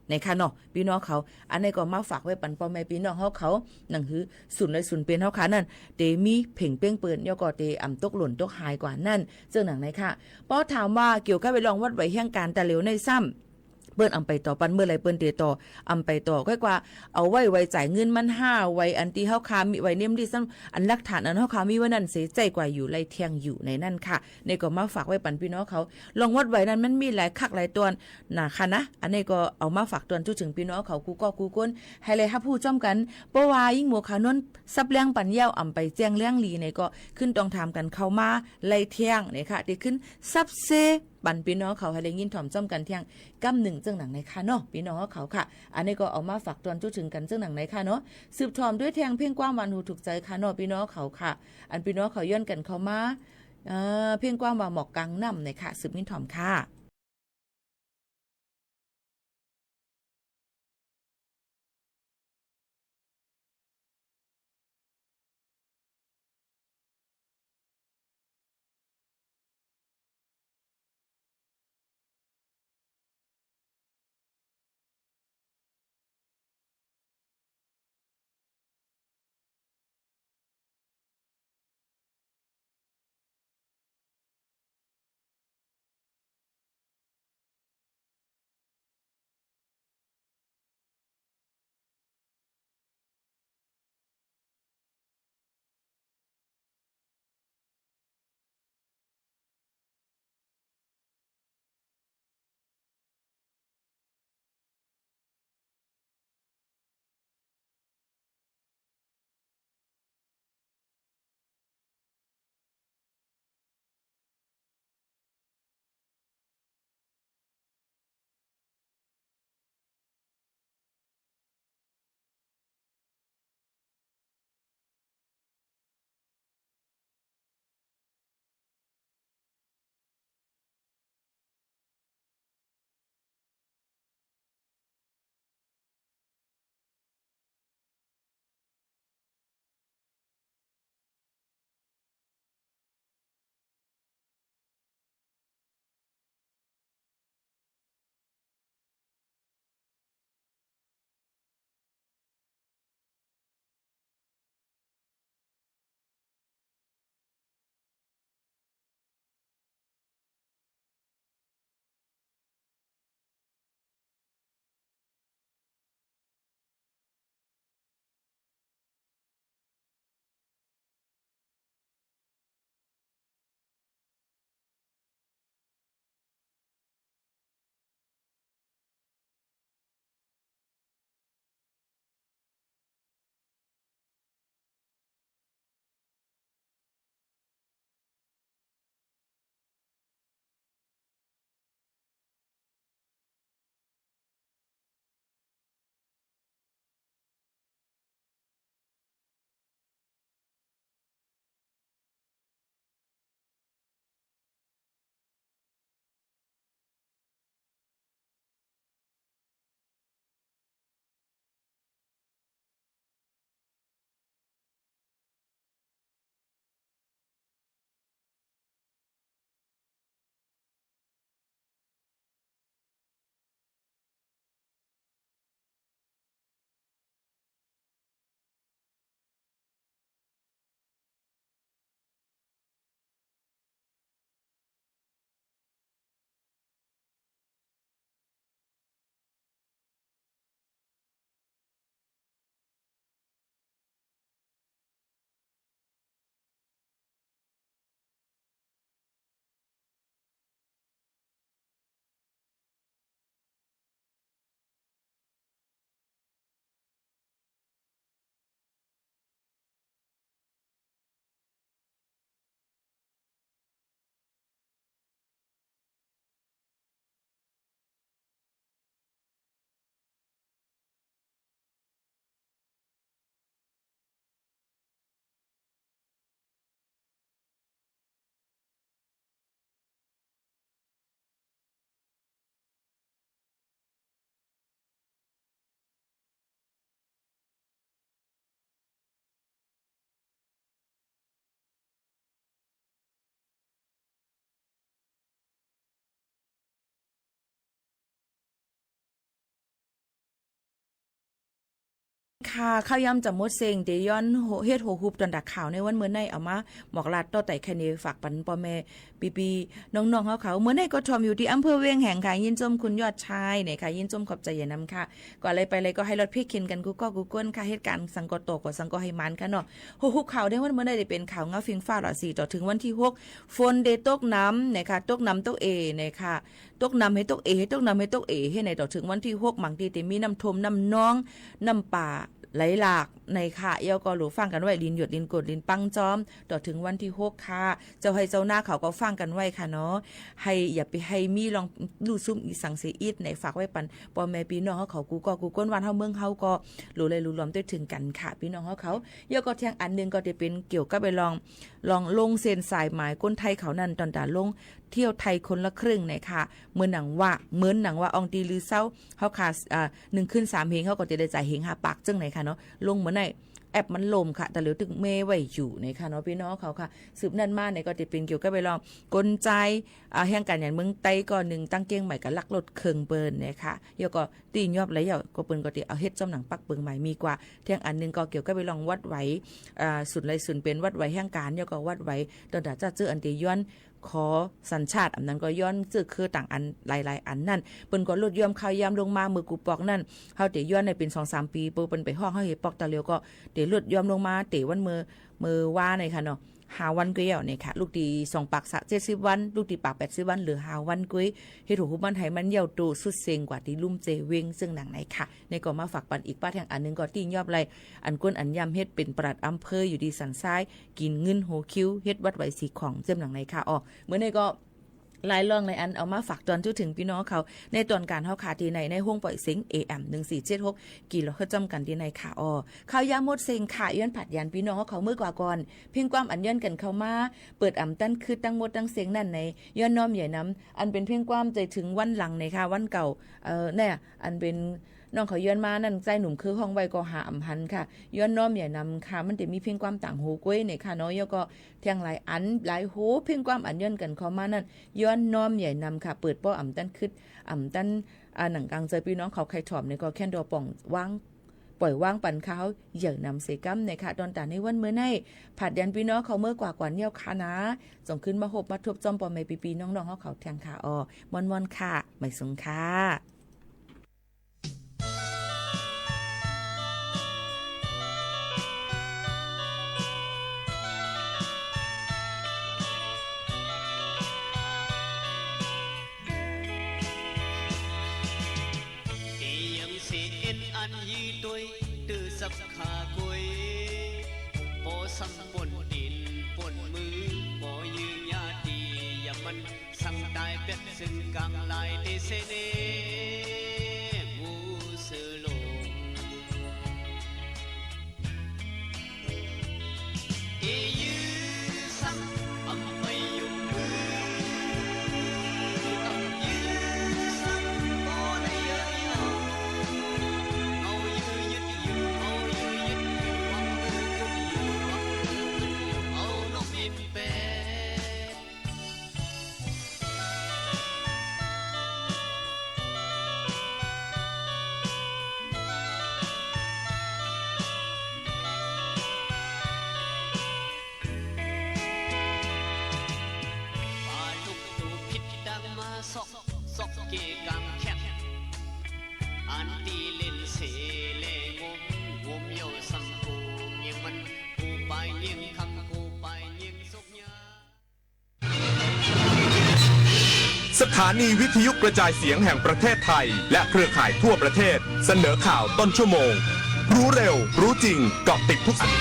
ในค่ะเนาะ ปี้น้องเขา อันนี้ก็มาฝากไว้ปันป้อแม่ปี้น้องเฮาเขา หนังหื้อศูนย์ลอยศูนย์เปนเฮาข้านั้น เตมีเพ่งเป้งเปิ้น แล้วก็เตอ่ำตกหล่นตกหายกว่านั้น เจิ่งหนังในค่ะ ป้อถามว่าเกี่ยวกับไอ้ลองวัดไหวแห่งก๋านตะเหลียวในซ้ำ เปิ้นอ่ำไปต่อ ปันเมื่อไหร่เปิ้นเตต่อ อ่ำไปต่อ ก้อยกว่า เอาไว้ ไว้จ่ายเงินมันห้า ไว้อันตี้เฮาข้ามีไว้เนมลิสต์ซ้ำ อันหลักฐานอันเฮาข้ามีไว้นั้นเส ใจ๊กว่าอยู่ไล่แท่งอยู่ในนั้นค่ะ นี่ก็มาฝากไว้ปันปี้น้องเขา ลองวัดไหวนั้นมันมีหลายคักหลายตอน นะคะนะ อันนี้ก็เอามาฝากตอนจุ๊เถิงปี้น้องเขากู้ก้อกู้คน หื้อได้ฮับฮู้จ้อมกั๋น เพราะว่ายิ่งหมวกขาวนวลสับแหลงปันแล้ว อ่ำไปแจ้งแหลงลี๋ในก็ ขึ้นต้องถามกั๋นเข้ามาไล่แท่งในค่ะ ตี้ขึ้นสับเซ ปันปี้น้องเขาหื้อได้ยินถ่อมจ้อมกั๋นแท่งกำนึ่งเจิ่งหนังในค่ะเนาะ ปี้น้องเขาค่ะ อันนี้ก็เอามาฝากตอนจุ๊เถิงกั๋นเจิ่งหนังในค่ะเนาะ สืบถ่อมด้วยแท่งเพลงความหวานหูถูกใจ๋ค่ะเนาะ ปี้น้องเขาค่ะ อันปี้น้องเขาย้อนกั๋นเข้ามา เอ่อ เพลงความว่าหมอกก๋างน้ำในค่ะ สืบยินถ่อมค่ะ ค่ะ ข้าวยามจะหมดเส้ง เตย้อนโห เฮ็ดหัวหุบตอนตะข่าวในวันเมื่อใน เอามาบอกลาต่อไต่คะเนฝากปันป้อแม่ปี้ๆ น้องๆ เฮาเขา เมื่อในก็ถ่อมอยู่ตี้อำเภอเวียงแหงค่ะ ยินจมคุณยอดชายเนี่ยค่ะ ยินจมขอบใจ๋ใหญ่นำค่ะ ก็อะไรไปอะไรก็หื้อรอดเพียกเข็ญกั๋นกู้ก้อกู้ก้นค่ะ เหตุก๋ารณ์สังก็ต่อก็สังก็หื้อหมานค่ะเนาะ หัวหุบข่าวในวันเมื่อในเตเป๋นข่าวเงาเฟียงฟ้าหลาสีต่อเถิงวันตี้หก ฝนเตตกหนำเนี่ยค่ะ ตกหนำตกเอ๋เนี่ยค่ะ ตกหนำหื้อตกเอ๋ หื้อตกหนำหื้อตกเอ๋ หื้อในต่อเถิงวันตี้หก บางตี้เตมีน้ำท่วมน้ำนอง น้ำป่าไหลหลากในค่ะ เอี้ยวก็หลู่ฟังกั๋นไว้ ลินหยดลินโกรดลินปังจ้อม ต่อเถิงวันตี้หกค่ะ เจ้าไฮ่เจ้านาเขาก็ฟังกั๋นไว้ค่ะเนาะ หื้ออย่าไปหื้อมีลองลู่ซุ่มอีสังเสียอิดใน ฝากไว้ปันป้อแม่ปี้น้องเฮาเขากู้ก้อกู้ก้น บ้านเฮาเมืองเฮาก็หลู่ไหลหลู่หลอมตวยเถิงกั๋นค่ะ ปี้น้องเฮาเขา เอี้ยวก็เตียงอันนึ่งก็เตเป๋นเกี่ยวกับไอ้ลอง ลองลงเส้นสายหมายคนไทยเขานั่น ตอนต๋าลง เที่ยวไทยคนละครึ่งเนี่ยค่ะ เหมือนหนังว่า เหมือนหนังว่าอ่องตี้ลือเซ้า เฮาค่ะ อ่า หนึ่งคืนสามเหง เฮาก็จะได้จ่ายเหงห้าปากจึงไหนค่ะเนาะ ลงเหมือนในแอปมันล่มค่ะ แต่เหลียวตึงเมไว้อยู่เนี่ยค่ะเนาะ ปี้น้องเขาค่ะ สืบเนื่องมาเนี่ยก็จะเป๋นเกี่ยวกับไอ้ลอง คนใจ๊ อ่า แห่งก๋านหยันเมืองใต้ก็นึ่งตั้งเก้งใหม่กับลักรถเคิงเปิ้นเนี่ยค่ะ เอี้ยวก็ตี้ยอบไหลเย้า ก็เปิ้นก็ตี้เอาเฮ็ดจ้อมหนังปักเปิงใหม่มีกว่า เตียงอันนึ่งก็เกี่ยวกับไอ้ลองวัดไหว อ่า สุนไหลสุนเป๋นวัดไหวแห่งก๋าน เอี้ยวก็วัดไหว ตอนต๋าจ้าเจื้ออันเตย้อน ขอสัญชาติ อันนั้นก็ย้อนเจื้อคือต่างอันหลายๆ อันนั่น เปิ้นก็ลดย่อมข้าวยามลงมา เมื่อกู้ปอกนั่น เฮาเตย้อนในเป๋นสองสามปี๋ เปิ้น เปิ้นไปฮ้องเฮาหื้อปอก ตะเหลียวก็เตลดย่อมลงมา เตวันเมื่อ เมื่อวาในค่ะเนาะ ห้าวันกว่าเย้าเนี่ยค่ะ ลูกตี้สองปากสะ เจ็ดสิบวัน ลูกตี้ปากแปดสิบวัน เหลือห้าวันกว่า เฮ็ดหัวหุบมันหื้อมันเย้าโตสุดเส้งกว่าตี้ลุ่มเจเวง เซิ่งหนังในค่ะ ในก็มาฝากปันอีกป้าแท่งอันนึ่งก็ตี้ยอบไหล อันก้นอันย่ำเฮ็ดเป๋นปลัดอำเภออยู่ตี้สันทราย กิ๋นเงินหัวคิว เฮ็ดวัดไหวสีของ เซิ่งหนังในค่ะ อ้อ เมื่อในก็ หลายล่องหลายอันเอามาฝากตอนจุเถิงปี้น้องเขา ในตอนก๋านเฮาค่ะตี้ใน ในห้องป่อยเสียง เอ เอ็ม หนึ่งสี่เจ็ดหก กิโลเฮิรตซ์ จ้อมกั๋นตี้ในค่ะ อ้อ ข้าวยามหมดเส้งค่ะ ย้อนผลัดหยันปี้น้องเฮาเขาเมื่อกว่าก่อน เพลงความอันย้อนกั๋นเข้ามา เปิดอ่ำตันคืดตังหมดตังเส้งนั่นใน ย้อนน้อมใหญ่นำ อันเป๋นเพลงความใจ๋เถิงวันหลังเนี่ยค่ะ วันเก่า เอ่อ เนี่ย อันเป๋นน้องเขาย้อนมานั่น ใจ๊หนุ่มคือฮ้องไว้ก็หาอ่ำหันค่ะ ย้อนน้อมใหญ่นำค่ะ มันเตมีเพลงความต่างหูกว้ยเนี่ยค่ะเนาะ เอี้ยวก็เตียงหลายอันหลายหู เพลงความอันย้อนกั๋นเข้ามานั่น ย้อนน้อมใหญ่นำค่ะ เปิดป้ออ่ำตันคืด อ่ำตัน อ่า หนังกลางใจ๋ปี้น้องเขาใค่ถ่อมเนี่ยก็แค่นดอป่องวาง ป่อยวางปันข้าวใหญ่นำเสียก้ำเนี่ยค่ะ ตอนต๋าในวันเมื่อใน ผลัดหยันปี้น้องเขาเมื่อกว่าก่อนเย้าค่ะนะ จ่องคืนมาฮบมาทบจ้อมป้อแม่ปี้ๆ น้องๆ เฮาเขาเตียงค่ะ อ้อ ม่วนๆ ค่ะ หมายสุงค่ะ เตียงเสเอ็นอันยี้ตวย ตื้อสักขากวย ปอสังป่นตี๋นป่นมือ ปอยื้อหญ้าตี้ยำมัน สังต๋ายเปียกซึ่งก๋างลายเตเสเน หมู่เสือหลง เอยื้อสัง อำไปยุงมือ อำยื้อสัง บ่ได้เย้ยเอา เอายื้อยึดอยู่ เอายื้อยึดอยู่ หวังมือขึ้นอยู่ หวังมือขึ้นอยู่ เอานกอินแป ปาลุกตูผิดดังมาซอก ซอกเกกางแคบ อันตี้เล่นเสแลงม งมเยี่ยวสังกูเงียงมัน กูปายเงียงคำ กูปายเงียงสุกยา สถานีวิทยุกระจายเสียงแห่งประเทศไทย และเครือข่ายทั่วประเทศ เสนอข่าวต้นชั่วโมง รู้เร็ว รู้จริง เกาะติดทุกอัน